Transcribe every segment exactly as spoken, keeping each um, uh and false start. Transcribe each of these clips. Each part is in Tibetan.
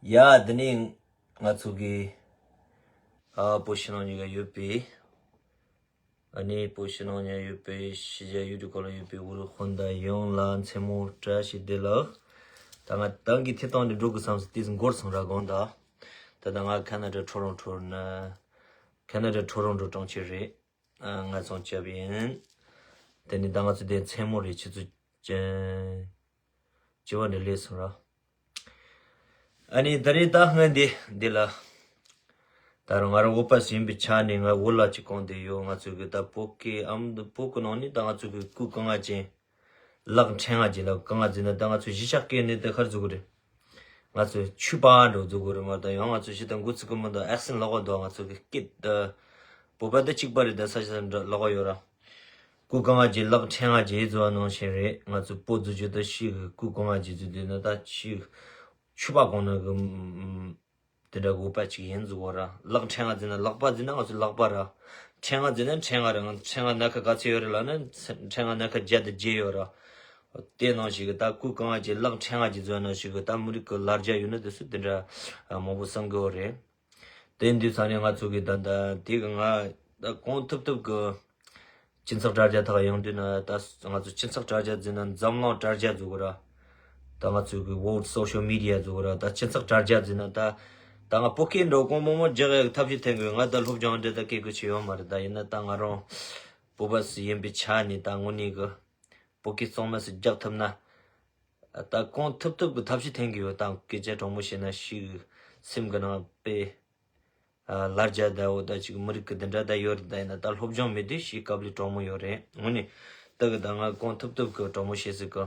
ཡ། འདི་ནི་ང་ཚོ་གི་ཨ་བོད་ཕྱི་ནང་གཉིས་ཀ་ཡོད་པའི། ཨ་ནི་བོད་ཕྱི་ནང་གཉིས་ཡོད་པའི་ཕྱི་རྒྱལ་ཡུལ་གྲུ་ཁག་ལ་ཡོད་པའི་ཨུ་རུ་སྤུན་ཟླ་ཡོངས་ལ་མཚན་མོ་བཀྲ་ཤིས་བདེ་ལེགས། ད་ང་ཏང་གི་ཐད་གཏོང་ནས་འགྲོ་དགོས་བསམ་སོང་། དེ་འགོར་སོང་ར་དགོངས་དག། ད་ལྟ་ང་ཁ་ན་ཌ་ཊོ་རོན་ཊོ་ན། ཁ་ན་ཌ་ཊོ་རོན་ཊོ་གྲོང་ཁྱེར་རེད། ཨ། ང་ཚོང་རྒྱབ་ཡིན། དེ་ནི་ད་ང་ཚོ་དེ་མཚན་མོ་རེད། ཆུ་ཚོད་བཅུ་བཅུ་པ་འདྲ་སླེབས་སོང་ར། ཨ་ནི་ད་རེས་ད་སྔ་འདི་འདི་ལ། ད་རུང་ང་རང་བོད་པ་ཞིག་ཡིན་པའི་ཆ་ནས་ང་བོད་ལ་ཅིག་གང་དེ་ཡོད། ང་ཚོ་གི་ད་བོད་ཀྱི་ཨམ་བོད་ཀྱི་ནང་ནས་ད་ང་ཚོ་གི་སྐུ་གང་ང་ཅན། ལག་ཕྲེང་ང་ཅན་ལ་གང་ང་ཟེར་ན་ད་ང་ཚོ་གཞིས་ཆགས་སྐད་ནས་ད་ག་རེ་ཟེར་དགོས་རེད། ང་ཚོ་ཆོས་པ་འགྲོ་ཟེར་དགོས་རེད་མ་གཏོགས། ཡང་ང་ཚོ་ཞེ་དྲག་འགོ་ཚུགས་ཀྱི་མི་འདུག་ཨེག་སེན་ལོག་གི་འདུག་ང་ཚོ་གི་སྐད་ད་བོད་པ་ད་གཅིག་པ་རེད། ད་ས་ཆ་ལོག་གི་ཡོད་ར། སྐུ་གང་ང་ཅན་ལག་ཕྲེང་ང་ཅན་ཟེར་བ་ནང་བཞིན་རེད། ང་ཚོ་བོད་ཟེར་རྒྱུ་ད་ཤི་གི་སྐུ་གང་ང་ཅན་ཟེར་དུས་ན་ད་ཤི་ཆོས་པ་གང་ན་གི་དེ་འདྲ་བོད་པ་ཅིག་ཡིན་ཟེར་བ་ར། ལག་ཕྲེང་ང་ཟེར་ན་ལག་པ་ཟེར་ན་ང་ཚོ་ལག་པ་ར། ཕྲེང་ང་ཟེར་ན་ཕྲེང་ང་ར། ང་ཕྲེང་ང་སྣ་ཁ་ག་ཚོད་ཡོད་རེད་ལབ་ན་ཕྲེང་ང་སྣ་ཁ་བརྒྱ་དང་བརྒྱད་ཡོད་ར། དེ་ནང་བཞིན་གི་ད་སྐུ་གང་ང་ཅན་ལག་ཕྲེང་ང་ཅན་ཟེར་བ་ནང་བཞིན་གི་ད་མི་རིགས་ཀྱི་ལ་རྒྱ་ཡོད་ན་དེ་ཚོ་དེ་འདྲ་མང་པོ་བསམ་གི་ཡོད་རེད། དེ་འདི་ཚང་ནས་ང་ཚོ་གི་ད་ད་དེ་གི་ང་ད་གང་ཐུབ་ཐུབ་གི་སྤྱི་ཚོགས་དྲ་རྒྱ་ཐག་ཡོང་དུས་ན་ད་ང་ཚོ་སྤྱི་ཚོགས་དྲ་རྒྱ་ཟེར་ན་འཛམ་གླིང་དྲ་རྒྱ་ཟེར་གི་ར། ད་ང་ཚོ་གི་World Social Media ཟེར་གི་ར། ད་སྤྱི་ཚོགས་དྲ་རྒྱ་ཟེར་ན་ད་ད་ང་བོད་སྐད་འགྲོ་གོང་མོ་མོ་རྒྱག་ཡག་ཐབས་ཤེས་འཐེན་གི་ཡོད། ང་ད་སློབ་སྦྱོང་འདྲ་ད་སྐད་གི་ཆེ་ཡོད་མ་རེད། ད་ཡིན་ན་ད་ང་རང་བོད་པ་ཞིག་ཡིན་པའི་ཆ་ནས་ད་དངོས་གནས་གི་བོད་སྐད་གཙང་མ་ཞིག་རྒྱག་ཐུབ་ན། ད་གང་ཐུབ་ཐུབ་གི་ཐབས་ཤེས་འཐེན་གི་ཡོད། ད་སྐད་ཆ་དྲང་མོ་བཤད་ན་ཤི་གི་སེམས་གི་ནང་དཔེ། ཨ། ལར་རྒྱ་ཟླ་བོ་ད་ཅིག་མི་རིགས་ཀྱི་འདི་འདྲ་ད་ཡོད་རེད། ད་ཡིན་ན་ད་སློབ་སྦྱོང་མེད་དུས་ཤི་དཀའ་ལས་དྲང་མོ་ཡོད་རེད། དངོས་གནས་ད་གི་ད་ང་གང་ཐུབ་ཐུབ་གི་དྲང་མོ་བཤད་སྲིད་གི་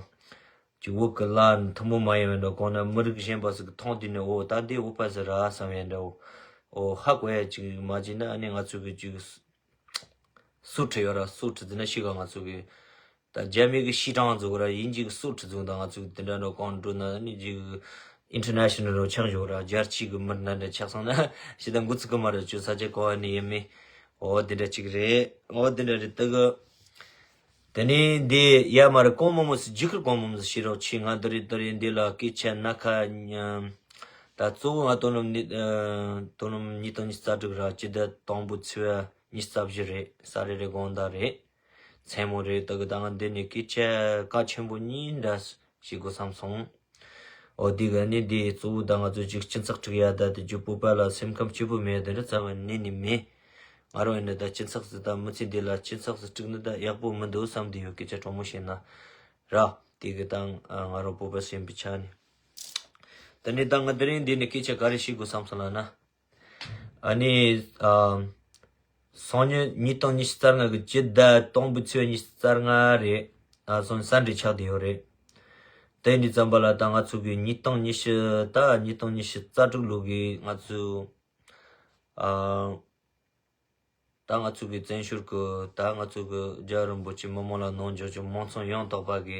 ཅིག་བོད་ཀྱི་ལ་ཐུན་མོང་མ་ཡིན་པའི་འགྲོ་གོང་ན་མི་རིགས་གཞན་པ་ཟིག་གི་མཐོང་དུས་ནས་འོ་ད་འདི་བོད་པ་ཟིག་ར་བསམ་ཡས་འདྲ་བོ། འོ་ཧ་གོ་ཡས་ཅིག་མ་བྱས་ན་ཨ་ནི་ང་ཚོ་གི་ཅིག་སུ་ཁྲིད་ཡོད་ར། སུ་ཁྲིད་ཟེར་ན་ཤི་ག་ང་ཚོ་གི་ད་རྒྱ་མི་གི་ཤི་གྲངས་ཟེར་གི་ར། དབྱིན་ཇི་གི་སུ་ཁྲིད་ཟེར་གི་ད་ང་ཚོ་གི་དེ་འདྲ་འགྲོ་གང་འགྲོ་ན་ནི་ཇི་གི་ཨིན་ཊར་ནེ་ཤ་ནལ་རུ་ཆགས་ཡོད་ར། རྒྱལ་སྤྱི་གི་མི་སྣ་འདྲ་ཆགས་སོང་ན་ཤི་ད་འགོ་ཚུགས་གི་མ་རེད། ཅོ་ས་ཆ་གོ་བ་ནི་ཡིན་མིན་འོ་དེ་འདྲ་ཅིག་རེད། འོ་དེ་འདྲ་རེད། ད་གི་དེ་ནས་འདི་ཡ་མ་རེད། གོང་མོ་མོ་སི་རྒྱུ་ཁར་གོང་མོ་མོ་སི་ཤི་རོགས་ཆི། ང་དེ་རིང་དེ་རིང་འདི་ལ་སྐད་ཆ་སྣ་ཁ་ཉམས། ད་གཙོ་བོ་ང་དོ་ནམ་ནི་ཨ་དོ་ནམ་ཉིས་སྟོང་ཉི་ཤུ་རྩ་དྲུག་ར་སྤྱི་ཟླ་དང་པོ་ཚེས་པ་ཉི་ཤུ་རྩ་བཞི་རེད། ས་རེ་རེ་དགོང་དག་རེད། མཚན་མོ་རེད། ད་གི་ད་ང་འདི་ནས་སྐད་ཆ་གལ་ཆེན་པོ་གཉིས་འདྲ་ཞིག་དགོས་བསམ་སོང་། འོ་དེ་ག་ནི་འདི་གཙོ་བོ་ད་ང་ཚོ་ཅིག་སྤྱི་ཚོགས་སྒྲིག་ཡ་ད་དེ་རྒྱུ་བོད་པ་ལ་སེམས་ཁམས་སྐྱིད་པོ་མེད་དེ་འདྲ་རྩ་བ་ནས་ནི་མེད། ང་རང་ཡིན་ན་ད་སྤྱི་ཚོགས་སུ་ད་མི་ཚེ་འདི་ལ་སྤྱི་ཚོགས་སུ་སྒྲིག་ནི་ད་ཡག་པོ་མི་འདུག་བསམ་དེ་ཡོད། སྐད་ཆ་དྲང་མོ་བཤད་ན་ར། དེ་གི་ད་ང་རང་བོད་པ་ཞིག་ཡིན་པའི་ཆ་ནས། ད་ནི་ད་ང་དེ་རིང་འདི་ནས་སྐད་ཆ་ག་རེ་བཤད་དགོས་བསམ་སོང་ལབ་ན། ཨ་ནི་ཨ་སང་ཉིན་ཉིས་སྟོང་ཉི་ཤུ་རྩ་ལྔ་གི་སྤྱི་ཟླ་དང་པོའི་ཚེས་ཉི་ཤུ་རྩ་ལྔ་རེད། ཨ་སང་ཉིན་སན་ཌེ་ཆགས་བསྡད་ཡོད་རེད། དེ་འདི་ཙམ་པ་ལ་ད་ང་ཚོ་གི་ཉིས་སྟོང་ཉི་ཤུ་ད་ཉིས་སྟོང་ཉི་ཤུ་རྩ་དྲུག་ལོ་གི་ང་ཚོ་ཨ་ད་ང་ཚོ་གི་བཙན་བྱོལ་གི་ད་ང་ཚོ་གི་རྒྱལ་བ་རིན་པོ་ཆེ་མི་མང་ལ་གནང་འཇོག་ཅིག་མང་ཚོགས་ཡང་དག་པ་གི་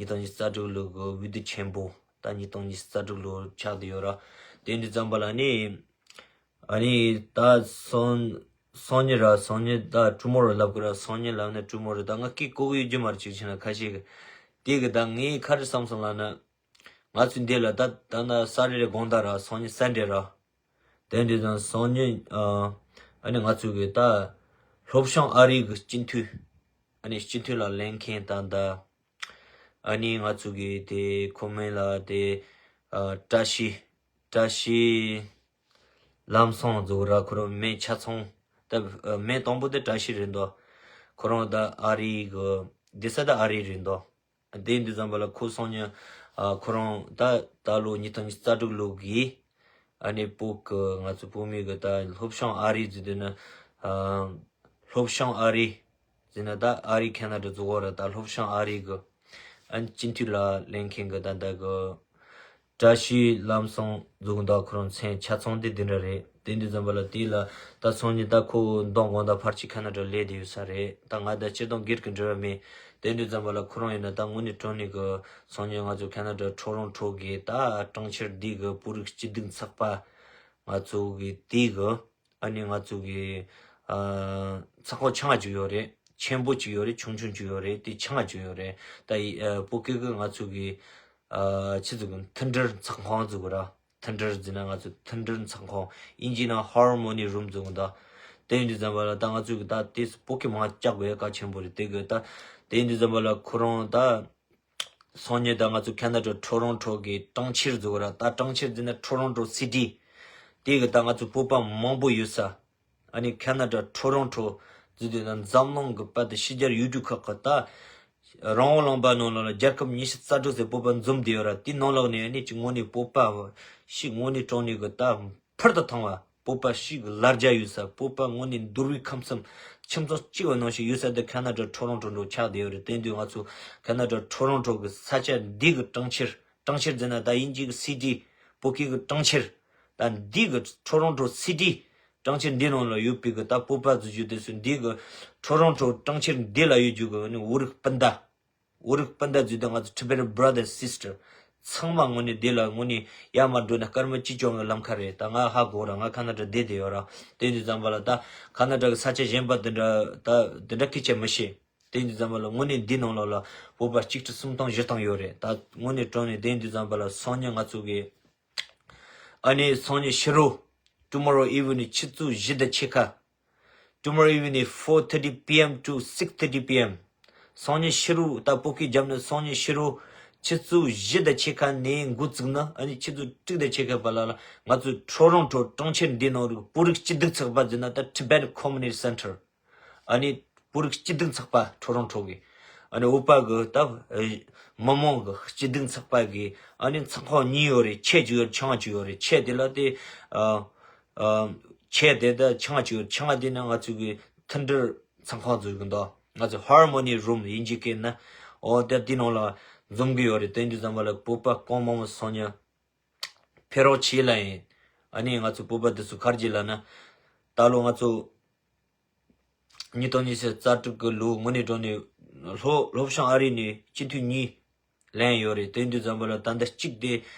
ཉིས་སྟོང་ཉི་ཤུ་རྩ་དྲུག་ལོ་གི་འོས་བསྡུ་ཆེན་པོ་ད་ཉིས་སྟོང་ཉི་ཤུ་རྩ་དྲུག་ལོ་ཆགས་བསྡད་ཡོད་ར། དེ་འདི་ཙམ་པ་ལ་ནི་ཨ་ནི་ད་སང་སང་ཉིན་ར་སང་ཉིན་ད་ཊུ་མོ་རོ་ལབ་གི་ར། སང་ཉིན་ལབ་ན་ཊུ་མོ་རོ་ད་ང་སྐད་གོ་གི་ཡོད་རྒྱུ་མ་རེད། ཅིག་བྱས་ན་ཁ་ཤས་གི་དེ་གི་ད་ངས་ག་རེ་བསམ་སོང་ལབ་ན། ང་ཚོའི་འདི་ལ་ད་ད་ན་ས་རེ་རེ་དགོང་དག་ར་སང་ཉིན་སན་ཌེ་ར། དེ་འདི་དང་སང་ཉིན་ཨ་ཨ་ནི་ང་ཚོ་གི་ད་སློབ་སྦྱོང་ཨ་རི་གི་སྤྱི་འཐུས་ཨ་ནི་སྤྱི་འཐུས་ལ་ལེན་མཁན་ད་ད་ཨ་ནི་ང་ཚོ་གི་དེ་ཁོ་མེན་ལ་དེ་ཨ་བཀྲ་ཤིས་བཀྲ་ཤིས་ལམ་སང་ཟེར་གི་ར། ཁོ་རང་མིང་ཆ་ཚང་ད་མིང་དང་པོ་དེ་བཀྲ་ཤིས་རེད་འདུག་ཁོ་རང་ད་ཨ་རི་གི་བསྡད་ས་ད་ཨ་རི་རེད་འདུག་དེ་འདི་ཙམ་པ་ལ་ཁོ་སང་ཉིན་ཨ་ཁོ་རང་ད་ད་ལོ་ཉིས་སྟོང་ཉི་ཤུ་རྩ་དྲུག་ལོ་གི་ཨ་ནི་བོད་ཀྱི་ང་ཚོ་བོད་མི་གི་ད་སློབ་སྦྱོང་ཨ་རི་ཟེར་དུས་ན་ཨ་སློབ་སྦྱོང་ཨ་རི་ཟེར་ན་ད་ཨ་རི་ཁེ་ན་ཌ་ཟེར་གོ་ར། ད་སློབ་སྦྱོང་ཨ་རི་གི་ཨ་ནི་སྤྱི་འཐུས་ལ་ལེན་མཁན་གི་ད་ད་གི་བཀྲ་ཤིས་ལམ་སང་ཟེར་གི་འདུག་ཁོ་རང་མཚན་ཆ་ཚང་དེ་འདི་འདྲ་རེད། དེ་འདི་ཙམ་པ་ལ་དེ་ལ་ད་སང་ཉིན་ད་ཁོ་འདང་དགོང་དག་ཕལ་ཆེར་ཁེ་ན་ཌ་སླེབས་བསྡད་ཡོད་ས་རེད། ད་ང་ད་སྤྱིར་བཏང་སྒེར་གྱི་འབྲེལ་བ་མེད། དེ་འདི་ཙམ་པ་ལ་ཁོ་རང་ཡིན་ན་ད་དངོས་གནས་དྲང་གནས་གི་སང་ཉིན་ང་ཚོ་ཁེ་ན་ཌ་ཊོ་རོན་ཊོ་གི་ད་གྲོང་ཁྱེར་འདི་གི་བོད་རིགས་སྐྱིད་སྡུག་ཚོགས་པ་ང་ཚོ་གི་དེ་གི་ཨ་ནི་ང་ཚོ་གི་ཨ་ཚོགས་པ་ཆུང་ང་ཅིག་ཡོད་རེད། ཆེན་པོ་ཅིག་ཡོད་རེད། ཆུང་ཆུང་ཅིག་ཡོད་རེད། དེ་ཆུང་ང་ཅིག་ཡོད་རེད། ད་ཡི་ཨ་བོད་སྐད་གི་ང་ཚོ་གི་ཨ་ཆི་ཟེར་གི་མཐུན་སྒྲིལ་ཚོགས་ཁང་ཟེར་གི་ར། མཐུན་སྒྲིལ་ཟེར་ན་ང་ཚོ་མཐུན་སྒྲིལ་ཚོགས་ཁང་། དབྱིན་ཇིའི་ནང་Harmony Room་ཟེར་གི་འདུག་དེ་ཡིན་དུས་ཙམ་པ་ལ་ད་ང་ཚོ་གི་ད་དེ་བོད་སྐད་མང་བཀྱག་དགོས་ཡ་གལ་ཆེན་པོ་རེད། དེ་གི་ད་དེ་ཡིན་དུས་ཙམ་པ་ལ་ཁོ་རང་ད་སང་ཉིན་ད་ང་ཚོ་ཁ་ན་ཌ་ཊོ་རོན་ཊོ་གི་གྲོང་ཁྱེར་ཟེར་གི་ར། ད་གྲོང་ཁྱེར་ཟེར་ན་Toronto City། དེ་གི་ད་ང་ཚོ་བོད་པ་མང་པོ་ཡོད་ས། ཨ་ནི་ཁ་ན་ཌ་ཊོ་རོན་ཊོ་ཟེར་དུས་ད་འཛམ་གླིང་གི་བར་དུ་ཕྱི་རྒྱལ་ཡུལ་གྲུ་ཁག་གི་ད་རང་དབང་ལུང་པ་ནང་ལོགས་ལ་རྒྱལ་ཁབ་ཉི་ཤུ་རྩ་དྲུག་ཟེར་བོད་པ་འཛོམས་བསྡད་ཡོད་ར། དེའི་ནང་ལོགས་ནས་ཨ་ནི་ཅིག་དངོས་གནས་བོད་པ་ཞིག་དངོས་གནས་དྲང་གནས་གི་ད་ཕུལ་དུ་བཏང་བ། བོད་པ་ཞིག་ལ་རྒྱ་ཡོད་ས། བོད་པ་དངོས་གནས་འདུལ་བའི་ཁམས་སུ་ཁྱིམ་ཚང་གཅིག་པ་ནང་བཞིན་ཡོད་ས་དེ་ཁ་ན་ཌ་ཊོ་རོན་ཊོ་འདྲ་ཆགས་བསྡད་ཡོད་རེད། དེ་དུས་ང་ཚོ་ཁ་ན་ཌ་ཊོ་རོན་ཊོ་གི་ས་ཆ་འདི་གི་གྲོང་ཁྱེར། གྲོང་ཁྱེར་ཟེར་ན་ད་དབྱིན་ཇི་གི་སི་ཊི། བོད་སྐད་གི་གྲོང་ཁྱེར། ད་འདི་གི་ཊོ་རོན་ཊོ་སི་ཊི། གྲོང་ཁྱེར་འདི་ནང་ལ་ཡོད་པའི་གི་ད་བོད་པ་ཟེར་རྒྱུ་དེ་ཚོ་འདི་གི་ཊོ་རོན་ཊོ་གྲོང་ཁྱེར་འདི་ལ་ཡོད་རྒྱུ་གི་ནི་བོད་རིགས་སྤུན་ཟླ། བོད་རིགས་སྤུན་ཟླ་ཟེར་དུས་ང་ཚོ་Tibetan brother sister། ཚང་མ་དངོས་གནས་འདི་ལ་དངོས་གནས་ཡར་མར་འགྲོ་ན་སྐར་མ་གཅིག་གྱོང་གི་ལམ་ཁ་རེད། ད་ང་ཧ་གོ་ར། ང་ཁ་ན་ཌ་བསྡད་བསྡད་ཡོད་ར། དེ་ཡིན་དུས་ཙམ་པ་ལ་ད་ཁ་ན་ཌ་གི་ས་ཆ་གཞན་པ་དེ་འདྲ་ད་དེ་འདྲ་སྐད་ཆ་མི་བཤད། དེ་ཡིན་དུས་ཙམ་པ་ལ་དངོས་གནས་འདི་ནང་ལོགས་ལ་བོད་པ་གཅིག་ཁྲི་སུམ་སྟོང་བཞི་སྟོང་ཡོད་རེད། ད་དངོས་གནས་དྲང་གནས་དེ་ཡིན་དུས་ཙམ་པ་ལ་སང་ཉིན་ང་ཚོ་གི་ཨ་ནི་སང་ཉིན་ཕྱི་དྲོ། Tomorrow evening། ཆུ་ཚོད་བཞི་དང་ཕྱེད་ཀ། Tomorrow evening, four thirty p m to six thirty p m. སང་ཉིན་ཕྱི་དྲོ། ད་བོད་སྐད་རྒྱབ་ན་སང་ཉིན་ཕྱི་དྲོ་ཆུ་ཚོད་བཞི་དང་ཕྱེད་ཀ་ནས་འགོ་བཙུགས་ན་ཨ་ནི་ཆུ་ཚོད་དྲུག་དང་ཕྱེད་ཀ་བར་ལ་ལ་ང་ཚོ་ཊོ་རོན་ཊོ་གྲོང་ཁྱེར་འདི་ནང་རུ་བོད་རིགས་སྐྱིད་སྡུག་ཚོགས་པ་ཟེར་ན་ད་Tibet Community Center། ཨ་ནི་བོད་རིགས་སྐྱིད་སྡུག་ཚོགས་པ་ཊོ་རོན་ཊོ་གི། ཨ་ནི་བོད་པ་གི་ད་མི་མང་གི་སྐྱིད་སྡུག་ཚོགས་པ་གི་ཨ་ནི་ཚོགས་ཁང་གཉིས་ཡོད་རེད། ཆེ་གཅིག་ཡོད་རེད། ཆུང་ང་གཅིག་ཡོད་རེད། ཆེ་དེ་ལ་དེ་ཨ་ཨ་ཆེ་དེ་ད་ཆུང་ང་གཅིག་ཡོད་རེད། ཆུང་ང་དེ་ནི་ང་ཚོ་གི་མཐུན་སྒྲིལ་ཚོགས་ཁང་ཟེར་གི་འདུག་ང་ཚོ་Harmony Room ཡིན་གྱི་སྐད་ན། འོ་དེ་དེ་ནང་ལ་འཛོམས་གི་ཡོད་རེད། དེ་ཡིན་དུས་ཙམ་པ་ལ་བོད་པ་གང་མང་མང་སང་ཉིན་ཕེབས་རོགས་བྱེད་ལབ་ཡིན། ཨ་ནི་ང་ཚོ་བོད་པ་དེ་ཚོ་ག་རེ་བྱེད་ལབ་ན། ད་ལོ་ང་ཚོ་ཉིས་སྟོང་ཉི་ཤུ་རྩ་དྲུག་གི་ལོ་དངོས་གནས་དྲང་གནས་ལྷོ་ལྷོ་བྱང་ཨ་རི་ནས་སྤྱི་འཐུས་གཉིས་ལེན་ཡོད་རེད། དེ་དུས་ཙམ་པ་ལ་ད་ལྟ་གཅིག་དེ་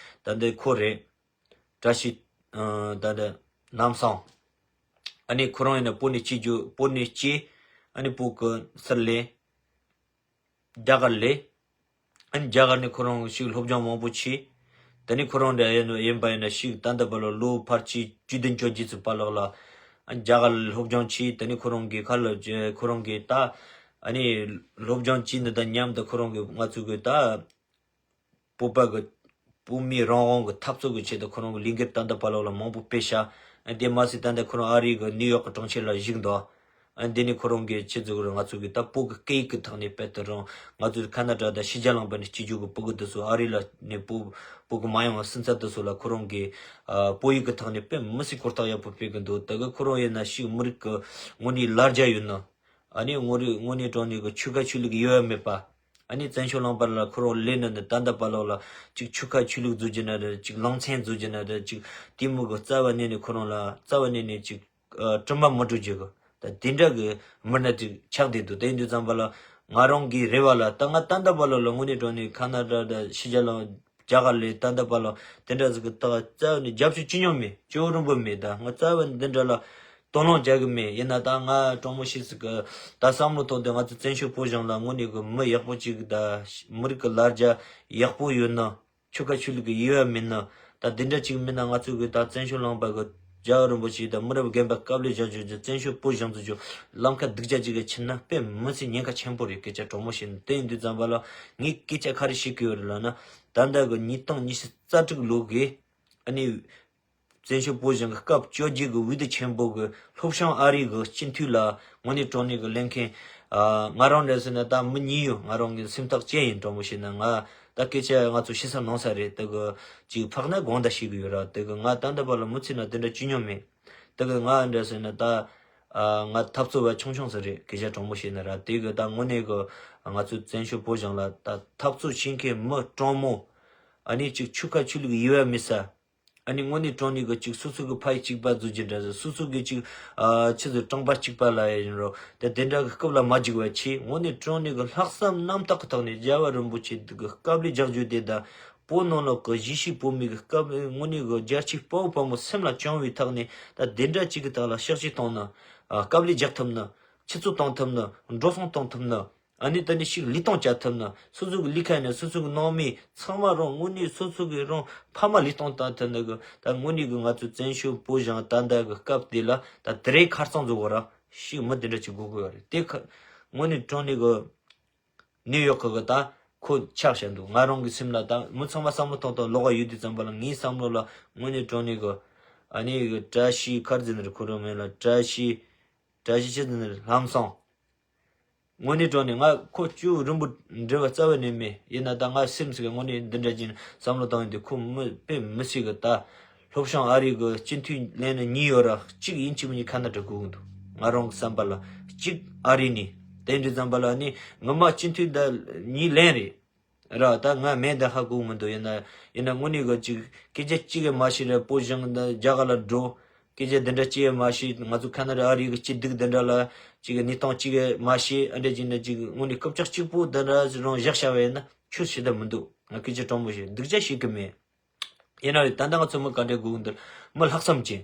ད་ལྟ་ཁོ་རེད། བཀྲ་ཤིས་ཨ་ད་ལྟ་ནམ་སང་། ཨ་ནི་ཁོ་རང་ཡིན་ན་བོད་ནས་སྐྱེས་རྒྱུ། བོད་ནས་སྐྱེས། ཨ་ནི་བོད་ཀྱི་སར་ལེན། རྒྱ་གར་ལས། ཨ་ནི་རྒྱ་གར་ནས་ཁོ་རང་ཞིག་སློབ་སྦྱོང་མང་པོ་བྱས། དེ་ནས་ཁོ་རང་འདྲ་ཡིན་ཡིན་པ་ཡིན་ན་ཞིག་ད་ལྟ་བར་ལ་ལོ་ཕལ་ཆེར་བཅུ་བདུན་བཅོ་བརྒྱད་ཙམ་བར་ལོགས་ལ་ཨ་ནི་རྒྱ་གར་ལ་སློབ་སྦྱོང་བྱས། དེ་ནས་ཁོ་རང་གིས་ཁ་ལ་ཁོ་རང་གིས་ད་ཨ་ནི་སློབ་སྦྱོང་བྱས་ནི་དང་མཉམ་དུ་ཁོ་རང་གིས་ང་ཚོ་གི་ད་བོད་པ་གི་བོད་མིའི་རང་དབང་གི་འཐབ་རྩོད་ཀྱི་ཆེད་དུ་ཁོ་རང་གི་ལས་འགུལ་ད་ལྟ་བར་ལོགས་ལ་མང་པོ་སྤེལ་ཤག་ཨ་དེ་མ་ཟད་ད་ལྟ་ཁོ་རང་ཨ་རི་གི་ནིའུ་ཡོག་གི་གྲོང་ཁྱེར་ལ་བཞུགས་འདུག་ཨ་འདི་ནི་ཁོ་རང་གི་ཆེད་དུ་ང་ཚོ་གི་ད་བོད་ཀྱི་སྐད་ཡིག་གི་ཐོག་ནས་དཔེ་ལྟ་རུང་ང་ཚོ་ཁ་ན་ཌ་དང་ཕྱི་རྒྱལ་ལུང་པ་ནས་སྐྱེས་རྒྱུ་གི་བོད་ཀྱི་དེ་ཚོ་ཨ་རི་ལ་ནས་བོད་བོད་ཀྱི་མ་ཡོང་བ་སུན་ཚ་དེ་ཚོ་ལ་ཁོ་རང་གི་ཨ་བོད་ཡིག་གི་ཐོག་ནས་དཔེ་མི་སྲིད་གོ་རྟོགས་ཡག་པོ་སྤེལ་གི་འདུག་ད་གི་ཁོ་རང་ཡིན་ན་ཞིག་མི་རིགས་ཀྱི་དངོས་གནས་ལ་རྒྱ་ཡོད་ན། ཨ་ནི་དངོས་རིགས་དངོས་གནས་དྲང་གནས་ཀྱི་ཆོལ་ཁ་ཆོས་ལུགས་དབྱེ་བ་མེད་པ། ཨ་ནི་བཙན་བྱོལ་ལུང་པ་ལ་ཁོ་རང་སླེབས་ནས་ནི་ད་ལྟ་བར་ལོགས་ལ་ཅིག་ཆོལ་ཁ་ཆོས་ལུགས་བཟོ་རྒྱུ་ན་རེད། ཅིག་ལང་ཚན་བཟོ་རྒྱུ་ན་རེད། ཅིག་དེ་མོ་གི་རྩ་བ་ནས་ནི་ཁོ་རང་ལ་རྩ་བ་ནས་ནི་ཅིག་ཨ་དྲི་མ་མི་འགྲོ་རྒྱུ་གི་ད་དེ་འདྲ་གི་མི་སྣ་ཅིག་ཆགས་བསྡད་འདུག་དེ་ཡིན་དུས་ཙམ་པ་ལ་ང་རང་གི་རེ་བ་ལ་ད་ང་ད་ལྟ་བར་ལོགས་ལ་དངོས་གནས་དྲང་གནས་ཁ་ན་ཌ་དང་ཕྱི་རྒྱལ་ལ་རྒྱ་གར་ལ་ད་ལྟ་བར་ལོགས་དེ་འདྲ་ཟིག་གི་ད་རྩ་བ་ནས་རྒྱབ་སྐྱོར་ཅི་ཡང་མེད། སྐྱོ་རུ་འབུ་མེད། ད་ང་རྩ་བ་ནས་འདི་འདྲ་ལ་དོ་སྣང་རྒྱག་གི་མེད། ཡིན་ན་ད་ང་དྲང་མོ་བཤད་ཟིག་གི་ད་བསམ་བློ་ཐོག་དེ་ང་ཚོ་བཙན་བྱོལ་བོད་གཞུང་ལ་དངོས་གནས་གི་མི་ཡག་པོ་ཅིག་ད་མི་རིགས་གི་ལ་རྒྱ་ཡག་པོ་ཡོད་ན། ཆོལ་ཁ་ཆོས་ལུགས་གི་དབྱེ་བ་མེད་ན། ད་འདི་འདྲ་ཅིག་མིན་ན་ང་ཚོ་གི་ད་བཙན་བྱོལ་ལུང་པ་གི་རྒྱལ་བ་རིན་པོ་ཆེ་དང་མི་རབས་རྒན་པ་སྐབས་ལས་བཞག་རྒྱུ་གི་བཙན་བྱོལ་བོད་གཞུང་ཚོ་ཆོ་ལམ་ཁ་སྡུག་ཅག་ཅིག་གི་ཕྱིན་ན་དཔེ་མི་སྲིད་ཉེན་ཁ་ཆེན་པོ་རེད། སྐད་ཆ་དྲང་མོ་བཤད་ན། དེ་ཡིན་དུས་ཙམ་པ་ལ་ངས་སྐད་ཆ་ག་རེ་བཤད་གི་ཡོད་རེད་ལབ་ན། ད་ལྟ་གི་ཉིས་སྟོང་ཉི་ཤུ་རྩ་དྲུག་ལོ་གི་ཨ་ནི་བཙན་བྱོལ་བོད་གཞུང་གི་སྐབས་བཅོ་བརྒྱད་གི་འོས་བསྡུ་ཆེན་པོ་གི་ལྷོ་བྱང་ཨ་རི་གི་སྤྱི་འཐུས་ལ་དངོས་གནས་དྲང་གནས་གི་ལེན་མཁན། ཨ་ང་རང་འདྲ་ཟེར་ན་ད་མི་ཉན་ཡོད། ང་རང་གི་སེམས་ཐག་བཅད་ཡིན། དྲང་མོ་བཤད་ན་ང་ད་སྐད་ཆ་ང་ཚོ་བཤད་ས་ནང་ས་རེད། དེ་གི་ཅིག་ཕག་ན་དགོངས་དག་བྱེད་གི་ཡོད་ར། དེ་གི་ང་ད་ལྟ་བར་ལ་མི་ཚེ་ན་དེ་འདྲ་ཅི་མྱོང་མེད། དེ་གི་ང་འདྲ་ཟེར་ན་ད་ཨ་ང་འཐབ་རྩོད་པ་ཆུང་ཆུང་ས་རེད། སྐད་ཆ་དྲང་མོ་བཤད་ན་ར། དེ་གི་ད་དངོས་གནས་གི་ང་ཚོ་བཙན་བྱོལ་བོད་གཞུང་ལ་ད་འཐབ་རྩོད་བྱེད་མཁན་མི་དྲང་མོ། ཨ་ནི་ཅིག་ཆོལ་ཁ་ཆོས་ལུགས་དབྱེ་བ་མེད་ས། ཨ་ནི་དངོས་གནས་དྲང་གནས་ཀྱི་ཅིག་སོ་སོ་གི་ཕ་ཡུལ་གཅིག་པ་བཟོ་རྒྱུ་འདྲ་ཟེར། སོ་སོ་གི་ཅིག་ཨ་ཆི་ཟེར་རྐང་པ་གཅིག་པ་ལ་ཡིན་རུང་དེ་དེ་འདྲ་གི་སྐབས་ལ་མ་འཇིགས་པ་ཆེ། དངོས་གནས་དྲང་གནས་ཀྱི་ལྷག་བསམ་རྣམ་དག་གི་ཐོག་ནས་རྒྱལ་བ་རིན་པོ་ཆེ་གི་སྐབས་ལས་རྒྱག་རྒྱུ་དེ་དང་། བོད་ནང་ལོགས་ཀྱི་གཞིས་བྱེས་བོད་མི་གི་སྐབས་དངོས་གནས་ཀྱི་རྒྱལ་གཅེས་དཔའ་བོ་དཔའ་མོ་སེམས་ལ་བཅངས་པའི་ཐོག་ནས་ད་དེ་འདྲ་ཅིག་གི་ཐོག་ལ་ཕྱག་བཞེས་བཏང་ན། ཨ་སྐབས་ལས་རྒྱག་ཐུབ་ན། ཆུ་ཚོད་གཏོང་ཐུབ་ན། འགྲོ་སོང་གཏོང་ཐུབ་ན། ཨ་ནི་ད་ནི་ཞིག་ལུས་སྟོང་བྱ་ཐུབ་ན། སོ་སོ་གི་ལུས་ཁ་ནས་སོ་སོ་གི་ནང་མི་ཚང་མ་རང་དངོས་གནས་སོ་སོ་གི་རང་ཕ་མ་ལུས་སྟོང་བཏང་ཐུབ་ན་གི། ད་དངོས་གནས་གི་ང་ཚོ་བཙན་བྱོལ་བོད་གཞུང་ད་ལྟ་གི་སྐབས་དེ་ལ་ད་དེ་རིང་ཁ་རྩང་བཟོ་བོ་ར་ཞིག་མི་དེ་འདྲ་ཅིག་དགོས་དགོས་ཡོད་རེད། དེ་ཁ་དངོས་གནས་དྲང་གནས་གི་ནིའུ་ཡོག་གི་ད་ཁོ་ཆགས་བཞག་འདུག་ང་རང་གི་སེམས་ལ་ད་མི་ཚང་མ་བསམ་བློ་གཏོང་སྟངས་ལོགས་ཀ་ཡོད་དུས་ཙམ་པ་ལ། ངའི་བསམ་བློ་ལ་དངོས་གནས་དྲང་གནས་གི་ཨ་ནི་གི་བཀྲ་ཤིས་ཁར་འཛིན་རེད། ཁོ་རང་མིང་ལ་བཀྲ་ཤིས། བཀྲ་ཤིས་ཆི་འཛིན་རེད། ལྷམ་སང་། དངོས་གནས་དྲང་གནས་ང་ཁོ་ཅུང་རིང་པོ་འབྲེལ་བ་རྩ་བ་ནས་མེད། ཡིན་ན་ད་ང་སེམས་སུ་དངོས་གནས་འདི་འདྲ་ཅིག་བསམ་བློ་བཏང་ཡོང་དུས། ཁོ་མི་དཔེ་མི་སྲིད་གི། ད་ལྷོ་བྱང་ཨ་རི་གི་སྤྱི་འཐུས་ལེན་ནི་གཉིས་ཡོད་ར། གཅིག་ཡིན་གཅིག་མིན་གཉིས་ཁ་ན་ཌ་དགོས་ཀྱི་འདུག་ང་རང་གི་བསམ་པ་ལ། གཅིག་ཨ་རི་ནས། དེ་འདྲའི་བསམ་པ་ལ་ནི་ངོ་མ་སྤྱི་འཐུས་ད་གཉིས་ལེན་རེད། ར་ད་ང་མེད་ད་ཧ་གོ་མི་འདུག་ཡིན་ན་ཡིན་ན་དངོས་གནས་གི་ཅིག་སྐད་ཆ་གཅིག་གི་མ་ཤེས་ར། བོད་གཞུང་ད་རྒྱ་གར་ལ་འགྲོ། སྐད་ཆ་འདི་འདྲ་གཅིག་གི་མ་ཤེས། ང་ཚོ་ཁ་ན་ཌ་ཨ་རི་གི་སྐྱིད་སྡུག་འདི་འདྲ་ལ་ཅིག་གི་གནས་སྟངས་གཅིག་གི་མ་ཤེས། ཨ་འདྲ་ཅིག་ན་ཅིག་དངོས་གནས་སྐབས་ཆག་གཅིག་པོ་འདི་འདྲ་རང་བཞག་བྱ་བ་ཡིན་ན་ཆོས་བྱེད་ད་མི་འདུག་ང་སྐད་ཆ་དྲང་མོ་བཤད། སྡུག་ཅག་བྱེད་གི་མེད། ཡིན་ན་ད་ལྟ་ང་ཚོ་མི་ག་འདྲ་དགོས་འདུག་མི་ལྷག་བསམ་ཅན།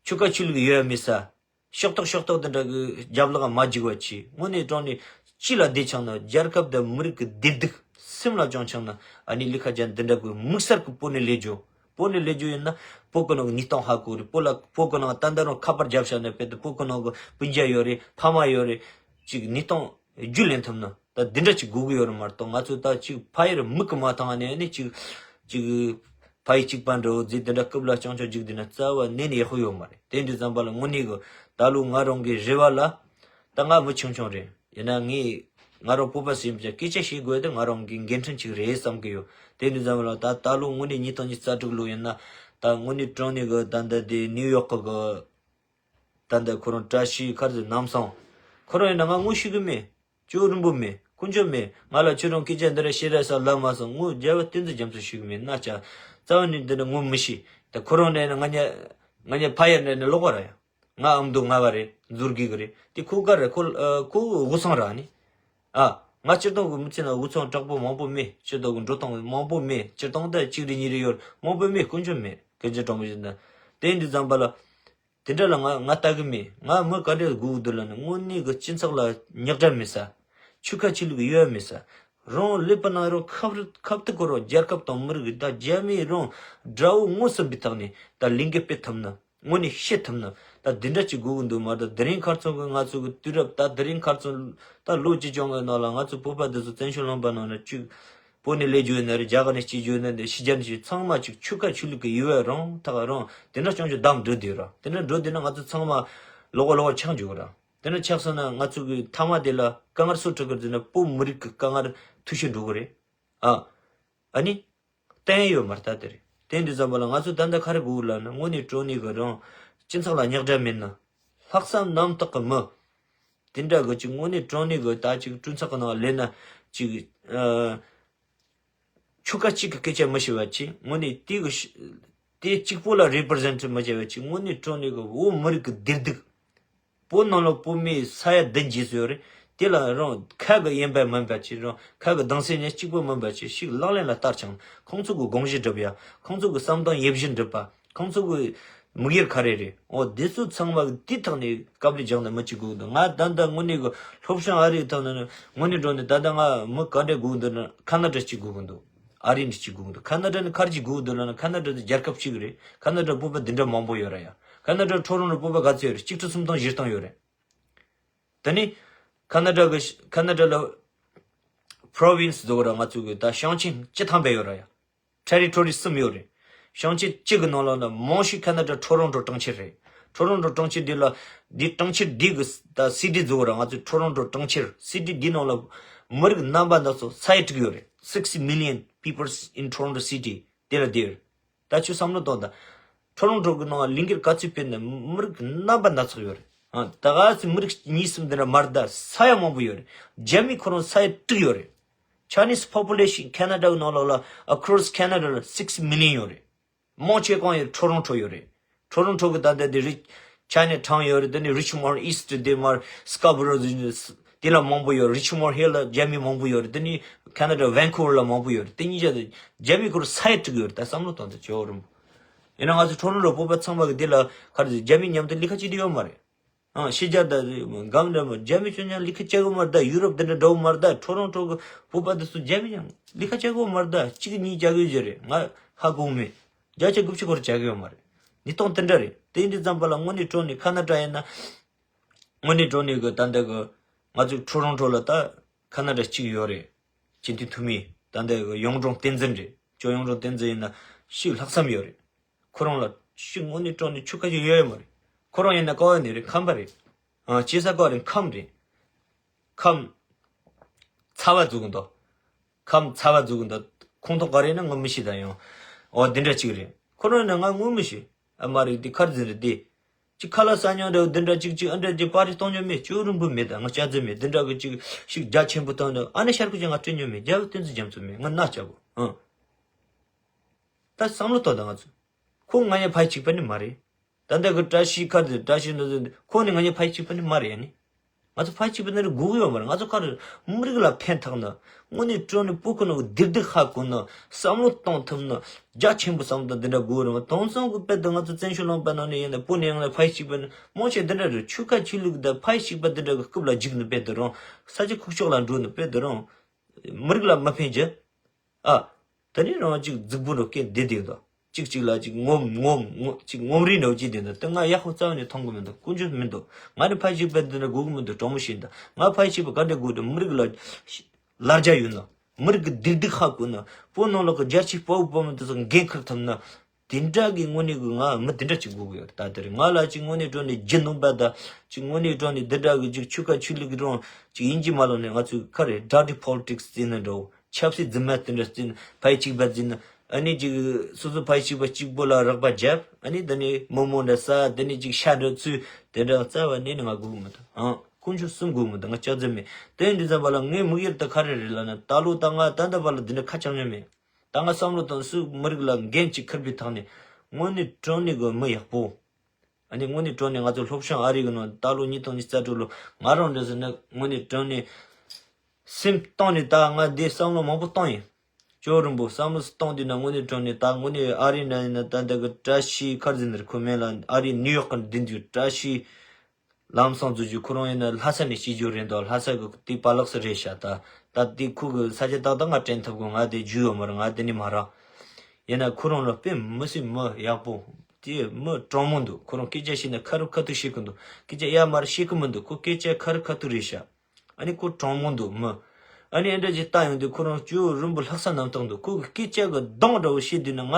ཆོལ་ཁ་ཆོས་ལུགས་ཡོད་མེད་ས། ཤོག་ཐོག་ཤོག་ཐོག་དེ་འདྲ་གི་རྒྱབ་ལོགས་མ་འཇིགས་པ་བྱས། དངོས་གནས་དྲང་གནས་སྤྱི་ལ་བདེ་ཆགས་ན། རྒྱལ་ཁབ་དང་མི་རིགས་ཀྱི་བདེ་སྡུག་སེམས་ལ་བཅངས་ཆགས་ན། ཨ་ནི་ལི་ཁ་ཅན་འདི་འདྲ་གི་དམིགས་བསལ་གི་བོད་ནས་ལས་རྒྱུ། བོད་ནས་ལས་རྒྱུ་ཡིན་ན་བོད་ཀྱི་ནང་གི་གནས་སྟངས་ཧ་གོ་རེད། བོད་ལ་བོད་ཀྱི་ནང་ད་ལྟ་རང་ཁ་པར་རྒྱབ་བཞག་ན་དཔེ་དེ་བོད་ཀྱི་ནང་གི་སྤུན་ཀྱག་ཡོད་རེད། ཕ་མ་ཡོད་རེད། ཅིག་གནས་སྟངས་རྒྱུས་ལེན་ཐུབ་ན། ད་འདི་འདྲ་ཅིག་དགོས་ཀྱི་ཡོད་རེད་མ་གཏོགས། ང་ཚོ་ད་ཅིག་ཕ་ཡུལ་མིག་གིས་མ་མཐོང་ནས་ནི་ཅིག་ཅིག་ཕ་ཡུལ་གཅིག་པ་འདྲ་བོ་ཟེར་དེ་འདྲ་རྐུབ་ལ་རྐྱང་རྐྱང་འཇུག་བསྡད་ན་རྩ་བ་ནས་ནས་ཡག་པོ་ཡོད་མ་རེད། དེ་འདྲ་ཙམ་པ་ལ་དངོས་གནས་གི་ད་ལོ་ང་རང་གི་རེ་བ་ལ། ད་ང་མི་ཆུང་ཆུང་རེད། ཡིན་ན་ངས་ང་རང་བོད་པ་ཟིན་པ་སྐད་ཆ་བཤད་དགོས་དེ་ང་རང་གི་འགན་འཁྲི་ཅིག་རེད་བསམ་གི་ཡོད། དེ་འདྲ་ཙམ་པ་ལ་ད་ད་ལོ་དངོས་གནས་ཉིས་སྟོང་ཉི་ཤུ་རྩ་དྲུག་ལོ་ཡིན་ན། ད་དངོས་གནས་དྲང་གནས་གི་ད་འདི་དེ་ནིའུ་ཡོག་གི་གི་ད་ལྟ་ཁོ་རང་བཀྲ་ཤིས་ཁར་ཟིན་ལྷམ་སང་། ཁོ་རང་ཡིན་ན་ང་ངོ་ཤེས་གི་མེད། ཅོ་རིང་པོ་མེད། དཀོན་མཆོག་མེད། ང་ལ་ཁྱོད་རང་སྐད་ཆ་འདི་འདྲ་བཤད་ར་ས་ལབ་མ་སོང་། ངོ་རྒྱལ་བ་བསྟན་འཛིན་རྒྱ་མཚོ་ཤེས་གི་མེད་ན་ཅག་རྩ་བ་ནས་འདི་འདྲ་ངོ་མི་ཤེས། ད་ཁོ་རང་ནས་ང་ཉ་ང་ཉ་ཕ་ཡར་ནས་ནས་ལོག་པ་ར་ཡ། ང་ཨ་མདོ་རྔ་བ་རེད། མཛོད་དགེ་གི་རེད། དེ་ཁོ་ག་རེད། ཁོ་ཨ་ཁོ་དབུས་གཙང་ར་ནི། ཨ། ང་སྤྱིར་བཏང་གི་མི་ཚེ་ན་དབུས་གཙང་དྲག་པོ་མང་པོ་མེད། སྤྱིར་བཏང་གི་འགྲོ་སྟངས་མང་པོ་མེད། སྤྱིར་བཏང་ད་གཅིག་རེ་གཉིས་རེ་ཡོད། མང་པོ་མེད། དཀོན་མཆོག་མེད། སྐད་ཆ་དྲང་པོ་བཤད་ན། དེ་འདི་ཙམ་པ་ལ། དེ་འདྲ་ལ་ང་ང་ལྟ་གི་མེད། ང་མི་ག་འདྲ་སྒུག་འདུག་ལ་ནི། དངོས་གནས་གི་སྤྱི་ཚོགས་ལ་ཉག་དྲ་མེད་ས། ཆོལ་ཁ་ཆོས་ལུགས་ཡོད་མེད་ས། རང་ཀླད་པ་ནང་རང་ཁབ་ཁབ་ཏུ་ཁོ་རང་རྒྱལ་ཁབ་དང་མི་རིགས་ད་རྒྱ་མི་རང་དགྲ་བོ་ངོ་ཟིན་པའི་ཐོག་ནས་ད་ལས་འགུལ་སྤེལ་ཐུབ་ན། དངོས་གནས་བཤད་ཐུབ་ན། ད་འདི་འདྲ་ཅིག་དགོས་ཀྱི་འདུག་མ་གཏོགས། དེ་རིང་ཁ་སང་གི་ང་ཚོ་གི་དུས་རབས། ད་དེ་རིང་ཁ་སང་ད་ལོ་གཅིག་བྱུང་གི་ནང་ལ་ང་ཚོ་བོད་པ་འདི་ཚོ་བཙན་བྱོལ་ལུང་པ་ནང་ན་ཅིག་བོད་ནས་སླེབས་རྒྱུ་ཡིན་ན་རེད། རྒྱ་གར་ནས་སྐྱེས་རྒྱུ་ཡིན་ན་འདི་ཕྱི་རྒྱལ་ནས་སྐྱེས་རྒྱུ་ཚང་མ་ཅིག་ཆོལ་ཁ་ཆོས་ལུགས་ཀྱི་ཡུལ་བ་རང་ཐག་རང་དེ་འདྲ་བྱུང་རྒྱུ་བདམས་འགྲོ་དུས་ར། དེ་འདྲ་འགྲོ་དུས་ན་ང་ཚོ་ཚང་མ་ལོག་ལོག་ཆགས་འཇུག་ར། དེ་འདྲ་ཆགས་སོང་ན་ང་ཚོ་གི་མཐའ་མ་དེ་ལ་དཀའ་ངལ་སུ་འཕྲད་ཀྱི་རེད་ཟེར་ན། བོད་མི་རིགས་ཀྱི་དཀའ་ངལ་འཐུས་ཤོར་འགྲོ་གི་རེད། ཨ། ཨ་ནི། བསྟན་ཡོད་མ་རེད་ད་དེ་རེད། དེ་འདི་ཙམ་པ་ལ་ང་ཚོ་ད་ལྟ་ག་རེ་དགོས་ལབ་ན། དངོས་གནས་དྲང་གནས་གི་རང་སྤྱི་ཚོགས་ལ་ཉག་དྲ་མེད་ན། ལྷག་བསམ་རྣམ་དག་གི་མི་དེ་འདྲ་གི་ཅིག་དངོས་གནས་དྲང་གནས་གི་ད་ཅིག་གྲོས་ཚོགས་ཀྱི་ནང་སླེབས་ན་ཅིག་ཨ། ཆོལ་ཁ་གཅིག་གི་སྐད་ཆ་མི་ཤེས་པ་ཅིག་དངོས་གནས་དེ་གི་ཤ་དེ་གཅིག་པོ་ལ་རེ་པར་ཟེན་ཊི་མི་བྱེད་པ་ཅིག་དངོས་གནས་དྲང་གནས་གི་བོད་མི་རིགས་ཀྱི་བདེ་སྡུག་བོད་ནང་ལ་བོད་མི་ས་ཡ་བདུན་བརྒྱད་ཙམ་ཡོད་རེད། དེ་ལ་རང་ཁ་གི་ཡིན་པ་མིན་པ་ཅིག་རང་ཁ་གི་གདེང་ཚད་ནས་གཅིག་པོ་མིན་པ་ཅིག་ཞིག་ལག་ལེན་ལ་བསྟར་ཆོག་ན། ཁོང་ཚོ་གི་དགོངས་གཞི་སྒྲུབ་ཡ། ཁོང་ཚོ་གི་བསམ་དོན་ཡིད་བཞིན་སྒྲུབ་པ། ཁོང་ཚོ་གི་དམིགས་ཡུལ་ག་རེ་རེད། འོ་དེ་ཚོ་ཚང་མ་གི་དེ་ཐོག་ནས་དཀའ་ལས་རྒྱག་ན་མི་གཅིག་དགོས་འདུག་ང་ད་ལྟ་དངོས་གནས་གི་ལྷོ་བྱང་ཨ་རིའི་ཐོག་ནས་ནི་དངོས་གནས་འགྲོ་ནས་ད་ལྟ་ང་མི་ག་འདྲ་དགོས་འདུག་ན། ཁ་ན་ཌ་གཅིག་དགོས་འདུག་ཨ་རི་ནས་གཅིག་དགོས་འདུག་ཁ་ན་ཌ་ནི་ག་རེ་གཅིག་དགོས་འདུག་ལབ་ན། ཁ་ན་ཌ་དེ་རྒྱལ་ཁབ་གཅིག་རེད། ཁ་ན་ཌ་བོད་པ་འདི་འདྲ་མང་པོ་ཡོད་ར་ཡ། ཁ་ན་ཌ་ཊོ་རོན་ཊོ་བོད་པ་ག་ཚོད་ཡོད་རེད། གཅིག་ཁྲི་སུམ་སྟོང་བཞི་སྟོང་ཡོད་རེད། དེ་ནི་ཁ་ན་ཌ་གི་ཁ་ན་ཌ་ལ་པྲོ་ཝིན་སི་ཟེར་གི་ར། ང་ཚོ་གི་ད་ཞིང་ཆེན་བཅུ་ཐམ་པ་ཡོད་ར་ཡ། ཊེ་རི་ཊོ་རི་གསུམ་ཡོད་རེད། ཞིང་ཆེན་གཅིག་གི་ནང་ལ་ན་མང་ཤོས་ཁ་ན་ཌ་ཊོ་རོན་ཊོ་གྲོང་ཁྱེར་རེད། ཊོ་རོན་ཊོ་གྲོང་ཁྱེར་འདི་ལ་འདི་གྲོང་ཁྱེར་འདི་གི་ད་སི་ཊི་ཟེར་གི་ར། ང་ཚོ་ཊོ་རོན་ཊོ་གྲོང་ཁྱེར་སི་ཊི་འདི་ནང་ལ་མི་རིགས་རྣམ་པ་སྣ་ཚོགས་ས་ཡ་དྲུག་ཡོད་རེད། Six million people in Toronto city. དེ་ལ་དེར། ད་ཁྱོད་བསམ་བློ་གཏོང་དང་། ཊོ་རོན་ཊོ་གི་ནང་ལ་ལས་འགུལ་ག་ཚོད་སྤེལ་ན་མི་རིགས་རྣམ་པ་སྣ་ཚོགས་ཡོད་རེད། ཨ། ད་ག་ཚོད་མི་རིགས་གཉིས་གསུམ་འདི་འདྲ་མ་རེད། ད་ས་ཡ་མང་པོ་ཡོད་རེད། རྒྱ་མི་ཁོ་རང་ས་ཡ་དྲུག་ཡོད་རེད། Chinese population Canada གི་ནང་ལོགས་ལ་across Canada ལ་six million ཡོད་རེད། མང་ཆེ་གང་ཡོད། ཊོ་རོན་ཊོ་ཡོད་རེད། ཊོ་རོན་ཊོ་གི་ད་ལྟ་འདི་རི། Chinatown ཡོད་རེད། དེ་ནི་Richmond East དེ་མར་Scarborough དེ་ལ་མང་པོ་ཡོད། Richmond Hill ལ་རྒྱ་མི་མང་པོ་ཡོད་རེད། དེ་ནི་Canada Vancouver ལ་མང་པོ་ཡོད་རེད། དེ་གཉིས་ཆ་དེ་རྒྱ་མི་ཁོ་རང་ས་ཡ་དྲུག་ཡོད་རེད། ད་བསམ་བློ་གཏོང་དང་ཇོ་རུམ། ཡིན་ན་ང་ཚོ་ཊོ་རོན་ཊོ་བོད་པ་ཚང་མ་གི་འདི་ལ་ག་རེ་རྒྱ་མི་མཉམ་དུ་ལས་ཀ་བྱེད་དུ་ཡོད་མ་རེད། ཨང་། ཕྱི་རྒྱལ་ད་སྒམ་འདྲ་མོ་རྒྱ་མི་ཆོ་ཉང་ལི་ཁ་ཅག་གི་མར་ད་ཡུ་རོབ་དེ་འདྲ་འདྲ་བོ་མར་ད་ཁྲོ་རོང་ཁྲོ་གི་བུ་པ་དེ་སུ་རྒྱ་མི་ཉང་ལི་ཁ་ཅག་གི་མར་ད་གཅིག་གཉིས་ཅག་གི་ཡོད་རེད། ང་ཧ་གོ་མེད། བརྒྱ་ཆ་དགུ་བཅུ་སྐོར་ཅག་གི་ཡོད་མ་རེད། ཉིས་སྟོང་དེ་འདྲ་རེད། དེ་འདྲ་ཙམ་པ་ལ་དངོས་གནས་ཁྲོ་ནི་ཁ་ན་ཌ་ཡིན་ན། དངོས་གནས་ཁྲོ་ནི་གི་ད་འདི་གི་ང་ཚོ་ཁྲོ་རོང་ཁྲོ་ལ་ད་ཁ་ན་ཌ་གཅིག་ཡོད་རེད། སྤྱི་འཐུས་འཐུས་མི་ད་འདི་གི་གཡུང་དྲུང་བསྟན་འཛིན་རེད། ཅོ་གཡུང་དྲུང་བསྟན་འཛིན་ཡིན་ན་ཤིག་ལྷག་བསམ་ཡོད་རེད། ཁོ་རང་ལ་ཤིག་དངོས་གནས་ཁྲོ་ནི་ཆུ་ཁ་ཞིག་ཡོད་ཡོད་མ་རེད། ཁོ་རང་ཡིན་ན་ཀ་བ་ནི་རེད། ཁམས་པ་རེད། ཨ་སྐྱེས་ས་ཀ་རེད། ཁམས་རེད། ཁམས་ཚ་བ་འཛུགས་འདུག་ཁམས་ཚ་བ་འཛུགས་འདུག་ཁོང་ཐོག་ག་རེ་ན་ངོ་མི་ཤེས་ད་ཡང་། འོ་འདི་འདྲ་ཅིག་རེད། ཁོ་རང་ན་ང་ངོ་མི་ཤེས། ཨ་མ་རེད། འདི་ཁར་འཛིན་རེད་འདི། ཅིག་ཁ་ལག་ཟ་ཉོ་འདྲ་འདི་འདྲ་ཅིག་ཅིག་ཨ་འདྲ་ཅིག་པར་ཊི་གཏོང་ཉོ་མེད། ཅོ་རིན་པོ་མེད། ད་ང་སྐྱ་རྫི་མེད། འདི་འདྲ་གི་ཅིག་ཤིག་རྒྱ་ཆེན་པོ་བཏང་འདྲ་ཨ་ནི་ཤར་ཁུ་ཅན་ང་སྤྲད་ཉོ་མེད། རྒྱ་བོ་བསྟན་འཛིན་རྒྱ་མཚོ་མེད། ང་ན་སྐྱ་བོ་ཨང་། ད་བསམ་བློ་གཏོང་ད་ང་ཚོ། ཁོ་ང་ཉེ་ཕ་ཡི་གཅིག་པ་ནི་མ་རེད། ད་ལྟ་གི་བཀྲ་ཤིས་ཁར་དེ་བཀྲ་ཤིས་ནོར་འཛིན་ཁོ་ནི་ང་ཉེ་ཕ་ཡི་གཅིག་པ་ནི་མ་རེད་ཡ་ནི། ང་ཚོ་ཕ་ཡི་གཅིག་པ་ནི་རེ་དགོས་གི་ཡོད་མ་རེད། ང་ཚོ་ག་རེ་མི་རིགས་ལ་ཕན་ཐོགས་ན། དངོས་གནས་དྲང་ནས་སྤུ་གུ་ནང་བདེ་སྡུག་ཧ་གོ་ན། བསམ་བློ་གཏོང་ཐུབ་ན། རྒྱ་ཆེན་པོ་བསམ་དང་འདི་འདྲ་དགོས་རེད། དེང་སང་གི་དཔེ་དེ་ང་ཚོ་བཙན་བྱོལ་ལུང་པ་ནང་ནས་ཡིན་ན་སྤུན་ནི་ཡང་ན་ཕ་ཡི་གཅིག་པ་ནི་མང་ཆེ་འདི་འདྲ་རེད། ཆོལ་ཁ་ཆོས་ལུགས་དང་ཕ་ཡི་གཅིག་པ་འདི་འདྲ་གི་རྐུབ་ལ་འཇུག་ནི་དཔེ་དེ་རང་། ས་ཆ་ཁུག་ཀྱོག་ལ་འགྲོ་ནི་དཔེ་དེ་རང་། མི་རིགས་ལ་མི་ཕན་རྒྱུ། ཨ། ད་ནི་རང་གཅིག་རྫིག་པོ་འགྲོ་སྐད་འདི་འདི་འདུག་གཅིག་གཅིག་ལ་གཅིག་ངོམ་ངོམ་ངོ་གཅིག་ངོམ་རིན་འགྲོ་གཅིག་འདི་འདུག་དེ་ང་ཡག་པོ་རྩ་བ་ནས་མཐོང་གི་མི་འདུག་ཀུན་སྤྱོད་མི་འདུག་ང་ནི་ཕ་གཅིག་པ་འདི་འདྲ་དགོས་གི་མི་འདུག་གྲོགས་མོ་ཞིག་འདུག་ང་ཕ་གཅིག་པ་ག་འདྲ་དགོས་འདུག་མི་རིགས་ལ་ལར་རྒྱ་ཡོད་ན། མི་རིགས་ཀྱི་བདེ་སྡུག་ཧ་གོ་ན། བོད་ནང་ལོགས་ཀྱི་རྒྱལ་གཅེས་དཔའ་བོ་དཔའ་མོ་དེ་ཚོ་འགན་འཁུར་ཐུབ་ན། དེ་འདྲ་གི་དངོས་གནས་ཀྱི་ང་མི་དེ་འདྲ་ཅིག་དགོས་ཀྱི་ཡོད་རེད། ད་དེ་རེད། ང་ལ་ཅིག་དངོས་གནས་དྲང་ནས་རྒྱུ་ནོམ་པ་དང་ཅིག་དངོས་གནས་དྲང་ནས་འདི་འདྲ་གི་ཅིག་ཆོལ་ཁ་ཆོས་ལུགས་ཀྱི་རང་ཅིག་ཡིན་གྱི་མ་ལོ་ནས་ང་ཚོས་ཁ་རེད་dirty politics བརྩིས་ན་འདྲ་བོ། ཆབ་སྲིད་རྫུན་མ་དེ་འདྲ་བརྩིས་ན་ཕ་ཡི་གཅིག་པ་བརྩིས་ན། ཨ་ནི་ཅིག་སོ་སོ་ཕ་ཡི་གཅིག་པ་གཅིག་པོ་ལ་རག་པ་རྒྱབ། ཨ་ནི་འདི་ནས་མི་མང་འདྲ་ས་འདི་ནས་ཅིག་ཤ་འདྲ་ཚུལ་དེ་འདྲ་རྩ་བ་ནས་ནི་ང་དགོས་མི་འདུག་ཨང་། དཀོན་མཆོག་གསུམ་དགོས་མི་འདུག་ང་སྐྱག་རྫུན་མེད། དེ་འདི་ཙམ་པ་ལ་ངའི་དམིགས་ཡུལ་དེ་ག་རེ་རེད་ལབ་ན། ད་ལོ་ད་ང་ད་ལྟ་བར་ལ་འདི་འདྲ་ཁ་བྱང་མྱོང་མེད། ད་ང་བསམ་བློ་བཏང་སུ་མི་རིགས་ལ་འགན་ཅིག་འཁུར་བའི་ཐོག་ནས་དངོས་གནས་དྲང་གནས་ཀྱི་མི་ཡག་པོ། ཨ་ནི་དངོས་གནས་དྲང་གནས་ང་ཚོ་སློབ་སྦྱོང་ཨ་རི་གི་ནང་ད་ལོ་ཉིས་སྟོང་ཉི་ཤུ་རྩ་དྲུག་ལོ་ང་རང་འདྲ་ཟེར་ན་དངོས་གནས་དྲང་གནས་སེམས་གཏིང་ནས་ད་ང་འདི་བསམ་བློ་མང་པོ་བཏང་ཡིན། ཇོ་རིན་པོ་བསམ་བློ་གཏོང་དུས་ན་དངོས་གནས་དྲང་གནས་ད་དངོས་གནས་ཨ་རི་ན་ཡིན་ན་ད་འདི་གི་བཀྲ་ཤིས་ཁར་ཟིན་ནར་ཁོ་མེད་ལ་ཨ་རི་ནིའུ་ཡོག་གི་འདི་འདུག་བཀྲ་ཤིས། ལམ་སང་འཛུལ་རྒྱུ་ཁོ་རང་ཡིན་ན་ལྷ་ས་ནས་སྐྱེས་རྒྱུ་རེད་འདུག་ལྷ་ས་གི་དེ་པ་ལགས་སུ་རེད་ཤག་ད་ད་དེ་ཁོ་གི་ས་ཆ་ཏག་ཏག་ང་དྲན་ཐུབ་གི་ང་དེ་རྒྱུས་ཡོད་མ་རེད། ང་དེ་ནས་མ་རག་ཡིན་ན་ཁོ་རང་ལ་དཔེ་མི་སྲིད་མི་ཡག་པོ། དེ་མི་དྲང་མོ་འདུག་ཁོ་རང་སྐད་ཆ་བཤད་ན་ཁ་རུབ་ཁ་ཐུག་བཤད་གི་འདུག་སྐད་ཆ་ཡར་མར་བཤད་གི་མི་འདུག་ཁོ་སྐད་ཆ་ཁ་རུབ་ཁ་ཐུག་རེད་ཤག་ཨ་ནི་ཁོ་དྲང་མོ་འདུག་མི། ཨ་ནི་ཨེ་འདྲ་ཅིག་ལྟ་ཡོང་དུས་ཁོ་རང་ཇོ་རིན་པོ་ལྷག་བསམ་རྣམ་དག་འདུག་ཁོ་གི་སྐད་ཆ་གི་གདངས་འདྲ་བོ་བཤད་དུས་ན་ང་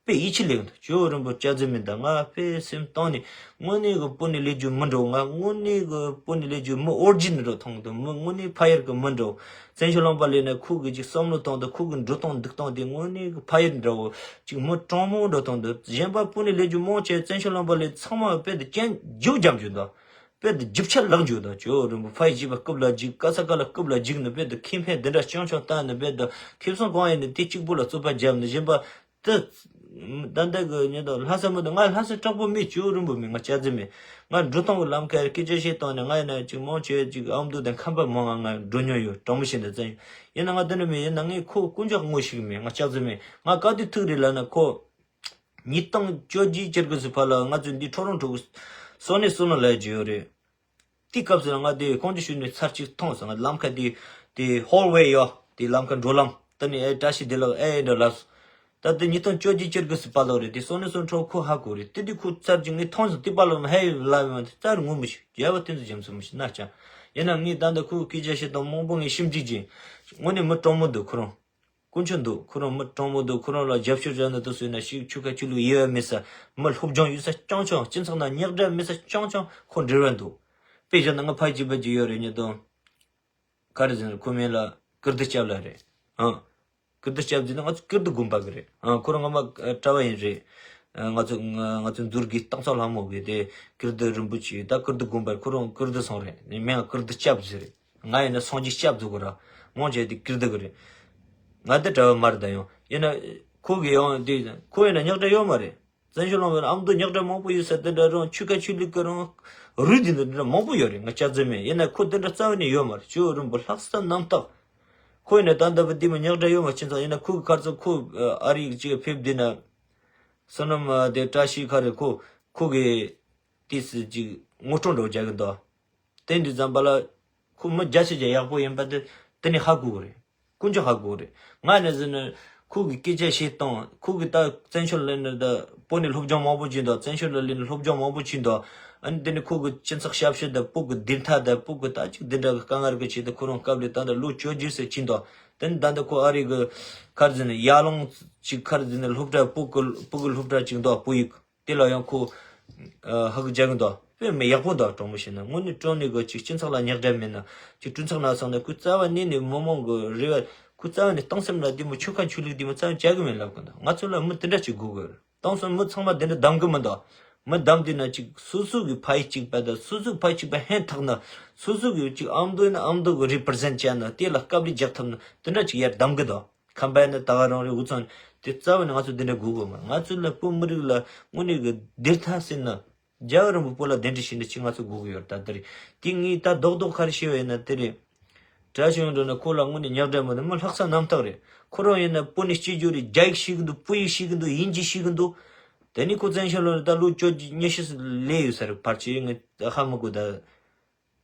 དཔེ་ཡིད་ཆེས་ལེགས་འདུག་ཇོ་རིན་པོ་སྐྱག་རྫུན་མིན་ད་ང་དཔེ་སེམས་གཏིང་ནས་དངོས་གནས་གི་སྤུ་ནས་ལས་རྒྱུ་མི་འདྲ་བོ། ང་དངོས་གནས་གི་སྤུ་ནས་ལས་རྒྱུ་མི་ཨོ་རི་ཇིན་ནལ་འདྲ་བོ་མཐོང་གི་འདུག་མི་དངོས་གནས་ཕ་ཡུལ་གི་མི་འདྲ་བོ། བཙན་བྱོལ་ལུང་པ་སླེབས་ན་ཁོ་གི་ཅིག་བསམ་བློ་གཏོང་དང་ཁོ་གི་འགྲོ་སྟངས་འདུག་སྟངས་དེ་དངོས་གནས་གི་ཕ་ཡུལ་འདྲ་བོ། ཅིག་མི་དྲང་མོ་འདྲ་བོ་མཐོང་འདུག་གཞན་པ་སྤུ་ནས་ལས་རྒྱུ་མང་ཆེ་བཙན་བྱོལ་ལུང་པ་སླེབས་ཚང་མ་དཔེ་དེ་སྐྱོན་རྒྱུ་རྒྱབ་རྒྱུ་འདུག་དཔེ་དེ་རྒྱུ་ཆ་ལག་འཇུག་དང་ཇོ་རིན་པོ་ཕ་ཡི་བྱིས་པ་རྐུབ་ལ་འཇུག་ཀ་ས་ཀ་ལ་རྐུབ་ལ་འཇུག་ནི་དཔེ་དེ་ཁེ་ཕན་དེ་འདྲ་རྐྱང་རྐྱང་བཏང་ནི་དཔེ་དེ་ཁེ་བཟང་གང་ཡིན་ནི་དེ་གཅིག་པུ་ལ་རྩོད་པ་རྒྱབ་ནི་གཞན་པ་དེ། ད་ལྟ་གི་ཉིན་དང་ལྷ་ས་མི་འདུག་ང་ལྷ་ས་དྲག་པོ་མེད། ཇོ་རིན་པོ་མེད། ང་སྐྱག་རྫུན་མེད། ང་འགྲོ་སྟངས་ཀྱི་ལམ་ཁ་སྐད་ཆ་བཤད་སྟངས་ནི་ང་ཡིན་ན་ཅིག་མང་ཆེ་ཅིག་ཨ་མདོ་དང་ཁམས་པ་མང་ང་ང་འགྲོ་མྱོང་ཡོད། དྲང་མོ་བཤད་ན་བཙན་ཡིན་ན་ང་དེ་འདྲ་མེད། ཡིན་ན་ངས་ཁོ་དཀོན་མཆོག་ངོ་ཤེས་གི་མེད། ང་སྐྱག་རྫུན་མེད། ང་ག་དུས་ཐུག་རེད་ལབ་ན་ཁོ། ཉིས་སྟོང་བཅོ་བརྒྱད་ཅིག་གི་སུ་ཕ་ལ་ང་ཚོ་འདི་ཁྲོ་རོང་ཁྲོ་གི་སོ་ནི་སོ་ནོ་ལ་ཡ་ཇི་ཡོད་རེད། དེའི་སྐབས་སུ་ང་དེ་ཁོང་ཚོ་ཤུལ་ནས་ཚར་གཅིག་མཐོང་སོང་། ང་ལམ་ཁ་དེ་དེ་ཧོལ་ཝེ་ཡོད་དེ་ལམ་ཁ་འགྲོ་ལམ་དེ་ནས་ཨེ་བཀྲ་ཤིས་བདེ་ལེགས་ཨེ་འདྲ་ལབ་སོང་། ད་དེ་ཉིས་སྟོང་བཅོ་བརྒྱད་ཅིག་གི་སུ་ཕ་ལ་རེད། དེ་སོ་ནི་སོ་ཁྲོ་ཁོ་ཧ་གོ་རེད། དེ་དུས་ཁོ་ཚར་གཅིག་ངས་མཐོང་སོང་། དེ་པ་ལ་ཧེ་ལ་ཡོད་རྩར་ངོ་མི་ཤེས། རྒྱལ་བ་དེ་ཚོ་རྒྱ་མཚོ་མི་ཤེས་ན་ཅང་། ཡིན་ན་ངས་ད་ལྟ་ཁོའི་སྐད་ཆ་བཤད་སྟངས་མང་པོ་ངས་ཞིབ་འཇུག་བྱས། དངོས་གནས་མི་དྲང་མོ་འདུག་ཁོ་རང་། དཀོན་མཆོག་འདུག་ཁོ་རང་མི་དྲང་མོ་འདུག་ཁོ་རང་ལ་རྒྱབ་སྐྱོར་བྱ་ན་འདུག་ཟེར་ན་ཞིག་ཆོལ་ཁ་ཆོས་ལུགས་དབྱེ་བ་མེད་ས། མི་སློབ་སྦྱོང་ཡོད་ས་རྐྱང་རྐྱང་། སྤྱི་ཚོགས་ནང་རྙོག་དྲ་མེད་ས་རྐྱང་རྐྱང་ཁོ་འབྲེལ་བ་འདུག་དཔེ་བཞག་ན་ང་ཕ་གཅིག་པ་གཅིག་ཡོད་རེད། ཉིས་སྟོང་ག་རེ་ཟེར་ན་ཁོ་མིང་ལ་ཀིརྟི་སྐྱབས་ལགས་རེད། ཨང་། ཀིརྟི་སྐྱབས་ཟེར་ན་ང་ཚོ་ཀིརྟི་དགོན་པ་གི་རེད། ཨང་། ཁོ་རང་ངོ་མ་གྲྭ་བ་ཡིན་རེད། ང་ཚོ་ང་ཚོ་མཛུར་གི་སྟག་ཚང་ལྷ་མོ་གི་དེ་ཀིརྟི་རིན་པོ་ཆེ་ད་ཀིརྟི་དགོན་པ་ཁོ་རང་ཀིརྟི་སོང་རེད། མིང་ཀིརྟི་སྐྱབས་ཟེར་རེད། ང་ཡིན་ན་སངས་རྒྱས་སྐྱབས་ཟེར་གོ་ར། མང་ཆེ་དེ་ཀིརྟི་གི་རེད། ང་དེ་གྲྭ་བ་མ་རེད་ད་ཡང་། ཡིན་ན་ཁོ་གི་ཡང་དེ་ཁོ་ཡིན་ན་རྙོག་དྲ་ཡོད་མ་རེད། བཙན་བྱོལ་ལུང་པའི་ཨ་མདོ་རྙོག་དྲ་མང་པོ་ཡོད་ས་དེ་འདྲ་རང་ཆོལ་ཁ་ཆོས་ལུགས་ཀྱི་རང་རུས་དེ་འདྲ་མང་པོ་ཡོད་རེད། ང་སྐྱག་རྫུན་མེད། ཡིན་ན་ཁོ་དེ་འདྲ་རྩ་བ་ནས་ཡོད་མ་རེད། ཇོ་རིན་པོ་ལྷག་བསམ་རྣམ་དག་ཁོ་ཡིན་ན་ད་ལྟ་བུ་དེ་མོ་རྙོག་དྲ་ཡོད་མ་ཕྱིན་ཙང་། ཡིན་ན་ཁོ་གི་ཁར་ཚོ་ཁོ་ཨ་རི་ཅིག་ཕེབས་དུས་ན་བསོད་ནམས་དེ་བཀྲ་ཤིས་ཁ་རེད། ཁོ་ཁོ་གི་དུས་སུ་ཅིག་ ངོ་སྤྲོད་འདྲ་བོ་རྒྱག་གི་འདུག་དེ་འདྲ་ཙམ་པ་ལ་ཁོ་མི་བརྒྱ་ཆ་བརྒྱ་ཡག་པོ་ཡིན་པ་དེ་དེ་ནས་ཧ་གོ་གི་རེད། ཀུན་སྤྱོད་ཧ་གོ་གི་རེད། ང་ནས་ཟེར་ན་ཁོ་གི་སྐད་ཆ་བཤད་སྟངས། ཁོ་གི་ད་བཙན་བྱོལ་ལ་ནི་ད་བོད་ནས་སློབ་སྦྱོང་མང་པོ་བྱས་འདུག་བཙན་བྱོལ་ལ་སླེབས་ནས་སློབ་སྦྱོང་མང་པོ་བྱས་འདུག་ཨ་ནི་དེ་ནས་ཁོ་གི་སྤྱི་ཚོགས་ཞབས་ཞུ་དང་བོད་གི་སྡེར་མཐའ་དང་བོད་གི་ད་ཅིག་འདི་འདྲ་གི་དཀའ་ངལ་གི་ཆེད་དུ་ཁོ་རང་སྐབས་རེ་ད་ལྟ་ལོ་བཅོ་བརྒྱད་ཙམ་ཕྱིན་འདུག་དེ་ནས་ད་ལྟ་ཁོ་ཨ་རི་གི་ཁར་འཛིན་ཡར་ལུང་ཅིག་ཁར་འཛིན་སློབ་གྲྭ་བོད་གི་བོད་གི་སློབ་གྲྭ་ཅིག་འདུག་བོད་ཡིག་དེ་ལ་ཡང་ཁོ་ཧ་གི་རྒྱག་གི་འདུག་དཔེ་མི་ཡག་པོ་འདུག་དྲང་མོ་བཤད་ན་དངོས་གནས་དྲང་གནས་གི་ཅིག་སྤྱི་ཚོགས་ལ་ཉག་དྲ་མེད་ན་ཅིག་གྲོས་ཚོགས་ནང་སོང་ན་ཁོ་རྩ་བ་ནས་ནས་མི་མང་གི་རེ་བ་ཁོ་རྩ་བ་ནས་གཏོང་སེམས་ལ་དེ་མོ་ཆོལ་ཁ་ཆོས་ལུགས་དེ་མོ་རྩ་བ་བྱ་གི་མེད་ལབ་གི་འདུག་ང་ཚོ་ལ་མི་དེ་འདྲ་ཅིག་དགོས་གི་རེད། དེང་སང་མི་ཚང་མ་དེ་འདྲ་གདམ་གི་མི་འདུག་མི་གདམ་དུས་ན་ཅིག་སོ་སོ་གི་ཕ་ཡུལ་གཅིག་པ་དང་སོ་སོའི་ཕ་ཡུལ་གཅིག་པ་ཧན་ཐག་ན་སོ་སོ་གི་ཅིག་ཨ་མདོ་ཡིན་ན་ཨ་མདོ་གི་རི་པི་རི་ཛེན་ཊི་བྱས་ན་དེ་ལ་དཀའ་ལས་རྒྱག་ཐུབ་ན་དེ་འདྲ་ཅིག་ཡར་གདམ་གི་འདུག་ཁམས་པ་ཡིན་ན་ད་ག་རང་རེད། འུ་ཚོ་དེ་རྩ་བ་ནས་ང་ཚོ་དེ་འདྲ་དགོས་གི་མ་རེད། ང་ཚོ་ལ་བོད་མི་རིགས་ལ་དངོས་གནས་གི་བདེན་མཐའ་ཟེར་ན་རྒྱལ་བ་རིན་པོ་བོད་ལ་གདན་འདྲེན་བྱས་ནས་ཅིག་ང་ཚོ་དགོས་གི་ཡོད་རེད། ད་དེ་རེད། དེ་ངས་ད་རྡོག་རྡོག་ཁ་རེ་བཤད་པ་ཡིན་ན་དེ་རེད། གྲྭ་བཞིན་འགྲོ་ན་ཁོ་ལ་དངོས་གནས་ཉག་དྲ་མི་འདུག་མི་ལྷག་བསམ་རྣམ་དག་རེད། ཁོ་རང་ཡིན་ན་བོད་ནས་སྐྱེས་རྒྱུ་རེད། རྒྱ་ཡིག་ཤེས་གི་འདུག་བོད་ཡིག་ཤེས་གི་འདུག་དབྱིན་ཇི་ཤེས་གི་འདུག་དེ་ནས་ཁོ་བཙན་བྱོལ་ལ་ད་ལོ་བཅོ་བརྒྱད་ཉི་ཤུ་སླེབས་ཡོད་ས་རེད། ཕལ་ཆེར་ངས་ཧ་མི་གོ་ད།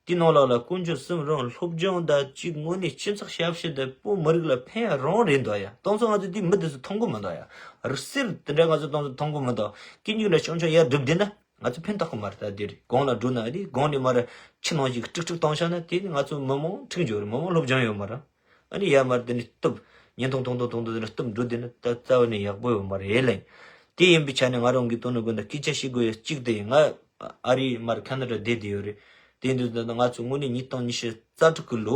དེ་ནང་ལོགས་ལ་དཀོན་མཆོག་གསུམ་རང་སློབ་སྦྱོང་དང་གཅིག་དངོས་གནས་སྤྱི་ཚོགས་ཞབས་ཞུ་དང་བོད་མི་རིགས་ལ་ཕན་ཡ་རང་རེད་འདུག་ཡ། དེང་སང་ང་ཚོ་དེ་མི་དེ་ཚོ་མཐོང་གི་མི་འདུག་ཡ། རི་སེར་དེ་འདྲ་ང་ཚོ་དེང་སང་མཐོང་གི་མི་འདུག་སྐད་སྙིགས་འདྲ་ཆུང་ཆུང་ཡར་སྒྲུབ་བསྡད་ན་ང་ཚོ་ཕན་ཐོགས་གི་མ་རེད། ད་དེ་རེད། གོང་ལ་འགྲོ་ན་རེད། གོང་ནས་མར་ཕྱི་ནང་ཞིག་ཀྲིག་ཀྲིག་བཏང་བཞག་ན་དེ་ནི་ང་ཚོ་མི་མང་འཁྲུག་འགྲོ་རེད། མི་མང་སློབ་སྦྱོང་ཡོད་མ་རེད། ཨ་ནི་ཡར་མར་དེ་ནི་གཏུབ། བརྙན་ཐུང་ཐུང་ཐུང་ཐུང་ཐུང་དེ་ནི་གཏུབ་འགྲོ་དེ་ནི་ད་རྩ་བ་ནས་ཡག་པོ་ཡོད་མ་རེད་ལེ། དེ་ཡིན་པའི་ཆ་ནས་ང་རང་གིས་དོ་ནུ་དགོན་དུ་སྐད་ཆ་བཤད་དགོས་ཡ་གཅིག་དེ་ཡིན། ང་ཨ་རི་མར་ཁ་ན་ཌ་བསྡད་དེ་ཡོད་རེད། དེ་འདུག་ད་ང་ཚོ་དངོས་གནས་ཉིས་སྟོང་ཉི་ཤུ་རྩ་དྲུག་གི་ལོ་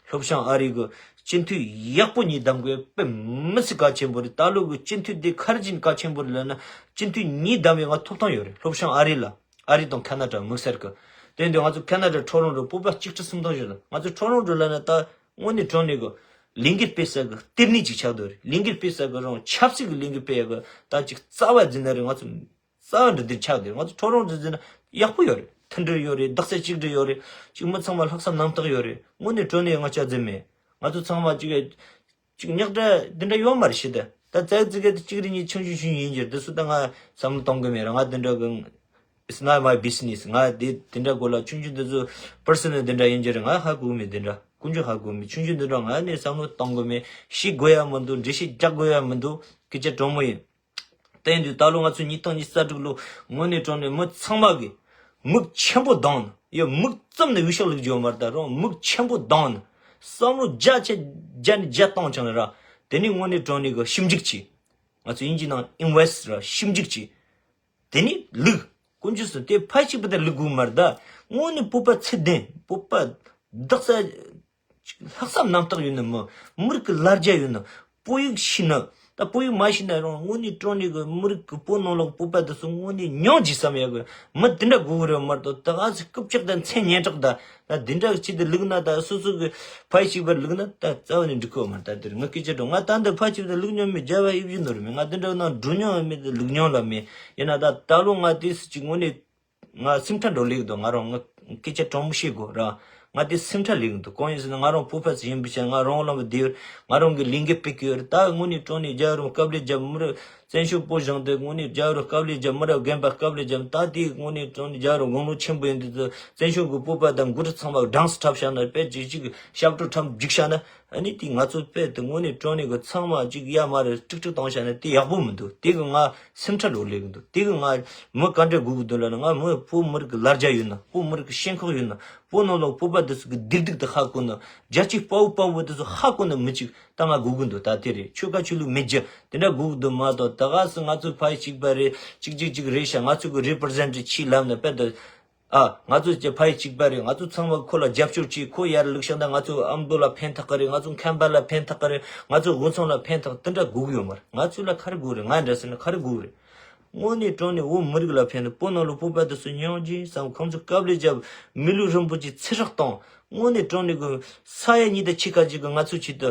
སློབ་བྱང་ཨ་རི་གི་སྤྱི་འཐུས་ཡག་པོ་གཉིས་བདམས་དགོས་དཔེ་མི་སྲིད་གལ་ཆེན་པོ་རེད། ད་ལོ་གི་སྤྱི་འཐུས་དེ་ག་རེ་བྱས་ནས་གལ་ཆེན་པོ་རེད་ལབ་ན་སྤྱི་འཐུས་གཉིས་བདམས་ཡོད། ང་ཐོབ་ཐང་ཡོད་རེད། སློབ་བྱང་ཨ་རི་ལ་ཨ་རི་དང་ཁ་ན་ཌ་དམིགས་བསལ་གི། དེ་འདུག་ང་ཚོ་ཁ་ན་ཌ་ཊོ་རོན་ཊོ་བོད་པ་གཅིག་ཁྲི་སུམ་སྟོང་ཞིག་ལ་ང་ཚོ་ཊོ་རོན་ཊོ་ལབ་ན་ད། དངོས་གནས་དྲང་གནས་གི་ལས་འགུལ་སྤེལ་ས་གི་ལྟེ་གནས་ཅིག་ཆགས་འདུག་རེད། ལས་འགུལ་སྤེལ་ས་གི་རང་ཆབ་སྲིད་གི་ལས་འགུལ་སྤེལ་ཡ་གི་ད་ཅིག་རྩ་བ་འཛིན་ན་རེད། ང་ཚོ་རྩ་བ་འདྲ་འདིར་ཆགས་འདུག་ང་ཚོ་ཊོ་རོན་ཊོ་འཛིན་ན་ཡག་པོ་ཡོད་རེད། མཐུན་སྒྲིལ་ཡོད་རེད། རྡོག་རྩ་གཅིག་སྒྲིལ་ཡོད་རེད། ཅིག་མི་ཚང་མ་ལྷག་བསམ་རྣམ་དག་ཡོད་རེད། དངོས་གནས་དྲང་གནས་ང་ཅག་འཛིན་མེད། ང་ཚོ་ཚང་མ་ཅིག་ཅིག་ཉག་དྲ་འདི་འདྲ་ཡོད་མ་རེད་ཤི་ད། ད་རྩ་ཚིག་གི་གཅིག་རེ་གཉིས་ཆུང་ཆུང་ཆུང་ཡིན་གྱི་འདི་སུ་ད་ང་བསམ་བློ་གཏོང་གི་མེད་ར། ང་འདི་འདྲ་གི It's not my business. ང་དེ་དེ་འདྲ་གོ་ལ་ཆུང་ཆུང་འདི་ཚོ་པར་སོ་ནལ་དེ་འདྲ་ཡིན་གྱི་རེད། ང་ཧ་གོ་མེད། དེ་འདྲ་ཀུན་སྤྱོད་ཧ་གོ་མེད། ཆུང་ཆུང་འདི་འདྲ་ང་ནས་བསམ་བློ་གཏོང་གི་མེད། ཤི་དགོས་ཡ་མི་འདུག་འགྲེལ་བཤད་རྒྱག་དགོས་ཡ་མི་འདུག་སྐད་ཆ་དྲང་མོ་ཡིན། དེ་ཡིན་དུས་ད་ལོ་ང་ཚོ་ཉིས་སྟོང་ཉི་ཤུ་རྩ་དྲུག་ལོ་དངོས་གནས་དྲང་གནས་མི་ཚང་མ་གིས་མིག་ཆེན་པོ་གདངས་ནས་ཡ་མིག་བཙུམ་ནས་འུ་ཤག་ལུག་རྒྱུ་མ་རེད། ད་རུང་མིག་ཆེན་པོ་གདངས་ནས་བསམ་བློ་བརྒྱ་ཆ་བརྒྱ་ནས་བརྒྱ་གཏོང་བྱུང་ན་ར། དེ་ནས་དངོས་གནས་དྲང་གནས་གི་ཞིབ་འཇུག་བྱས། ང་ཚོ་དབྱིན་ཇི་ནང་ཨིན་ཝེ་སི་ཊི་ར་ཞིབ་འཇུག་བྱས། དེ་ནི་ལུག་ཀུན་སྤྱོད་སུ་དེ་ཕལ་ཆེར་པ་དེ་ལུག་དགོས་མ་རེད། ད་དངོས་གནས་བོད་པ་ཚད་ལྡན། བོད་པ་རྡོག་རྩ་ལྷག་བསམ་རྣམ་དག་ཡོད་ནི་མི། མི་རིགས་ཀྱི་ལ་རྒྱ་ཡོད་ནི། བོད་ཡིག་ཤེས་ནི། ད་བོད་ཡིག་མ་ཤེས་ན་རང་དངོས་གནས་དྲང་གནས་ཀྱི་མི་རིགས་ཀྱི་བོད་ནང་ལོགས་བོད་པ་དེ་ཚོ་དངོས་གནས་མྱོང་རྒྱུ་བསམ་ཡ་གི་མི་དེ་འདྲ་དགོས་གི་རེད་མ་གཏོགས། ད་ག་ཚོད་རྐུབ་ཀྱག་དང་མཚན་སྙན་གྲགས་དང་། ད་འདི་འདྲ་གི་ཆེད་དུ་བླུགས་ན། ད་སོ་སོ་གི་ཕ་ཡུལ་གཅིག་པར་བླུགས་ན་ད་རྩ་བ་ནས་འགྲིག་གི་ཡོད་མ་རེད། ད་འདིར་ངའི་སྐད་ཆ་འགྲོ། ང་ད་འདི་ཕ་ཡུལ་གཅིག་པར་བླུགས་མྱོང་མེད། རྒྱལ་བ་ཡིད་བཞིན་ནོར་མེད། ང་འདི་འདྲ་ནང་འགྲོ་མྱོང་ཡང་མེད། བླུགས་མྱོང་ལ་མེད། ཡིན་ན་ད་ད་ལོ་ང་དེ་སུ་གཅིག་དངོས་གནས་ང་སེམས་ཁྲལ་འགྲོ་ལེགས་འདུག་ང་རང་ངའི་སྐད་ཆ་དྲང་མོ་བཤད་དགོས་ར། ང་དེ་སེམས་ཁྲལ་ལེགས་འདུག་གང་ཡིན་ཟེར་ན་ང་རང་བོད་པ་ཞིག་ཡིན་པའི་ཕྱིར། ང་རང་ལམ་གི་བདེ་བར་ང་རང་གི་ལས་འགན་སྤེལ་གི་ཡོད་རེད། ད་དངོས་གནས་དྲང་གནས་རྒྱལ་བ་རིན་པོ་དཀའ་ལས་རྒྱབ། མི་རབས་བཙན་བྱོལ་བོད་གཞུང་དེ་དངོས་གནས་རྒྱལ་བ་རིན་པོ་དཀའ་ལས་རྒྱབ། མི་རབས་རྒན་པ་དཀའ་ལས་རྒྱབ། ད་དེ་དངོས་གནས་དྲང་གནས་རྒྱལ་བ་རིན་པོ་དགུང་ལོ་ཆེན་པོ་ཡིན་དུས་ཚོད་བཙན་བྱོལ་གི་བོད་པ་དང་འགོ་ཁྲིད་ཚང་མ་སྦྲང་རྩི་འཁྲབ་བཞག་ན། དཔེ་ཅིག་ཅིག་ཞབས་བྲོ་འཁྲབ་རྒྱུགས་བཞག་ན། ཨ་ནི་དེ་ང་ཚོ་དཔེ་དེ་དངོས་གནས་དྲང་གནས་གི་ཚང་མ་ཅིག་ཡ་མ་རེད། ཀྲིག་ཀྲིག་བཏང་བཞག་ན་དེ་ཡག་པོ་མི་འདུག་དེ་གི་ང་སེམས་ཁྲལ་འགྲོ་ལེགས་འདུག་དེ་གི་ང་མི་ག་འདྲ་དགོས་གི་འདུག་ལབ་ན། ང་མི་བོད་མི་རིགས་གི་ལ་རྒྱ་ཡོད་ན། བོད་མི་རིགས་གི་ཞེན་ཁོག་ཡོད་ན། བོད་ནང་ལོགས་བོད་པ་དེ་ཚོ་གི་བདེ་སྡུག་དེ་ཧ་གོ་ན། རྒྱལ་གཅེས་དཔའ་བོ་དཔའ་མོ་དེ་ཚོ་ཧ་གོ་ན་མི་གཅིག་ད་ང་དགོས་གི་འདུག་ད་དེ་རེད། ཆོལ་ཁ་ཆོས་ལུགས་མེད་རྒྱུ་དེ་འདྲ་དགོས་གི་འདུག་མ་གཏོགས། ད་ག་སེ་ང་ཚོ་ཕ་ཡུལ་གཅིག་པ་རེད། གཅིག་གཅིག་གཅིག་རེད་ཤག་ང་ཚོ་གི་རི་པི་རི་ཛེན་ཊི་བྱས་ལབ་ན། དཔེ་དེ། ཨ། ང་ཚོ་གཅིག་ཕ་ཡུལ་གཅིག་པ་རེད། ང་ཚོ་ཚང་མ་ཁོ་ལ་རྒྱབ་སྐྱོར་བྱེད། ཁོ་ཡར་བླུགས་བཞག་ན་ང་ཚོ་ཨ་མདོ་ལ་ཕན་ཐོགས་གི་རེད། ང་ཚོ་ཁམས་པ་ལ་ཕན་ཐོགས་གི་རེད། ང་ཚོ་འོ་ཚང་ལ་ཕན་ཐོགས། དེ་འདྲ་དགོས་གི་ཡོད་མ་རེད། ང་ཚོ་ལ་ག་རེ་དགོས་རེད། ང་འདྲ་ཟེར་ན་ག་རེ་དགོས་རེད། དངོས་གནས་དྲང་གནས་བོད་མི་རིགས་ལ་ཕན་ནི། བོད་ནང་ལ་བོད་པ་དེ་ཚོ་མྱོང་རྒྱུ་བསམ། ཁོང་ཚོ་དཀའ་ལས་རྒྱབ། མི་ལུས་རིན་པོ་ཆེ་ཚེ་སྲོག་བཏང་། དངོས་གནས་དྲང་གནས་གི་ས་ཡ་གཉིས་དང་ཕྱེད་ཀ་ཅིག་གི་ང་ཚོའི་ཆེད་དུ་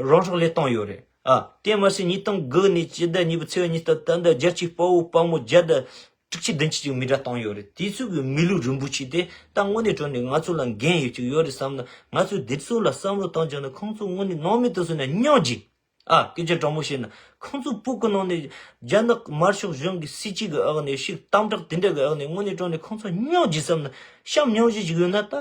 རང་སྲོག་བློས་བཏང་ཡོད་རེད། ཨ། དེ་མ་ཟད་ཉིས་སྟོང་དགུ་ནས་སྤྱི་ཟླ་གཉིས་པའི་ཚེས་པ་ཉི་ཤུ་རྩ་བདུན་རྒྱལ་གཅེས་དཔའ་བོ་དཔའ་མོ་བརྒྱ་དང་དྲུག་ཅུ་བདུན་ཅུ་ཅིག་མེ་སྲེག་བཏང་ཡོད་རེད། དེ་ཚོ་གི་མི་ལུས་རིན་པོ་ཆེ་དེ་ད་དངོས་གནས་དྲང་གནས་ང་ཚོ་ལ་འགན་ཡོད་ཅིག་ཡོད་རེད་བསམ་ན། ང་ཚོས་དེ་ཚོ་ལ་བསམ་བློ་བཏང་བྱུང་ན་ཁོང་ཚོ་དངོས་གནས་སྣང་མེད་དུ་སོང་ན་སྙིང་རྗེ། ཨ། སྐད་ཆ་དྲང་མོ་བཤད་ན། ཁོང་ཚོ་བོད་གི་ནང་ནས་རྒྱ་ནག་དམར་ཤོག་གཞུང་གི་སྲིད་བྱུས་ཀྱི་འོག་ནས་ཤིག་དམ་དྲག་དེ་འདྲ་གི་འོག་ནས་དངོས་གནས་དྲང་ནས་ཁོང་ཚོ་སྙིང་རྗེ་བསམ་ན་བྱམས་སྙིང་རྗེ་ཞིག་ཡོད་ན། ད་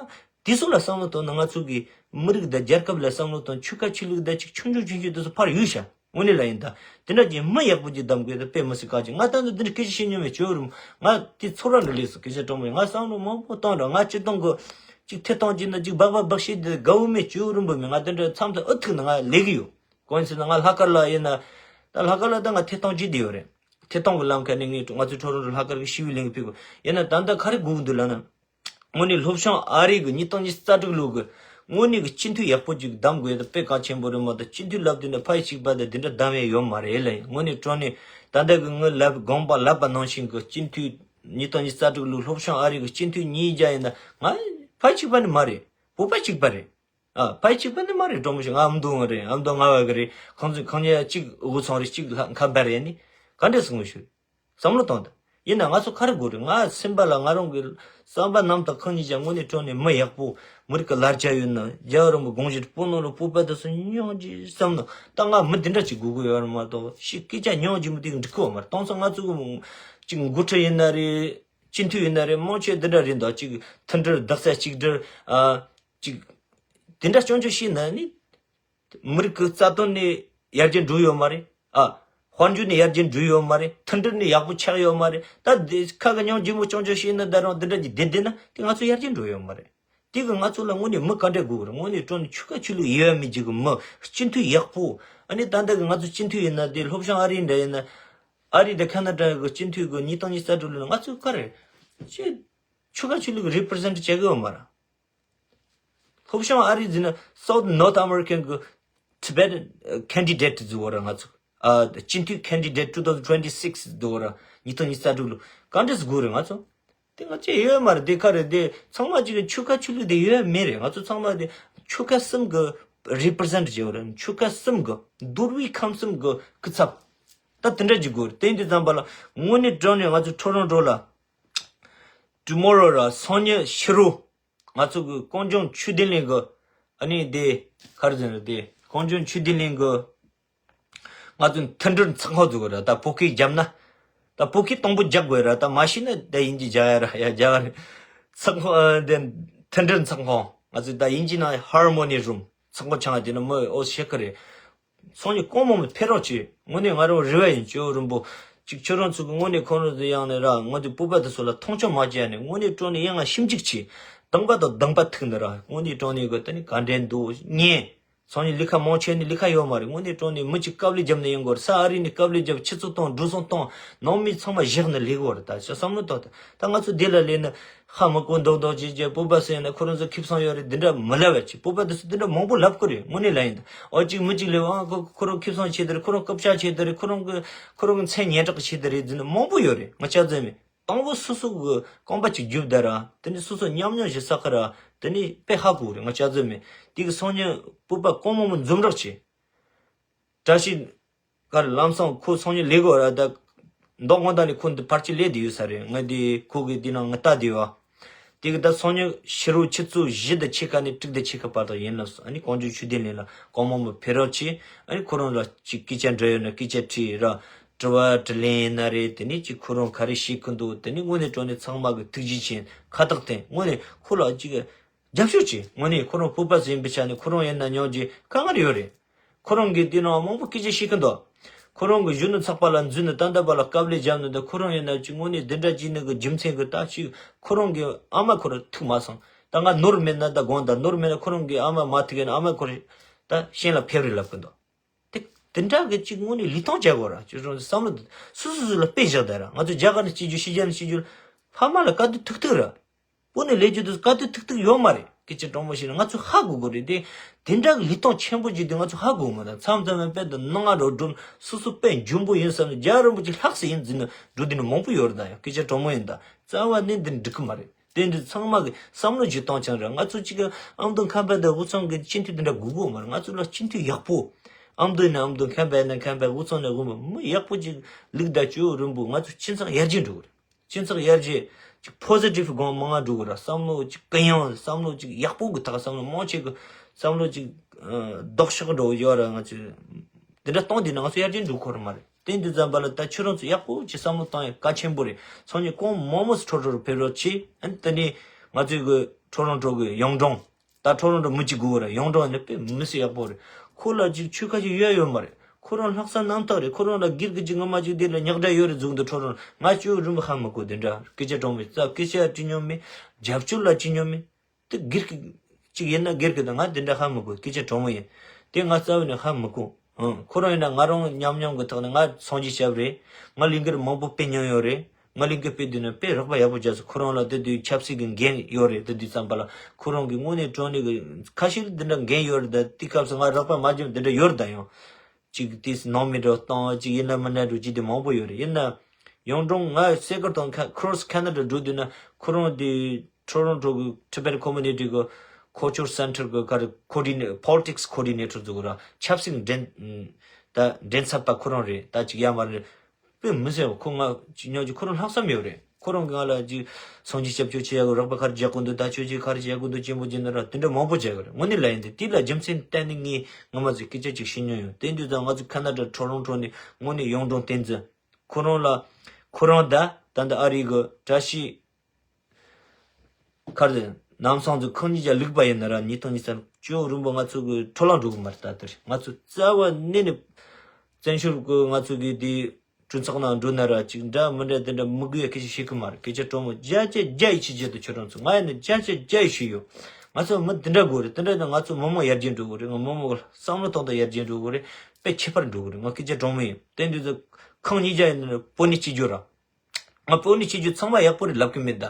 དེ་ཚོ་ལ་བསམ་བློ་བཏང་ན། ང་ཚོ་གི་མི་རིགས་དང་རྒྱལ་ཁབ་ལ་བསམ་བློ་བཏང་། ཆོལ་ཁ་ཆོས་ལུགས་དང་ཅིག་ཆུང་ཆུང་ཆུང་ཆུང་དེ་ཚོ་ཕར་ཡོད་ཤག་དངོས་གནས་ལ་ཡིན་ད། དེ་འདྲ་ཅིག་མི་ཡག་པོ་ཅིག་གདམ་དགོས་ད། དཔེ་མི་སྲིད་གལ་ཆེ། ང་ད་ནི་འདི་འདྲ་སྐད་ཆ་བཤད་མྱོང་མེད། བྱུས་རུ་ང་དེ་ཚོ་རང་ལ་སླེབས་སོང་། སྐད་ཆ་དྲང་མོ། ང་བསམ་བློ་མང་པོ་བཏང་ར། ང་སྤྱིར་བཏང་གི་ཅིག་ཐད་གཏོང་བྱས་ན་ཅིག་སྦག་སྦག་སྦག་བཤད་དེ་དགའ་བོ་མེད། བྱུས་རུ་འབུ་མེད། ང་དེ་འདྲ་མཚམས་མཚམས་ཨུ་ཐུག་ན་ང་ལས་ཀྱི་ཡོད། གང་ཡིན་ཟེར་ན་ང་ལྷག་དཀར་ལ་ཡིན་ན། ད་ལྷག་དཀར་ལ་ད་ང་ཐད་གཏོང་བྱེད་བསྡད་ཡོད་རེད། ཐད་གཏོང་གི་ལམ་ཁ་ནས་ངས་ང་ཚོའི་ཁྲོ་རོང་རུ་ལྷག་དཀར་གི་ཞི་བའི་ལས་འགུལ་ཕེབས་དགོས། ཡིན་ན་ད་ལྟ་ག་རེ་དགོས་ཀྱི་འདུག་ལབ་ན། དངོས་གནས་ལྷོ་བྱང་ཨ་རི་གི་ཉིས་སྟོང་ཉི་ཤུ་རྩ་དྲུག་ལོ་གི་དངོས་གནས་ཀྱི་སྤྱི་འཐུས་ཡག་པོ་ཅིག་གདམ་དགོས་ད། དཔེ་གལ་ཆེན་པོ་རེད་མ་གཏོགས། སྤྱི་འཐུས་ལབ་དུས་ནས་ཕ་ཡི་གཅིག་པ་དང་དེ་འདྲ་གདམ་ཡས་ཡོད་མ་རེད་ལ། ཡིན་དངོས་གནས་དྲང་གནས་ད་ལྟ་གི་ངའི་ལབ་དགོངས་པ་ལབ་པ་ནང་བཞིན་གྱི་སྤྱི་འཐུས། ཉིས་སྟོང་ཉི་ཤུ་རྩ་དྲུག་ལོ་ལྷོ་བྱང་ཨ་རི་གི་སྤྱི་འཐུས་ཉིས་བརྒྱ་ཡིན་ན། ང་ཕ་ཡི་གཅིག་པ་ནི་མ་རེད། བོད་པ་གཅིག་པ་རེད། ཨ། ཕ་ཡི་གཅིག་པ་ནི་མ་རེད། དྲང་མོ་བཤད། ང་ཨ་མདོ་ང་རེད། ཨ་མདོ་རྔ་བ་གི་རེད། ཁོང་ཚོ་ཁོང་གཉིས་གཅིག་དབུས་གཙང་རེད། གཅིག་ལྷ་ཁམས་པ་རེད། ནི་ག་འདྲས་སོང་ངོ་ཤོད། བསམ་བློ་བཏང་དང་། ཡིན་ན་ང་ཚོ་ག་རེ་དགོས་རེད། ང་སེམས་པ་ལ་ང་རང་གི་བསམ་པ་རྣམ་དག་ཁོང་གཉིས་ཀྱང་དངོས་གནས་དྲང་གནས་མི་ཡག་པོ། མི་རིགས་ཀྱི་ལར་ཆ་ཡོད་ན། རྒྱལ་བ་རིན་པོ་དགོངས་བཞེད་སྤོ་ནོ་ལ་བོད་པ་དེ་ཚོ་སྙིང་རྗེ་བསམ་ན། ད་ང་མི་དེ་འདྲ་ཅིག་དགོས་ཀྱི་ཡོད་རེད་མ་གཏོགས། ཤི་སྐད་ཆ་སྙིང་རྗེ་མི་དེ་འགྲིག་གི་ཡོད་མ་རེད། དེང་སང་ང་ཚོ་གི་ཅིག་འགོ་ཁྲིད་ཡིན་ན་རེད། སྤྱི་འཐུས་ཡིན་ན་རེད། མང་ཆེ་འདི་འདྲ་རེད་འདུག་ཅིག་མཐུན་སྒྲིལ་རྡོག་རྩ་གཅིག་སྒྲིལ། ཨ། ཅིག་དེ་འདྲ་སྐྱོང་སྐྱོང་བྱས་ན་ནི། མི་རིགས་ཀྱི་རྩ་དོན་ནས་ཡར་རྒྱས་འགྲོ་ཡོད་མ་རེད། ཨ། དཔལ་འབྱོར་ནས་ཡར་རྒྱས་འགྲོ་ཡོད་མ་རེད། མཐུན་སྒྲིལ་ནས་ཡག་པོ་ཆགས་ཡོད་མ་རེད། ད་དེ་ཁ་གི་སྙིང་རྗེ་མོ་སྐྱོང་སྐྱོང་བྱས་ན། ད་རང་དེ་འདྲ་གྱི་བསྡད་བསྡད་ན་དེ་ང་ཚོ་ཡར་རྒྱས་འགྲོ་ཡོད་མ་རེད། དེ་གི་ང་ཚོ་ལ་དངོས་གནས་མི་ག་འདྲ་དགོས་རེད། དངོས་གནས་དྲང་གནས་ཆོལ་ཁ་ཆོས་ལུགས་དབྱེ་བ་མེད་ཅིག་གི་མི། སྤྱི་འཐུས་ཡག་པོ། ཨ་ནི་ད་ལྟ་གི་ང་ཚོ་སྤྱི་འཐུས་ཡིན་ན། དེ་ལྷོ་བྱང་ཨ་རི་འདྲ་ཡིན་ན། ཨ་རི་དང་ཁ་ན་ཌ་གི་སྤྱི་འཐུས་གི་ཉིས་སྟོང་ཉི་ཤུ་རྩ་དྲུག་ལོ་ལ་ང་ཚོ་ག་རེ། ཅི། ཆོལ་ཁ་ཆོས་ལུགས་རི་པི་རི་ཛེན་ཊི་བྱེད་གི་ཡོད་མ་རེད། ལྷོ་བྱང་ཨ་རི་ཟེར་ན་South North American གི་Tibetan candidate ཟེར་བ་ར། ང་ཚོ་ཨ་སྤྱི་འཐུས་candidate two thousand twenty six ཟེར་བ་ར། ཉིས་སྟོང་ཉི་ཤུ་རྩ་དྲུག་ལོ་ག་འདྲས་དགོས་རེད་ང་ཚོ། དེ་ང་ཚོ་ཡོད་མ་རེད། དེ་ག་རེད། དེ་ཚང་མ་ཅིག་ཆོལ་ཁ་ཆོས་ལུགས་དེ་ཡོད་མེད་རེད། ང་ཚོ་ཚང་མ་དེ་ཆོལ་ཁ་གསུམ་གི་རི་པི་རི་ཛེན་ཊི་བྱེད་བ་རེད། ཆོལ་ཁ་གསུམ་གི་རྡོ་རུའི་ཁམས་གསུམ་གི་སྐུ་ཚབ། ད་དེ་འདྲ་ཅིག་དགོས་རེད། དེ་འདི་ཙམ་པ་ལ་དངོས་གནས་དྲང་གནས་ང་ཚོ་ཁྲོ་རོང་ཊོ་ལ་tomorrow ར་སང་ཉིན་ཕྱི་དྲོ། ང་ཚོ་གི་གངས་ལྗོངས་ཆོས་ལྡན་གླིང་གི། ཨ་ནི་དེ་ག་རེ་ཟེར་ན། དེ་གངས་ལྗོངས་ཆོས་ལྡན་གླིང་གི། ང་ཚོ་མཐུན་སྒྲིལ་ཚོགས་ཁང་བཙུགས་ར། ད་བོད་སྐད་བརྒྱབ་ན། ད་བོད་སྐད་དང་པོ་རྒྱག་དགོས་ར། ད་མ་ཤེས་ན་ད་དབྱིན་ཇི་རྒྱག་ཡ་ར། ཡ་རྒྱག་ར། ཚོགས་ཁང་། ཨ། དེ་མཐུན་སྒྲིལ་ཚོགས་ཁང་། ང་ཚོ་ད་དབྱིན་ཇི་ནང་Harmony Room ཚོགས་ཁང་ཆགས། དེ་ན་མི་ཨོ་ཤེས་ཀི་རེད། སང་ཉིན་གང་མང་མང་ཕེབས་རོགས་བྱེད། དངོས་གནས་ང་རང་རེ་བ་ཡིན། ཇོ་བོ་རིན་པོ་ཆེ་ཁྱོད་རང་ཚོ་གི་དངོས་གནས་ཁོང་རང་ཚོ་ཡང་ནས་ར། ང་ཚོ་བོད་པ་དེ་ཚོ་ལ་མཐོང་ཆུང་མ་བྱས་ནས། དངོས་གནས་དྲང་གནས་ཡང་ང་ཞིབ་འཇུག་བྱེད། དང་པ་དང་དང་པ་ཐུག་ནས་ར། དངོས་གནས་དྲང་གནས་གི་དེ་ནི་ག་འདྲས་འདུག་ཉན། སང་ཉིན་ལས་ཀ་མང་ཆེ་ནི་ལས་ཀ་ཡོད་མ་རེད། དངོས་གནས་དྲང་གནས་མི་གཅིག་དཀའ་ལས་བརྒྱབ་ནས་ཡོང་དགོས་རེད། ས་ཨ་རི་ནས་དཀའ་ལས་བརྒྱབ། ཆུ་ཚོད་བཏང་། འགྲོ་སོང་བཏང་། ནང་མི་ཚང་མ་བཞག་ནས་ལས་དགོས་རེད། ད་བསམ་བློ་བཏང་། ད་ང་ཚོ་འདི་ལ་སླེབས་ན་ཧ་མི་གོ་མདོག་མདོག་བྱེད་བྱེད། བོད་པ་ཟེར་ན་ཁོ་རང་ཚོ་ཁེ་བཟང་ཡོད་རེད། འདི་འདྲ་མི་ལབ་པ་བྱེད། བོད་པ་དེ་ཚོ་འདི་འདྲ་མང་པོ་ལབ་ཀི་རེད། དངོས་གནས་ལ་ཡིན་ད། ཨོ་གཅིག་མི་གཅིག་སླེབས། ཨ། ཁོ་ཁོ་རང་ཁེ་བཟང་བྱེད་དེ་རེད། ཁོ་རང་རྐུབ་ཆག་བྱེད་དེ་རེད། ཁོ་རང་གི་ཁོ་རང་གི་མཚན་སྙན་གྲགས་བྱེད་དེ་རེད་ཟེར་ནས་མང་པོ་ཡོད་རེད། ང་ཆ་ཚང་མེད། དང་པོ་སོ་སོ་གི་རྐང་པ་གཅིག་རྒྱུག་བསྡད་ར། དེ་ནས་སོ་སོ་ཉམས་མྱོང་ཞིག་བསགས་ཀི་ར། དེ་ནས་དཔེ་ཧ་གོ་རེད། ང་ཆ་ཚང་མེད། དེ་གི་སང་ཉིན་བོད་པ་གང་མང་མང་འཛོམས་རོགས་བྱེད། བཀྲ་ཤིས་གར་ལམ་སང་ཁོ་སང་ཉིན་ལས་དགོས་ར། ད་མདོ་སྔོན་དང་ནི་ཁོ་འདི་ཕལ་ཆེར་ལས་དེ་ཡོད་ས་རེད། ང་དེ་ཁོ་གི་དེ་ནང་ང་ལྟ་དེ་བ། དེ་གི་ད་སང་ཉིན་ཕྱི་དྲོ་ཆུ་ཚོད་བཞི་དང་ཕྱེད་ཀ་ནས་དྲུག་དང་ཕྱེད་ཀ་བར་དུ་ཡིན་ལབ་སོང་། ཨ་ནི་གངས་ལྗོངས་ཆོས་ལྡན་གླིང་ལ་གང་མང་མང་ཕེབས་རོགས་བྱེད། ཨ་ནི་ཁོ་རང་ལ་ཅིག་སྐད་ཆ་འདྲི་ཡོད་ན་སྐད་ཆ་དྲིས་ར། དྲི་བ་དྲིས་ལན་ཡིན་ན་རེད། དེ་ནས་ཅིག་ཁོ་རང་ག་རེ་བྱེད་ཀི་འདུག་དེ་ནས་དངོས་གནས་དྲང་གནས་ཚང་མ་གི་ཐུགས་རྗེ་ཆེ། ཁ་བཏགས་འཐེན། དངོས་གནས་ཁོ་ལ་ཅིག་རྒྱབ་སྐྱོར་བྱེད། དངོས་གནས་ཁོ་རང་བོད་པ་ཟིན་པའི་ཆ་ནས་ཁོ་རང་ཡིན་ན་སྙིང་རྗེ་དཀའ་ངལ་ཡོད་རེད། ཁོ་རང་གི་དེ་ནང་མང་པོ་སྐད་ཆ་བཤད་ཀི་འདུག་ཁོ་རང་གི་གཞོན་ནུ་ཚགས་པ་ལ་འཛུལ་ནས་ད་ལྟ་བར་ལ་དཀའ་ལས་བརྒྱབ་ནས། ད་ཁོ་རང་ཡིན་ན་ཅིག་དངོས་གནས་འདི་འདྲ་བྱས་ནས་གི་རྒྱུ་མཚན་གི་ད་ཅིག་ཁོ་རང་གི་ཨ་མ་ཁོ་རང་ཐུག་མ་སོང་། ད་ང་ནོར་མེད་ན་ད་དགོངས་དག་ནོར་མེད་ན་ཁོ་རང་གི་ཨ་མ་མ་ཐུག་ཡིན་ན་ཨ་མ་ཁོ་རང་ད་གཞན་ལ་ཕེབས་རེད་ལབ་ཀི་འདུག་དེ་དེ་འདྲ་གི་ཅིག་དངོས་གནས་ལུས་སྟོབས་བྱ་དགོས་ར། ཅིག་རང་བསམ་བློ་སོ་སོ་སོ་ལ་དཔེ་བཞག་བསྡད་ར། ང་ཚོ་རྒྱ་གར་ནས་སྐྱེས་རྒྱུ་ཕྱི་རྒྱལ་ནས་སྐྱེས་རྒྱུ་ཕ་མ་ལ་དཀའ་སྡུག་ཐུག་ཐུག་ར། བོད་ནས་སླེབས་རྒྱུ་དེ་དཀའ་སྡུག་ཐུག་ཐུག་ཡོད་མ་རེད། སྐད་ཆ་དྲང་མོ་བཤད་ན་ང་ཚོ་ཧ་གོ་དགོས་རེད་དེ། དེ་འདྲ་གི་ལུས་སྟོབས་ཆེན་པོ་ཅིག་དེ་ང་ཚོ་ཧ་གོ་མ་ད། མཚམས་མཚམས་ལ་དཔེ་དང་སྣང་ང་རོ་སྒྲུང་སོ་སོ་དཔེ་འཇོན་པོ་ཡིན་བསམ་ནས་རྒྱལ་བ་རིན་པོ་ཆེ་ལྷག་ས་ཡིན་ཟེར་ནས་འགྲོ་དེ་ནི་མང་པོ་ཡོད་རེད། ད་ཡང་སྐད་ཆ་དྲང་མོ་ཡིན་ད། རྩ་བ་ནས་འདི་འགྲིག་གི་མ་རེད། དེ་འདི་ཚང་མ་གི་བསམ་བློ་ཅིག་བཏང་ཆང་རེད། ང་ཚོ་ཅིག་གི་ཨ་མདོ་ཁམས་པ་དང་དབུས་གཙང་གི་སྤྱི་འཐུས་དེ་འདྲ་དགོས་དགོས་མ་རེད། ང་ཚོ་ལ་སྤྱི་འཐུས་ཡག་པོ། ཨ་མདོ་ནས་ཨ་མདོ། ཁམས་པ་ནས་ཁམས་པ། དབུས་གཙང་ནས་དབུས་མ། མི་ཡག་པོ་ཅིག་ལུག་ད་ཇོ་བོ་རིན་པོ་ང་ཚོ་ཁྱིམ་ཚང་ཡར་རྒྱས་འགྲོ་གི་རེད། སྤྱི་ཚོགས་ཡར་རྒྱས་ཅིག་positive སྒང་མང་ང་འགྲོ་གི་ར། བསམ་བློ་ཅིག་གུ་ཡངས། བསམ་བློ་ཅིག་ཡག་པོ་གི་ཐག་བསམ་བློ་མང་ཆེ་གི་བསམ་བློ་ཅིག་ཨ་ལྡོག་ཕྱོགས་འགྲོ་ཡོད་ར། ང་ཚོས་ འདི་འདྲ་གཏོང་དུས་ན་ང་ཚོ་ཡར་རྒྱས་འགྲོ་གི་ཡོད་མ་རེད། དེ་འདི་ཙམ་པ་ལ་ད་ཁྱོད་རང་ཚོ་ཡག་པོ་ཅིག་བསམ་བློ་བཏང་ཡ་གལ་ཆེན་པོ་རེད། སང་ཉིན་ཁོང་མང་མོས་ཊོ་རོན་ཊོ་རུ་ཕེབས་རོགས་གྱིས། ཨ་ནི་དེ་ནས་ང་ཚོའི་གི་ཊོ་རོན་ཊོ་གི་ཡོང་སྒྲོན། ད་ཊོ་རོན་ཊོ་མི་གཅིག་དགོས་རེད། ཡོང་སྒྲོན་ནི་དཔེ་མི་སྲིད་ཡག་པོ་རེད། ཁོ་ལ་ཅིག་ཆོལ་ཁ་ཅིག་ཡོད་ཡོད་མ་རེད། ཁོ་རང་ལྷག་བསམ་རྣམ་དག་རེད། ཁོ་རང་ལ་སྒེར་གྱི་ཅིག་ངོ་མ་ཅིག་དེ་ལ་ཉག་དྲ་ཡོད་རེད་ཟུག་འདུག་ཊོ་རོན་ཊོ། ང་ཅོ་རུམ་པ་ཧ་མི་གོ། དེ་འདྲ་སྐད་ཆ་དྲང་མོ་རྩ་སྐད་ཆ་དྲི་མྱོང་མེད། རྒྱབ་སྐྱོར་ལ་དྲི་མྱོང་མེད། དེ་སྒེར་གྱི་ཅིག་ཡིན་ན་སྒེར་གྱི་དང་ང་དེ་འདྲ་ཧ་མི་གོ། སྐད་ཆ་དྲང་མོ་ཡིན། དེ་ང་རྩ་བ་ནས་ཧ་མི་གོ། ཨང་། ཁོ་རང་ཡིན་ན་ང་རང་མཉམ་མཉམ་གྱི་ཐོག་ནས་ང་སངས་རྒྱས་ཞབས་རེད། ང་ལས་འགུལ་མང་པོ་སྤེལ་མྱོང་ཡོད་རེད། ང་ལས་འགུལ་སྤེལ་དུས་ན་དཔེ་རོགས་པ་ཡག་པོ་རྒྱག་སོང་། ཁོ་རང་ལ་དེ་དུས་ཆབ་སྲིད་ཀྱི་འགན་ཡོད་རེད། དེ་དུས་ཙམ་པ་ལ་ཁོ་རང་གི་དངོས་གནས་དྲང་གནས་ཀྱི་ཁ་ཤས་དེ་འདྲ་འགན་ཡོད་རེད། ད་དེ་སྐབས་སུ་ང་རོགས་པ་མ་བྱུང་དེ་འདྲ་ཡོད་རེད། ད་ཡང་ཅིག་དེ་ནང་མི་འགྲོ་སྟངས་ཅིག་ཡིན་ན་མིན་ན་འགྲོ་ཅིག་དེ་མང་པོ་ཡོད་རེད། ཡིན་ན་ཡོང་སྒྲོན་ང་སེ་གར་དང་ཁ་cross Canada འགྲོ་དུས་ན་ཁོ་རང་དེ་Toronto གི་Tibetan community གི་culture center གི་ག་རེ་coordinate politics coordinator ཟེར་གི་ར། ཆབ་སྲིད་འགྲན་ད་འགྲན་ཚབ་པ་ཁོ་རང་རེད། ད་ཅིག་ཡ་མ་རེད། དཔེ་མི་སྲིད་པ། ཁོ་ང་ཅིག་ཉོ་ཅིག་ཁོ་རང་ལྷག་བསམ་ཡོད་རེད། ཁོ་རང་གི་ང་ལ་ཅིག་སངས་རྒྱས་སྐྱབས་བཅོལ་བྱེད་ཡག་གི་རོགས་པ་ག་རེ་རྒྱག་གི་འདུག་ད་ཁྱོད་ཅིག་ག་རེ་བྱེད་དགོས་འདུག་ཅན་པོ་ཅན་ན་ར་དེ་འདྲ་མང་པོ་བྱེད་གི་རེད། དངོས་གནས་ལ་ཡིན་ཏེ་དེ་ལ་རྒྱུ་མཚན་གཏན་ནས་ངས་ངོ་མ་ཟིག་སྐད་ཆ་ཅིག་བཤད་མྱོང་ཡོད། དེ་དུས་ད་ང་ཚོ་Canada Toronto ནས་དངོས་གནས་ཡོང་སྒྲོན་བསྟན་འཛིན་ཁོ་རང་ལ་ཁོ་རང་ད་ད་ད་ཨ་རི་གི་བཀྲ་ཤིས་གར་དེ་ནམ་སང་དུ་ཁང་གཉིས་ཀྱང་ལུག་པ་ཡིན་ན་ར་ཉིས་སྟོང་ཉི་ཤུ་ཅོ་རིམ་པ་ང་ཚོ་གི་འཕྲོ་ལངས་འགྲོ་གི་མ་རེད། ད་ལྟར་ང་ཚོ་རྩ་བ་ནས་ནས་བཙན་བྱོལ་གི་ང་ཚོ་གི་དེ་གྲོས་ཚོགས་ནང་འགྲོ་ན་ར་ཅིག་འདྲ་མི་འདྲ་དེ་འདྲ་མི་དགོས་ཡ་སྐད་ཆ་བཤད་གི་མ་རེད། སྐད་ཆ་དྲང་མོ་བརྒྱ་ཆ་བརྒྱ་ཡི་ཆེད་བརྗོད་དུ་ཁྱོད་རང་ཚོ་ང་ཡིན་ན་བརྒྱ་ཆ་བརྒྱ་ཡི་ཞུས་ཡོད། ང་ཚོ་མི་དེ་འདྲ་དགོས་རེད། དེ་འདྲ་ཡིན་ན་ང་ཚོ་མི་མང་ཡར་རྒྱས་འགྲོ་གི་རེད། ང་མི་མང་བསམ་བློ་གཏོང་སྟངས་ཡར་རྒྱས་འགྲོ་གི་རེད། དཔེ་ཁྱད་པར་འགྲོ་གི་རེད། ང་སྐད་ཆ་དྲང་མོ་ཡིན། དེ་འདི་ཚོ་ཁང་གཉིས་ཀ་ཡིན་ན་བོད་ནས་སྐྱེས་རྒྱུ་ར། ང་བོད་ནས་སྐྱེས་རྒྱུ་ཚང་མ་ཡག་པོ་རེད་ལབ་གི་མེད་ད།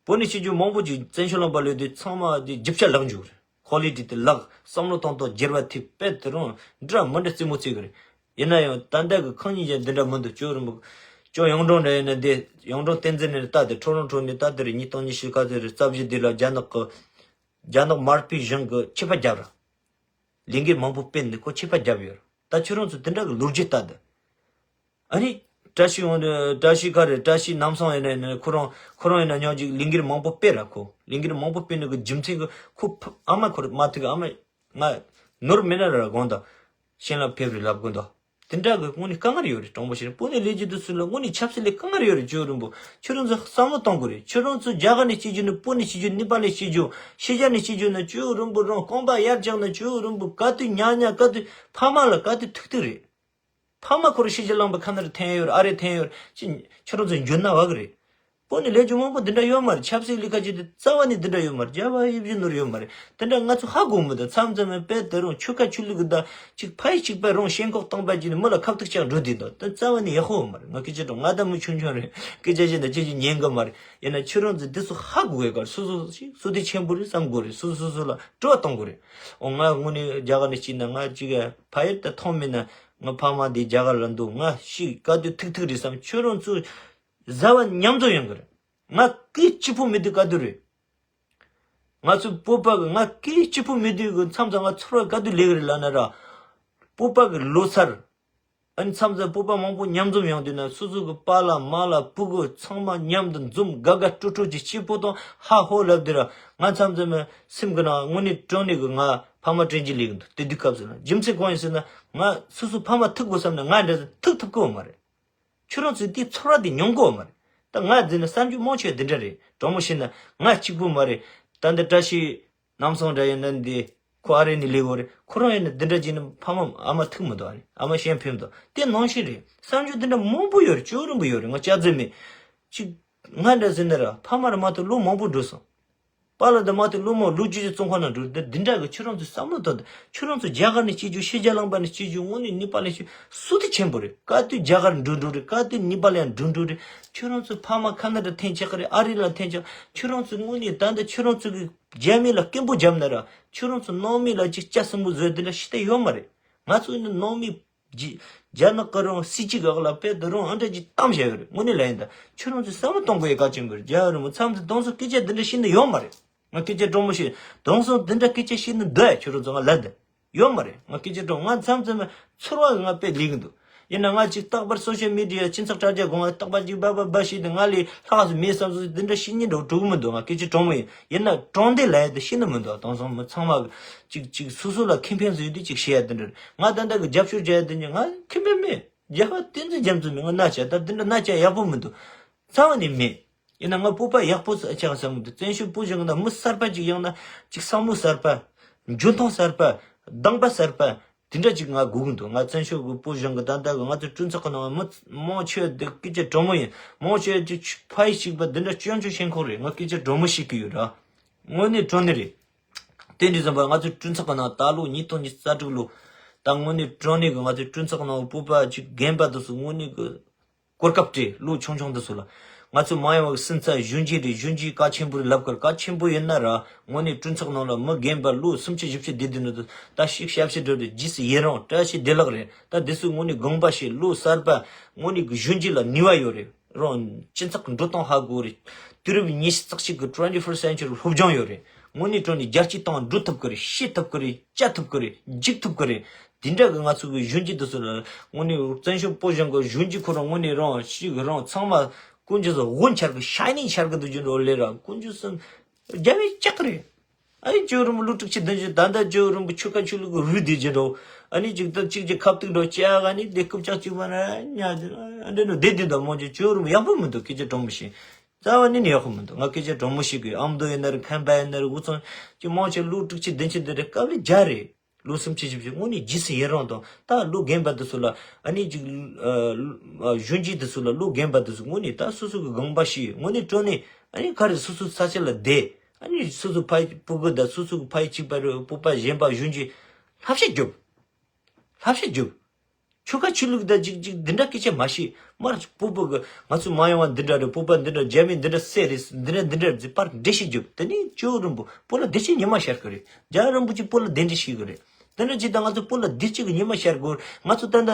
བོད་ནས་སྐྱེས་རྒྱུ་མང་པོ་ཅིག་བཙན་བྱོལ་ལུང་པ་ལོས་དུས་ཚང་མ་དེ་རྒྱུ་ཆ་ལག་འཇུག་རེད། quality དེ་ལག་བསམ་བློ་གཏོང་སྟངས་སྒྱུར་བ་ཐེབས་དཔེ་དེ་རང་འདྲ་མི་འདྲ་རྩེད་མོ་རྩེ་གི་རེད། ཡིན་ན་ཡང་ད་ལྟ་གི་ཁང་གཉིས་ཀྱང་འདི་འདྲ་མི་འདུག་ཅོ་རིན་པོ་ཅོ་ཡོང་སྒྲོན་འདྲ་ཡིན་ན་འདི་ཡོང་སྒྲོན་བསྟན་འཛིན་ནས་ལྟ་དེ་ཁྲོ་རོང་ཁྲོ་ནས་ལྟ་དེ་རེད། ཉིས་སྟོང་ཉི་ཤུ་ཁ་དེ་རེད། རྩ་བཞི་འདི་ལ་རྒྱ་ནག་གི་རྒྱ་ནག་དམར་པོའི་གཞུང་གི་ཆད་པ་བརྒྱབ་ར། ལས་འགུལ་མང་པོ་སྤེལ་ནས་ཁོ་ཆད་པ་བརྒྱབ་ཡོད་ར། ད་ཁྱོད་རང་ཚོ་དེ་འདྲ་གི་ལོ་རྒྱུས་ལྟ་དེ། ཨ་ནི་བཀྲ་ཤིས་ཡོང་བཀྲ་ཤིས་ག་རེ་བཀྲ་ཤིས་ནམ་སང་ཡིན་ན་ཡིན་ན་ཁོ་རང་ཁོ་རང་ཡིན་ན་ཉག་ཅིག་ལས་འགུལ་མང་པོ་སྤེལ་ར། ཁོ་ལས་འགུལ་མང་པོ་སྤེལ་ནི་གི་རྒྱུ་མཚན་གི་ཁོ་ཕ་ཨ་མ་ཁོ་ར་མ་ཐུག་ཨ་མ་ང་ནོར་མེད་ན་ར་དགོངས་དག་ཤེས་ལ་ཕེབས་རེ་ལབ་དགོས་འདུག་དེ་འདྲ་གི་དངོས་གནས་དཀའ་ངལ་ཡོད་རེད། དྲང་པོ་བཤད་ན་བོད་ནས་སླེབས་རྒྱུ་དུ་སུ་ལ་དངོས་གནས་ཆབ་སྲིད་ལས་དཀའ་ངལ་ཡོད་རེད། ཇོ་རིན་པོ་ཁྱོད་རང་ཚོ་བསམ་བློ་གཏོང་དགོས་རེད། ཁྱོད་རང་ཚོ་རྒྱ་གར་ནས་སྐྱེས་རྒྱུ་ནི་བོད་ནས་སྐྱེས་རྒྱུ་ནི་ནེ་པ་ལ་སྐྱེས་རྒྱུ་ཤེས་རྒྱ་ནས་སྐྱེས་རྒྱུ་ནི་ཇོ་རིན་པོ་རང་རྐང་པ་ཡར་བཀྱག་ན་ཇོ་རིན་པོ་ག་དུས་ཉག་ཉག་ག་དུས་ཕ་མ་ལ་ག་དུས་ཐུག་ཐུག་རེད། ཕ་མ་ཁོ་རང་ཤེས་བྱ་བླངས་པ་ཁ་ན་རེ་འཐེན་ཡོད་རེད། ཨ་རེ་འཐེན་ཡོད་རེད། ཅི་ཁྱོད་རང་ཚོ་འགྱོད་ན་བ་གི་རེད། བོད་ནས་ལས་རྒྱུ་མང་པོ་འདི་འདྲ་ཡོད་མ་རེད། ཆབ་སྲིད་ལས་ཀ་བྱེད་དུས་རྩ་བ་ནས་འདི་འདྲ་ཡོད་མ་རེད། རྒྱ་བ་ཡིབ་བཞིན་ནོར་ཡོད་མ་རེད། འདི་འདྲ་ང་ཚོ་ཧ་གོ་མི་འདུག་མཚམས་མཚམས་མེད་པས་དེ་རུང་ཆོལ་ཁ་ཆོས་ལུགས་ཀྱི་བརྡ་གཅིག་ཕ་ཡི་གཅིག་པས་རུང་ཞེན་ཁོག་བཏང་པ་བྱས་ནས་མི་ལ་ཁ་ཐུག་ཅག་འགྲོ་བསྡད་འདུག་དེ་རྩ་བ་ནས་ཡག་པོ་ཡོད་མ་རེད། ང་སྐད་ཆ་དྲང་ང་ད་མི་ཆུང་ཆུང་རེད། སྐད་ཆ་བཤད་ན་ཁྱེད་ཀྱིས་ཉན་གི་མ་རེད། ཡིན་ན་ཁྱོད་རང་ཚོ་འདི་ཚོ་ཧ་གོ་དགོས་གར་སོ་སོ་ཞིག་བསོད་བདེ་ཆེན་པོ་རེད་བསམ་དགོས་རེད། སོ་སོ་སོ་ལ་སྤྲོ་བ་གཏོང་དགོས་རེད། འོ་ང་དངོས་གནས་རྒྱ་གར་ནས་སྐྱེས་ན་ང་ཅིག་ཕ་ཡུལ་དུ་མཐོང་མེད་ན་ང་ཕ་མ་འདི་རྒྱ་གར་ལ་འདུག་ང་ཤི་ག་དུས་ཐུག་ཐུག་རེད་བསམ། ཁྱོད་རང་ཚོ་བཟའ་བ་མཉམ་འཛོམས་ཡོང་གི་རེད། ང་སྐད་གཅིག་པོ་མི་སྡུག་ག་དུས་རེད། ང་ཚོའི་སྤོབས་པ་གི་ང་སྐད་གཅིག་པོ་མི་སྡུག་གི་མཚམས་མཚམས་ང་ཚོར་བ་ག་དུས་ལེགས་རེད་ལབ་ན་ར། སྤོབས་པ་གི་ལོ་སར། ཨ་ནི་མཚམས་མཚམས་སྤོབས་པ་མང་པོ་མཉམ་འཛོམས་ཡོང་དུས་ན་སོ་སོ་གི་པཱ་ལགས་མ་ལགས་སྤུ་གུ་ཚང་མ་མཉམ་དུ་འཛོམས་དགའ་དགའ་སྤྲོ་སྤྲོ་གྱི་སྐྱིད་པོ་དང་ཧ་ཧོ་ལབ་དུས་ར། ང་མཚམས་མཚམས་སེམས་གི་ནང་དངོས་གནས་དྲང་གནས་གི་ང་ཕ་མ་དྲན་གྱི་ལེགས་འདུག་དེ་དུས་སྐབས་སུ་ན་རྒྱུ་མཚན་གང་ཡིན་ཟེར་ན་ང་སོ་སོ་ཕ་མ་ཐུག་དགོས་བསམ་ན་ང་འདྲ་ཐུག་ཐུབ་ཀི་ཡོད་མ་རེད། ཁྱོད་རང་ཚོས་དེའི་ཚོར་བ་དེ་མྱོང་གི་ཡོད་མ་རེད། ད་ང་འཛིན་ན་བསམ་རྒྱུ་མང་ཆེ་བ་འདི་འདྲ་རེད། དྲང་མོ་བཤད་ན་ང་གཅིག་པུ་མ་རེད། ད་འདི་བཀྲ་ཤིས་ནམ་སང་འདྲ་ཡིན་ན་འདི་ཁོ་ཨ་རི་ནས་སླེབས་ཡོད་རེད། ཁོ་རང་ཡིན་ན་འདི་འདྲ་བྱས་ན་ཕ་མ་ཨ་མ་ཐུག་མི་འདུག་ཨ་རི་ཨ་མ་གཞན་ཕེབས་འདུག་དེ་ནང་བཞིན་རེད། བསམ་རྒྱུ་འདི་འདྲ་མང་པོ་ཡོད་རེད། ཅོ་རིན་པོ་ཡོད་རེད། ང་སྐྱག་རྫུན་མེད། ཅིག་ང་འདྲ་ཟེར་ན་ར་ཕ་མ་ར་མ་ཐུག་ལོ་མང་པོ་འགྲོ་སོང་། པཱ་ལགས་དང་མ་ཐུག་ལོ་མང་ལོ་རྒྱུས་ཀྱི་བཙོན་ཁང་ནང་འགྲོ་འདི་འདི་འདྲ་གི་ཁྱོད་རང་ཚོ་བསམ་བློ་གཏོང་དང་། ཁྱོད་རང་ཚོ་རྒྱ་གར་ནས་སྐྱེས་རྒྱུ་ཤེས་བྱ་བླངས་པ་ནས་སྐྱེས་རྒྱུ་དངོས་གནས་ནེ་པ་ལ་ཤི་སུ་དེ་ཆེན་པོ་རེད། ག་དུས་རྒྱ་གར་འགྲོ་འགྲོ་རེད། ག་དུས་ནེ་པ་ལ་ཡང་འགྲོ་འགྲོ་རེད། ཁྱོད་རང་ཚོ་ཕ་མ་ཁ་ན་ཌ་འཐེན་ཆགས་ཀྱི་རེད། ཨ་རི་ལ་འཐེན་ཆགས། ཁྱོད་རང་ཚོ་དངོས་གནས་ད་ལྟ་ཁྱོད་རང་ཚོ་གི་རྒྱ་མི་ལ་སྐད་འབོད་བརྒྱབ་ན་ར་ཁྱོད་རང་ཚོ་ནང་མི་ལ་ཅིག་སྐྱ་སྲིན་པོ་བཟོས་འདི་ལ་ཤི་ཐལ་ཡོད་མ་རེད། ང་ཚོ་ནི་ནང་མི་རྒྱ་རྒྱ་ནག་གི་རང་སྲིད་ཇུས་གི་འོག་ལ་དཔེ་དེ་རང་ཨ་འདྲ་ཅིག་གཏམ་བཤད་ཡོད་རེད། དངོས་གནས་ལ་ཡིན་ད་ཁྱོད་རང་ཚོས་བསམ་བློ་གཏོང་དགོས་ཡ་གལ་ཆེན་པོ་རེད། རྒྱ་ཡོད་རེད་མོ་མཚམས་དེ་དང་སོ་སྐད་ཆ་འདི་འདྲ་བཤད་ནི་ཡོད་མ་རེད། ང་སྐད་ཆ་དྲང་མོ་བཤད་དང་སོ་འདི་འདྲ་སྐད་ཆ་བཤད་ནི་འདོད་ཡ་ཁྱོད་རང་ཚོ་ང་ལབ་འདི་ཡོད་མ་རེད། ང་སྐད་ཆ་དྲང་ང་མཚམས་མཚམས་ཚོར་བ་ང་དཔེ་ལེགས་གི་འདུག་ཡིན་ན་ང་ཅིག་རྟག་པར་སོ་ཤལ་མི་ཌི་ཡ་སྤྱི་ཚོགས་དྲ་རྒྱ་སྒང་ལ་རྟག་པར་ཅིག་བ་བ་བ་བྱས་ཏེ་ང་ལས་ལྷག་ཟིག་མེད་བསམ་སོང་། འདི་འདྲ་བཤད་སྙིང་འདོད་དྲུག་མི་འདུག་ང་སྐད་ཆ་དྲང་མོ་ཡིན། ཡིན་ན་དྲང་བདེན་ལབ་ཡ་དེ་བཤད་ནི་མི་འདུག་དེང་སང་མི་ཚང་མ་ཅིག་ཅིག་སོ་སོ་ལ་ཁེ་ཕན་ཟིག་ཡོད་དུས་ཅིག་བཤད་ཡ་དེ་འདྲ་རེད། ང་ད་ལྟ་གི་རྒྱབ་སྐྱོར་བྱ་ཡ་དེ་འདྲ་ང་ཁེ་ཕན་མེད། རྒྱབ་ཕ་བསྟན་འཛིན་རྒྱ་མཚོ་མེད། ང་མནའ་བཅད་ད་དེ་འདྲ་མནའ་བཅད་ཡག་པོ་མི་འདུག་རྩ་བ་ནས་མེད། ཡིན་ན་ང་སྤོབས་པ་ཡག་པོ་ཟིག་ཨ་ཅག་བསམ་གི་འདུག་བཙན་བྱོལ་བོད་གཞུང་གི་ནང་མི་གསར་པ་ཅིག་ཡོང་ན་ཅིག་བསམ་བློ་གསར་པ། འཇོན་ཐང་གསར་པ། གདམ་པ་གསར་པ། དེ་འདྲ་ཅིག་ང་དགོས་ཀྱི་འདུག་ང་བཙན་བྱོལ་གྱི་བོད་གཞུང་གི་ད་ལྟ་གི་ང་ཚོ་གྲོས་ཚོགས་ཀྱི་ནང་མི་མང་ཆེ་བ་འདི་སྐད་ཆ་དྲང་མོ་ཡིན། མང་ཆེ་བ་ཅིག་ཕ་ཡུལ་གཅིག་པ་འདི་འདྲ་སྐྱོན་བརྗོད་བྱེད་མཁན་རེད། ང་སྐད་ཆ་དྲང་མོ་བཤད་ཀྱི་ཡོད་ར། དངོས་གནས་དྲང་གནས་རེད། དེ་འདྲ་ཙམ་པ་ང་ཚོའི་གྲོས་ཚོགས་ཀྱི་ནང་ད་ལོ་ཉིས་སྟོང་ཉི་ཤུ་རྩ་དྲུག་ལོ། ད་དངོས་གནས་དྲང་གནས་ཀྱི་ང་ཚོའི་གྲོས་ཚོགས་ནང་བོད་པ་ཅིག་རྒན་པ་དེ་ཚོ་དངོས་གནས་ཀྱི་གོ་སྐབས་སྤྲད། ལོ་ཆུང་ཆུང་དེ་ཚོ་ལ། ང་ཚོ་མ་ཡོང་བའི་སུན་ཚ་གཞོན་སྐྱེས་རེད། གཞོན་སྐྱེས་གལ་ཆེན་པོ་རེད་ལབ་ཀར་གལ་ཆེན་པོ་ཡིན་ན་ར་དངོས་གནས་གྲོས་ཚོགས་ནང་ལ་མི་རྒན་པ་ལོ་སུམ་ཅུ་བཞི་བཅུ་བསྡད་བསྡད་ནོ་དེ་ད་ཞིག་ཞབས་ཕྱི་འགྲོ་རེད། རྗེས་སུ་ཡི་རང་བཀྲ་ཤིས་བདེ་ལེགས་རེད། ད་དེ་ཚོ་དངོས་གནས་དགོངས་པ་བཞེས། ལོ་གསར་པ་དངོས་གནས་ཀྱི་གཞོན་སྐྱེས་ལ་ནུས་པ་ཡོད་རེད། རང་སྤྱི་ཚོགས་ཀྱི་འགྲོ་སྟངས་ཧ་གོ་རེད། དུས་རབས་ཉི་ཤུ་རྩ་གཅིག་གི་twenty first century སློབ་སྦྱོང་ཡོད་རེད། དངོས་གནས་དྲང་གནས་རྒྱལ་སྤྱིའི་སྟེང་འགྲོ་ཐུབ་ཀྱི་རེད། ཤེས་ཐུབ་ཀྱི་རེད། བཅའ་ཐུབ་ཀྱི་རེད། འཇིགས་ཐུབ་ཀྱི་རེད། དེ་འདྲ་གི་ང་ཚོ་གི་གཞོན་སྐྱེས་དེ་ཚོ་ལ་དངོས་གནས་བཙན་བྱོལ་བོད་གཞུང་གི་གཞོན་སྐྱེས་ཁོ་རང་དངོས་གནས་རང་ཤིག་རང་ཚང་མ་ཀུན་སྤྱོད་ཚོ་དབུ་འཆར་གི་ཤའི་ནིང་འཆར་གི་འདུག་རྒྱུ་འགྲོ་ལས་ར་ཀུན་སྤྱོད་སུ་རྒྱ་བའི་ལྕགས་རེད། ཨ་ནི་ཇོ་རིན་པོ་ལོ་དྲུག་ཅུ་བདུན་ཅུ་ད་ལྟ་ཇོ་རིན་པོ་ཆོལ་ཁ་ཆོས་ལུགས་ཀྱི་རུས་བསྡད་ཀྱི་འགྲོ། ཨ་ནི་གཅིག་ད་གཅིག་གི་ཁ་ཐུག་འགྲོ་ཅག་ཨ་ནི་དེ་རྐུབ་ལྕགས་གཅིག་པ་ན་ཉ་དེ་ཨ་འདྲ་ནོ་བསྡད་བསྡད་འདུག་མང་ཆེ་ཇོ་རིན་པོ་ཡག་པོ་མི་འདུག་སྐད་ཆ་དྲང་མོ་བཤད། རྩ་བ་ནས་ནི་ཡག་པོ་མི་འདུག་ང་སྐད་ཆ་དྲང་མོ་བཤད་གི་ཨ་མདོ་ཡིན་ན་རེད། ཁམས་པ་ཡིན་ན་རེད། འུ་ཚང་གི་མང་ཆེ་ལོ་དྲུག་ཅུ་བདུན་ཅུ་འདི་རེད། སྐབས་རེ་བརྒྱ་རེད། ལོ་སུམ་ཅུ་བཞི་བཅུ་དངོས་གནས་རྗེས་སུ་ཡི་རང་དང་ད་ལོ་རྒན་པ་འདི་ཚོ་ལ་ཨ་ནི་ཅིག་ཨ་གཞོན་སྐྱེས་འདི་ཚོ་ལ་ལོ་རྒན་པ་འདི་ཚོ་དངོས་གནས་ད་སོ་སོ་གི་དགོངས་པ་བཞེས། དངོས་གནས་དྲང་གནས་ཨ་ནི་ག་རེ་སོ་སོའི་ས་ཆ་ལ་བསྡད། ཨ་ནི་སོ་སོའི་ཕ་ཡུལ་སྤུ་གུ་དང་སོ་སོ་གི་ཕ་ཡུལ་གཅིག་པ་རེད། སྤོབས་པ་གཞན་པ་གཞོན་སྐྱེས་བསླབ་བྱ་རྒྱོབ། བསླབ་བྱ་རྒྱོབ། ཆོལ་ཁ་ཆོས་ལུགས་དང་ཅིག་ཅིག་འདི་འདྲ་སྐད་ཆ་མ་བཤད། མར་སྤོབས་པ་གི་ང་ཚོ་མ་ཡོང་བ་འདི་འདྲ་རེད། སྤོབས་པ་འདི་འདྲ་རྒྱ་མི་འདི་འདྲ་སེ་རེད། འདི་འདྲ་འདི་འདྲ་རེད་ཟེར་པར་འགྲེལ་བཤད་རྒྱོབ། དེ་ནས་ཇོ་རིན་པོ་བོད་ལ་བདེ་སྐྱིད་ཉི་མ་ཤར་གི་རེད། རྒྱ་རིན་པོ་ཆེ་བོད་ལ་གདན་འདྲེན་བྱེད་གི་རེད། དེ་འདྲ་ཅིག་ད་ང་ཚོ་བོད་ལ་བདེ་སྐྱིད་ཀྱི་ཉི་མ་ཤར་དགོས། ང་ཚོ་ད་ལྟ་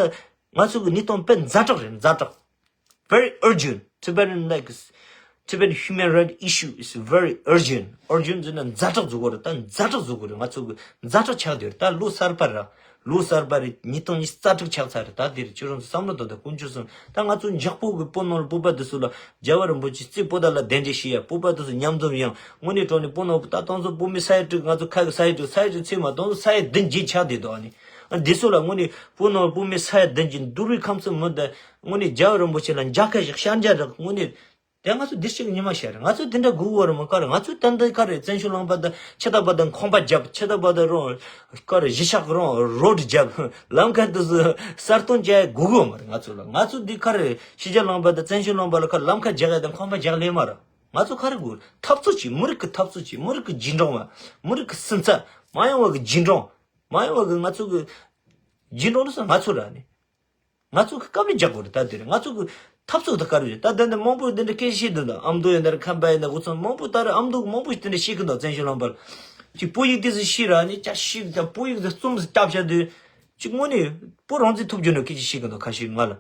ང་ཚོ་གི་གནས་སྟངས་དཔེ་ཛ་དྲག་རེད། ཛ་དྲག Very urgent. Tibetan, like, Tibetan human rights issue is very urgent. Urgent ཟེར་ན་ཛ་དྲག་བཟོ་དགོས་རེད། ད་ཛ་དྲག་བཟོ་དགོས་རེད། ང་ཚོ་གི་ཛ་དྲག་ཆགས་བསྡད་རེད། ད་ལོ་གསར་པ་ར། ལོ་གསར་པ་རེད། ཉིས་སྟོང་ཉི་ཤུ་རྩ་དྲུག་ཆགས་ཚར་རེད། ད་འདིར་ཁྱོད་རང་ཚོ་བསམ་བློ་གཏོང་དང་། དཀོན་མཆོག་གསུམ། ད་ང་ཚོ་འཇག་པོ་གི་བོད་ནང་ལ་བོད་པ་དེ་ཚོ་ལ་རྒྱལ་བ་རིན་པོ་ཆེ་རྩེ་བོད་དར་ལ་གདན་འདྲེན་བྱེད་ཡ། བོད་པ་དེ་ཚོ་མཉམ་འཛོམས་ཡང་། དངོས་གནས་དྲང་གནས་བོད་ནང་ད་དང་ཚོ་བོད་མི་ས་ཡ་དྲུག་ང་ཚོ་ཁ་གི་ས་ཡ་དྲུག་ས་ཡ་དྲུག་ཚད་མ་དང་ཚོ་ས་ཡ་བདུན་བརྒྱད་ཆགས་བསྡད་འདུག་ཨ་ནི། ཨ་འདི་ཚོ་ལ་དངོས་གནས་བོད་ནང་བོད་མི་ས་ཡ་བདུན་གྱི་འདུལ་བའི་ཁམས་སུ་མི་འདི་དངོས་གནས་རྒྱལ་བ་རིན་པོ་ཆེ་ལ་མཇལ་ཁ་ཞིག་ཤར་མཇལ་རག་དངོས་གནས་དེ་ང་ཚོ་བདེ་སྐྱིད་ཉི་མ་ཤར་རེད། ང་ཚོ་དེ་འདྲ་དགོས་བོ་རེད་མོ། ག་རེ་ང་ཚོ་ད་འདི་ག་རེ་བཙན་བྱོལ་ལུང་པ་དང་ཆེ་ཐག་པ་དང་ཁང་པ་རྒྱབ། ཆེ་ཐག་པ་དང་རང་ག་རེ་གཞིས་ཆགས་རང་རོ་ཌི་རྒྱབ། ལམ་ཁ་དེ་ཚོ་གསར་གཏོད་བྱ་ཡ་དགོས་གོ་མ་རེད། ང་ཚོ་ལ་ང་ཚོ་འདི་ག་རེ་ཕྱི་རྒྱལ་ལུང་པ་དང་བཙན་བྱོལ་ལུང་པ་ལ་ག་རེ་ལམ་ཁ་རྒྱག་ཡ་དང་ཁང་པ་རྒྱག་ལེ་མ་རེད། ང་ཚོ་ག་རེ་དགོས་རེད། འཐབ་རྩོད་བྱེད། མི་རིགས་ཀྱི་འཐབ་རྩོད་བྱེད། མི་རིགས་ཀྱི་རྗེས་འབྲང་བ། མི་རིགས་ཀྱི་སུན་ཚ། མ་ཡོང་བ་གི་རྗེས་འབྲང་། མ་ཡོང་བ་གི་ང་ཚོ་གི་རྗེས་འབྲང་ལ་སོགས་ང་ཚོ་ར་ནི། ང་ཚོ་གི་བཀའ་མོལ་རྒྱག་དགོས་རེད། ད་དེ་རེད། ང་ཚོ་གི་འཐབ་རྩོད་ད་ག་རེ་རེད། ད་ད་འདི་མང་པོ་འདི་འདྲ་སྐད་ཆ་བཤད་འདུག་ད་ཨ་མདོ་ཡིན་ན་རེད། ཁམས་པ་ཡིན་ན་འུ་ཚང་མང་པོ་ད་རེད། ཨ་མདོ་གི་མང་པོ་ཞིག་དེ་འདྲ་བཤད་གི་འདུག་བཙན་བྱོལ་ལུང་པར་ཅིག་བོད་ཡིག་དེ་ཚོ་ཤེས་ར་ནི་ཅག་ཤེས་ཀྱང་བོད་ཡིག་དེ་རྩོམ་ཟིག་བཏབ་བྱ་དུས་ཅིག་དངོས་གནས་བོད་རང་བཙན་ཐོབ་རྒྱུ་ནོ་སྐད་ཆ་བཤད་གི་འདུག་ཁ་ཤས་ང་ལ།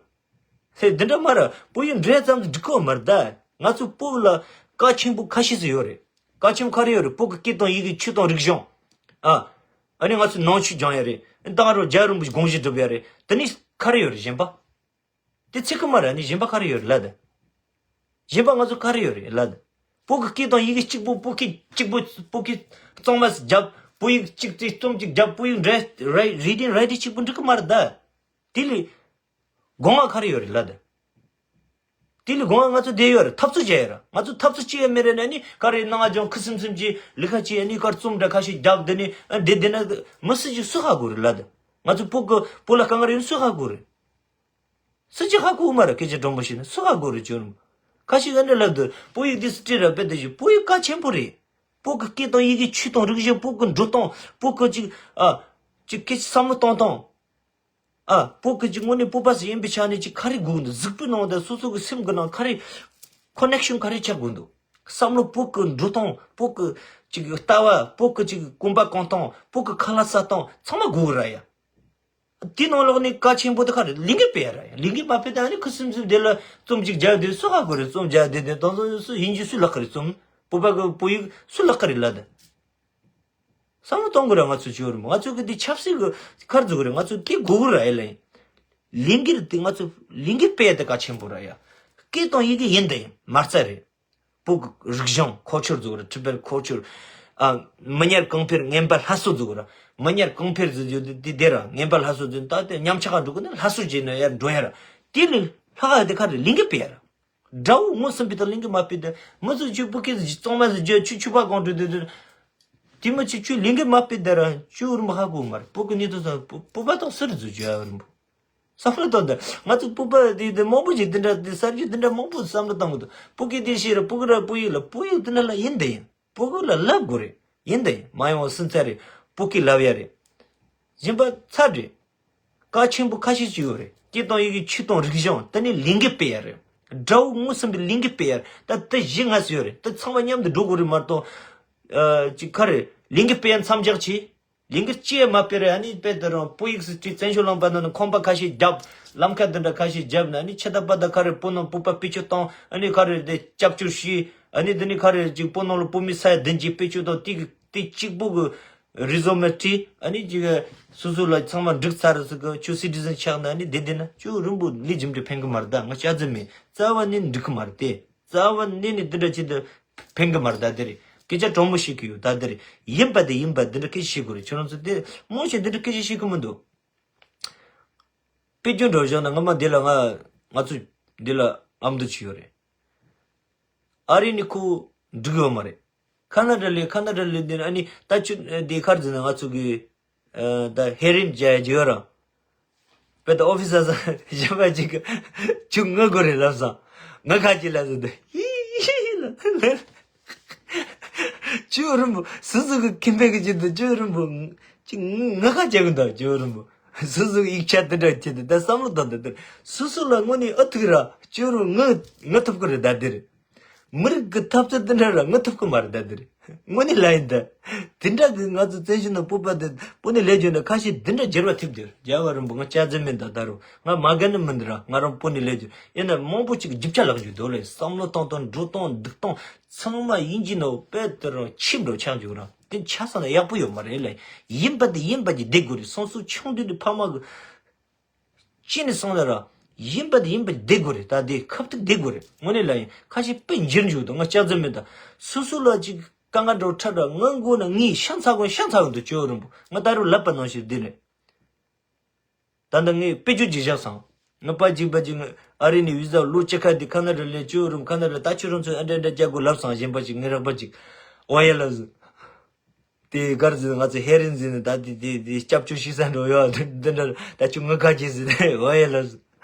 ཧེ་འདི་འདྲ་མ་རེད། བོད་ཡིག་འབྲི་ཙམ་དུ་འགྲིག་གོ་མ་རེད་ད། ང་ཚོ་བོད་ལ་བཀའ་ཆེན་པོ་ཁ་ཤས་ཤིག་ཡོད་རེད། བཀའ་ཆེན་པོ་ག་རེ་ཡོད་རེད། བོད་ཀྱི་སྐད་དང་ཡི་གེ་ཆོས་དང་རིག་གཞུང་། ཨ། ཨ་ནི་ང་ཚོ་ནང་ཆོས་སྦྱང་ཡ་རེད། ད་རུང་རྒྱལ་བ་རིན་པོ་ཆེ་དགོངས་གཞི་སྒྲུབ་ཡ་རེད། དེ་ནི་ག་རེ་ཡོད་རེད་གཞན་པ། དེ་ཚིག་གི་མ་རེད། ཨ་ནི་གཞན་པ་ག་རེ་ཡོད་རེད་ལབ་ད། གཞན་པ་ང་ཚོ་ག་རེ་ཡོད་རེད་ལབ་ད། བོད་ཀྱི་སྐད་དང་ཡི་གེ་གཅིག་པོ་བོད་སྐད་གཅིག་པོ་བོད་སྐད་གཙང་མ་རྒྱབ། བོད་ཡིག་གཅིག་དེ་རྩོམ་གཅིག་རྒྱབ། བོད་ཡིག་འབྲི་རེ་རི་ཌིང་རའི་ཊིང་གཅིག་པོ་འགྲིག་གི་མ་རེད་ད། དེ་ལས། སྒོ་ང་ག་རེ་ཡོད་རེད་ལབ་དང་། དེ་ལས་སྒོ་ང་ང་ཚོ་བསྡད་ཡོད་རེད། འཐབ་རྩོད་བྱས་ཡོད་རེད། ང་ཚོ་འཐབ་རྩོད་བྱས་ཡོད་མེད་རེད་ན་ནི་ག་རེ་ནང་ང་ཅང་ཁུ་སིམ་སིམ་གྱིས་ལི་ཁ་བྱས་ནི་གར་རྩོམ་འདྲ་ཁ་ཤས་རྒྱབ་དེ་ནི་ཨ་བསྡད་བསྡད་ན་མི་སུ་ཅིག་སུ་ཧ་གོ་རེད་ལབ་དང་། ང་ཚོ་བོད་ཀྱི་བོད་ལ་དཀའ་ངལ་ཡོད་ནི་སུ་ཧ་གོ་རེད། སུ་ཅིག་ཧ་གོ་མ་རེད། སྐད་ཆ་དྲང་པོ་བཤད་ན་སུ་ཧ་གོ་རེད་ཅོ་རུམ། ཁ་ཤས་ཨ་འདྲ་ལབ་དུས་བོད་ཡིག་འདི་སུ་བྲིས་ར་བེད་དེ་བཞིན་བོད་ཡིག་གལ་ཆེན་པོ་རེད། བོད་ཀྱི་སྐད་དང་ཡི་གེ་ཆོས་དང་རིག་གཞུང་བོད་ཀྱི་འགྲོ་སྟངས་བོད་ཀྱི་ཅིག་ཨ་ཅིག་སྐད་ཆ་བསམ་བློ་གཏོང་སྟངས། ཨ། བོད་ཀྱི་ཅིག་དངོས་གནས་བོད་པ་ཟིག་ཡིན་པའི་ཆ་ནས་ཅིག་ག་རེ་དགོས་འདུག་གཟུགས་པོའི་ནང་དང་སོ་སོ་གི་སེམས་ཀྱི་ནང་ག་རེ་ཀོ་ནེག་ཤན་ག་རེ་ཆགས་དགོས་འདུག་བསམ་བློ་བོད་ཀྱི་འགྲོ་སྟངས་བོད་ཀྱི་ཅིག་ལྟ་བ་བོད་ཀྱི་ཅིག་གོམ་པ་གང་སྟངས་བོད་ཀྱི་ཁ་ལག་ཟ་སྟངས་ཚང་མ་དགོས་གི་ར་ཡ། དེའི་ནང་ལོགས་ནས་གལ་ཆེན་པོ་དེ་ག་རེ་ལས་འགུལ་སྤེལ་ཡ་ར་ཡ། ལས་འགུལ་མ་སྤེལ་ད་ནི་ཁུ་སིམ་སིམ་དེ་ལ་རྩོམ་ཅིག་རྒྱག་དུས་སུ་ཧ་གོ་རེད། རྩོམ་རྒྱག་དུས་དེ་དང་དུ་སུ་ཡིན་རྒྱུ་སུ་ལག་གི་རེད། རྩོམ་བོད་པ་གི་བོད་ཡིག་སུ་ལག་གི་རེད་ལབ་དང་། བསམ་བློ་གཏོང་དགོས་ར། ང་ཚོ་ཅོ་རུམ་ང་ཚོ་གི་འདི་ཆབ་སྲིད་གི་ཁར་འཛུལ་གི་རེད། ང་ཚོ་དེ་དགོས་གི་ར་ཨེ་ལེན། ལས་འགུལ་དེ་ང་ཚོ་ལས་འགུལ་སྤེལ་ཡ་དེ་གལ་ཆེན་པོ་ར་ཡ། སྐད་དང་ཡི་གེ་ཡིན་དེ་ཡིན་མ་རྩ་རེད། བོད་ཀྱི་རིག་གཞུང་ཁོ་ཆོར་བཟོ་ར་ཁྲི་པེར་ཁོ་ཆོར། ཨ། མི་ཉར་གང་ཕེར་ངན་པ་སླར་གསོ་བཟོ་ར། མི་ཉར་གང་ཕེར་བཟོ་རྒྱུ་དེ་དེ་ར་ངན་པ་སླར་གསོ་བཟོ་ད་དེ་ཉམས་ཆག་འགྲོ་གི་ནི་སླར་གསོ་བྱས་ན་ཡར་འགྲོ་ཡ་ར། དེ་ལས་ལྷག་ཡ་དེ་ག་རེ་ལས་འགུལ་སྤེལ་ཡ་ར། དགྲ་བོ་ངོ་ཟིན་པའི་དང་ལིང་གི་མ་པའི་དང་མི་ཚོ་ཆུ་བུ་ཀི་གཙང་མ་ཟིག་རྒྱུ་ཆུ་ཆུ་བ་གང་འགྲོ་དུས་དུས། དེ་མི་ཆུ་ཆུ་ལིང་གི་མ་པའི་དང་ར་ཆུ་རིན་པོ་ཧ་གོ་མ་རེད། བོད་ཀྱི་གནས་ཚུལ་ཚང་བོད་པ་དང་སུ་རེད་བཟོ་རྒྱུ་ཨ་རིན་པོ། བསམ་བློ་གཏོང་དང་ང་ཚོ་བོད་པ་དེ་དེ་མང་པོ་ཞིག་དེ་འདྲ་དེ་གསར་འགྱུར་དེ་འདྲ་མང་པོ་བསམ་བློ་གཏོང་གི་འདུག་བོད་ཀྱི་དེ་ཤེས་ར་བོད་ཀྱི་ར་བོད་ཡིག་ལ་བོད་ཡིག་དེ་འདྲ་ལ་ཡིན་དེ་ཡིན། བོད་ཀྱི་ལ་ལབ་དགོས་རེད། ཡིན་དེ་ཡིན་མ་ཡོང་སུན་ཚ་རེད། བོད་ཀྱི་ལབ་ཡ་རེད། གཞན་པ་ཚར་རེད། བཀའ་ཆེན་པོ་ཁ་ཤས་ཅིག་ཡོད་རེད། སྐད་དང་ཡི་གེ་ཆོས་དང་རིག་གཞུང་དེ་ནས་ལས་འགུལ་སྤེལ་ཡ་རེད། དགྲ་བོ་ངོ་ཟིན་པའི་ལས་འགུལ་སྤེལ་ཡ་རེད། ད་དེ་གཞི་ང་ཟེར་ཡོད་རེད། དེ་ཚང་མ་མཉམ་དུ་འགྲོ་དགོས་རེད་མ་གཏོགས། ཨ། ཅིག་ག་རེ་ལས་འགུལ་སྤེལ་ཡ་མཚམས་འཇོག་བྱས། ལས་འགུལ་ཅི་ཡང་མ་སྤེལ་རེད། ཨ་ནི་དཔེ་དེ་རང་བོད་ཡིག་སྲིད་ཇུས་བཙན་བྱོལ་ལུང་པ་ནང་ནས་ཁང་པ་ཁ་ཤས་བརྒྱབ། ལམ་ཁ་འདི་འདྲ་ཁ་ཤས་བརྒྱབ་ནས་ཨ་ནི་ཆེ་ད་པ་ད་ག་རེ་བོད་ནང་བོད་པ་བེད་སྤྱོད་བཏང་། ཨ་ནི་ག་རེ་དེ་སྐྱབས་བཅོལ་བྱས། ཨ་ནི་འདི་ནི་ག་རེ་ཅིག་བོད་ནང་ལ་བོད་མི་ས་ཡ་བདུན་གྱིས་བེད་སྤྱོད་བཏང་དེ་གི་དེ་གཅིག་པོ་གི་རི་ཟོ་མེ་ཏྲི་ཨ་ནི་ཅིག་སོ་སོ་ལ་ཚང་མ་འགྲིག་ཚར་ཟིག་གི་ཆུ་སི་ཊི་ཟན་ཆགས་ན་ཨ་ནི་དེ་དེ་ན་ཆུ་རིན་པོ་ལི་ཇིམ་དེ་ཕན་གི་མ་རེད། ད་ང་སྐྱ་ཛི་མེད་རྩ་བ་ནས་འགྲིག་གི་མ་རེད་དེ། རྩ་བ་ནས་ནི་འདི་འདྲ་ཅིག་ཏུ་ཕན་གི་མ་རེད། ད་དེ་རེད། སྐད་ཆ་དྲང་མོ་བཤད་གི་ཡོད། ད་དེ་རེད། ཡིན་པ་དེ་ཡིན་པ་འདི་འདྲ་སྐད་ཆ་བཤད་དགོས་རེད། ཁྱོད་རང་ཚོ་དེ་མང་ཆེ་འདི་འདྲ་སྐད་ཆ་བཤད་གི་མི་འདུག་དཔེ་སྐྱོན་འགྲོ་བཞག་ན་ངོ་མ་འདི་ལ་ང་ང་ཚོ་འདི་ལ་ཨ་མདོ་ཆུ་ཡོད་རེད། ཨ་རི་ནི་ཁོ་འགྲིག་ཡོད་མ་རེད། ཁ་ན་ཌ་ལས་ཁ་ན་ཌ་ལས་འདི་ཨ་ནི་ད་ཆུ་འདི་ཁར་འཛིན་ན་ང་ཚོ་གི་ད་ཧེ་རིན་བྱ་ཡ་ཇི་ཡོད་ར། པེ་ད་ཨོ་ཕི་སར་ས་གཞན་པ་ཅིག་གིས་ཁྱོད་ངུ་དགོས་རེད་ལབ་སོང་། ངུ་ཁ་ཅིག་ལབ་སོང་། དེ་ཧི་ཧི་ལབ། ཅོ་རིན་པོ་སུ་སུ་གི་ཁྱིམ་པའི་གི་ཅིག་ཏུ་ཅོ་རིན་པོ་ཅིག་ངུ་ཁ་ཅིག་གི་འདུག་ཅོ་རིན་པོ་སུ་སུ་གི་ཡིག་ཆ་དེ་འདྲ་ཅིག་ཏུ་ད་བསམ་བློ་བཏང་དུས་དེར་སུ་སུ་ལ་དངོས་གནས་ཨ་ཐུག་ར་ཅོ་རིན་ངུ་ངུ་ཐུབ་གི་རེད་ད་དེར། མི་རིགས་ཀྱི་འཐབ་རྩོད་འདི་འདྲ་ར་ངུ་ཐུབ་ཀྱི་མ་རེད་ད་འདིར། དངོས་གནས་ལ་ཡིན་ད། དེ་འདྲ་གི་ང་ཚོ་བཙན་བྱོལ་ནང་བོད་པ་འདི་བོད་ནས་ལས་རྒྱུ་འདྲ་ཁ་ཤས་འདི་འདྲ་འགྱུར་བ་ཐེབས་འདིར་རྒྱལ་བ་རིན་པོ་ང་སྐྱ་ཛེ་མིན་ད་ད་རུང་ང་མ་རྒན་ནི་མིན་འདི་ར་ང་རང་བོད་ནས་ལས་རྒྱུ་ཡིན་ན་མང་པོ་ཅིག་རྒྱུ་ཆ་ལག་རྒྱུ་འདུག་ལས་བསམ་བློ་གཏོང་སྟངས་འགྲོ་སྟངས་འདུག་སྟངས་ཚང་མ་ཡིན་གྱི་ནོ་དཔེ་དེ་རང་ཆིབ་འགྲོ་ཆགས་འཇུག་ར་དེ་ཆ་ས་ན་ཡག་པོ་ཡོད་མ་རེད་ལས་ཡིན་པ་དེ་ཡིན་པ་ཅིག་བསྡད་དགོས་རེད་སོང་སོ་ཆུང་དུས་དུ་ཕ་མ་གི་ཅི་ནས་སོང་ལ་ར། ཡིན་པ་དེ་ཡིན་པ་བསྡད་དགོས་རེད་ད་དེ་ཁ་ཐུག་བསྡད་དགོས་རེད་དངོས་གནས་ལ་ཡིན་ཁ་ཤས་དཔེ་འགྱུར་འཇུག་དང་ང་སྐྱག་རྫུན་མེད་ད། སོ་སོ་ལ་ཅིག་དཀའ་ངལ་འགྲོ་ཁྲ་འདྲ་ངའི་མགོ་ན་ངའི་ཤ་ཚ་གོ་ཤ་ཚ་གོ་འདུག་ཅོ་རིན་པོ་ང་ད་རུང་ལབ་པ་ནང་བཞིན་བསྡད་རེད། ད་ལྟ་ངས་དཔེ་བརྗོད་ཅིག་བཞག་སོང་། ང་པ་གཅིག་པ་གཅིག་ང་ཨ་རི་ནས་བི་ཟ་ལོ་བཅུ་ཁ་དེ་ཁ་ན་ཌ་ལས་ཅོ་རིན་པོ་ཁ་ན་ཌ་ད་ཁྱོད་རང་ཚོས་ཨ་འདྲ་འདྲ་རྒྱག་དགོས་ལབ་སོང་གཞན་པ་ཅིག་ངའི་རག་པ་ཅིག་ཨོ་ཡ་ལབ་སོང་། དེ་གར་ཟིན་ང་ཚོ་ཧེ་རིན་ཟིན་ད་དེ་དེ་དེ་སྐྱབས་བཅོལ་ཤི་ས་འགྲོ་ཡོད་འདི་འདྲ་ད་ཁྱོད་ངུ་ཁ་ཅིག་ཟིན་ཨོ་ཡ་ལ་